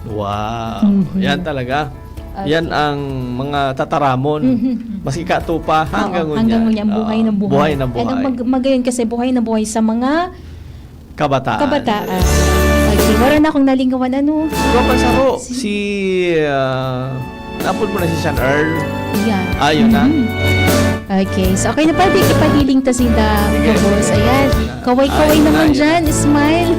Wow. Mhm. Yan talaga. Okay. Yan ang mga tataramon. Mhm. Maski katupa, hanggang Oo, ngunyan. hanggang ngunyan, buhay Oo, na buhay. Buhay na And ang buhay. mag- magayon kasi buhay na buhay sa mga Kabataan. kabataan. Okay, wala na akong nalingawan, ano? Ikaw pa, Saro, si, ah, napod mo na si Shan Earl. Yeah. Ayun na. Mhm. Okay, so okay na pwede ipahiling ta sila Sige. boss. Ayan. Kaway-kaway Ayun na, naman ayun dyan, na. Smile.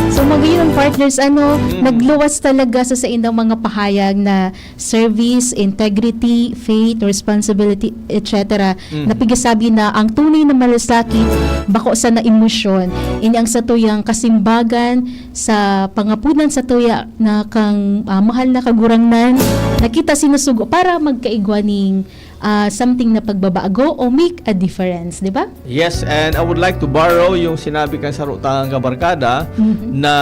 So, magayon ang partners, ano, Mm. nagluwas talaga sa, sa indang mga pahayag na service, integrity, faith, responsibility, et cetera. Mm. Napigasabi na ang tunay na malasakit, bako sa naemosyon. Ini ang satuyang kasimbagan sa pangapunan sa tuya na kang, ah, mahal na kagurangnan, na kita sinusugo para magkaigwa ning, ah, something na pagbabago o make a difference, di ba? Yes, and I would like to borrow yung sinabi kan sarutang kabarkada Mhm. na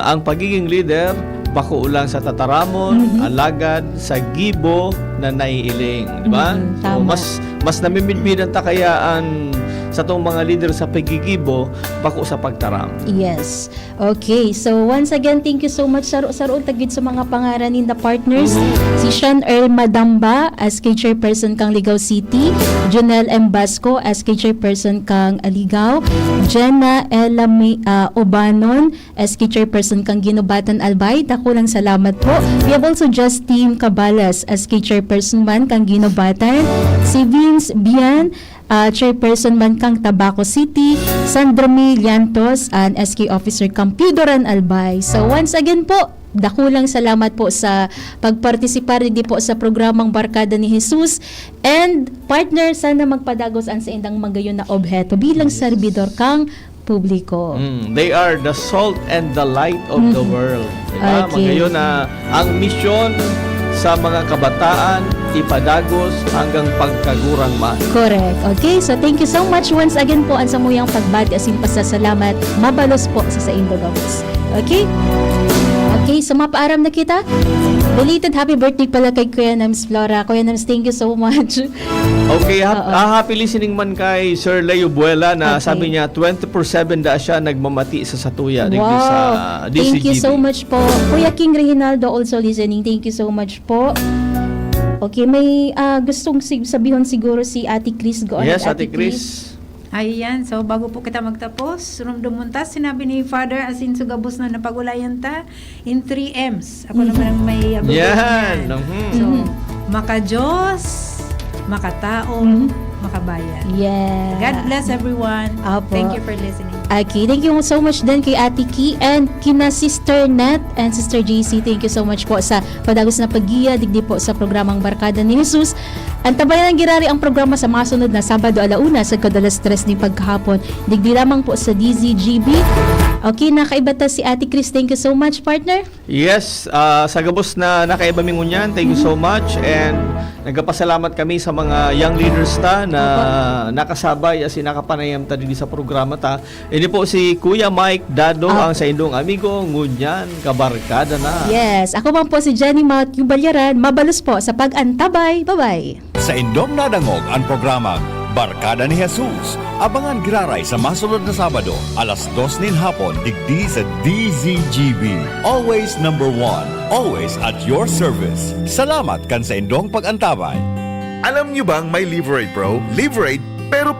ang pagiging leader, bako lang sa tataramon, Mhm. alagad sa gibo na naiiling, di ba? Mhm, So, tama. mas mas namimidbidan ta kaya ang satong mga leader sa paggigibo, bako sa pagtaram. Yes. Okay. So, once again, thank you so much. Saro-, saroon ta gid sa mga pangaran ninda partners. Mhm. Si Sean Earl Madamba, S K Chairperson kang Ligao City. Jonel M Basco, S K Chairperson kang Ligao. Jenna Ella Mi-, ah, Obanon, S K Chairperson kang Guinobatan Albay. Dakulang salamat po. We have also Justine Cabalas, S K Chairperson man kang Guinobatan. Si Vince Bian, ah, Chairperson man kang Tabaco City, Sandra May Llantos, an S K Officer kang Piodoran Albay. So, once again po, dakulang salamat po sa pagpartisipar digdi po sa programang Barkada ni Jesus. And, partner, sana magpadagos an saindang magayon na obheto bilang serbidor kang publiko. Mm, they are the salt and the light of the Mhm. world. Diba? Okay. Magayon na ang misyon sa mga kabataan, ipadagos hanggang pagkagurang man. Correct. Okay, so thank you so much once again po an samuyang pagbati asin pasasalamat. Mabalos po sa saindo gabos. Okay? Okay, so mapaaram na kita. Belated happy birthday pala kay Kuya Nams Flora. Kuya Nams, thank you so much. Okay, hap- Oo. ah, happy listening man kay Sir Leo Buela na Okay. Sabi niya twenty-four seven da siya nagmamati sa satuya digdi sa Wow. Thank you D C G B. So much po. Kuya King Reginaldo also listening. Thank you so much po. Okay, may ah, gustong sig- sabihon siguro si Ate Chris. Go ahead, Yes, Ate Chris. Chris. Ayan, so bago po kita magtapos, rumdum munta, sinabi ni Father asin so gabos na napagulayan ta, in three M's. Ako naman ang may abot Yan. niyan. Mhm. So, Mhm. maka-Diyos, makatao, Mhm. makabayan. Yeah. God bless everyone. Apo. Thank you for listening. Okay, thank you so much din kay Ate Ki and kina Sister Nat and Sister J C. Thank you so much po sa padagos na paggiya digdi po sa programang Barkada ni Jesus. Antabayanan giraray ang programa sa masunod na Sabado alauna sagkod alas tres nin pagkahapon. Digdi lamang po sa D Z G B. Okay, nakaiba ta si Ate Chris. Thank you so much, partner. Yes, ah, sa gabos na nakaiba mi ngunyan, thank you so much. And nagpapasalamat kami sa mga young leaders ta na nakasabay asin nakapanayam ta digdi sa programa ta. Ini po si Kuya Mike Dado, Ah. ang saindong amigo, ngunyan kabarkada na. Yes, ako man po si Jenny Matthew Balyaran. Mabalos po sa pag-antabay. Bye-bye. Saindong nadangog an programang Barkada ni Jesus. Abangan giraray sa masunod na Sabado, alas dos nin hapon, digdi sa D Z G B. Always number one, always at your service. Salamat kan saindong pag-antabay. Alam nyo bang may Liverade Pro? Liverade, pero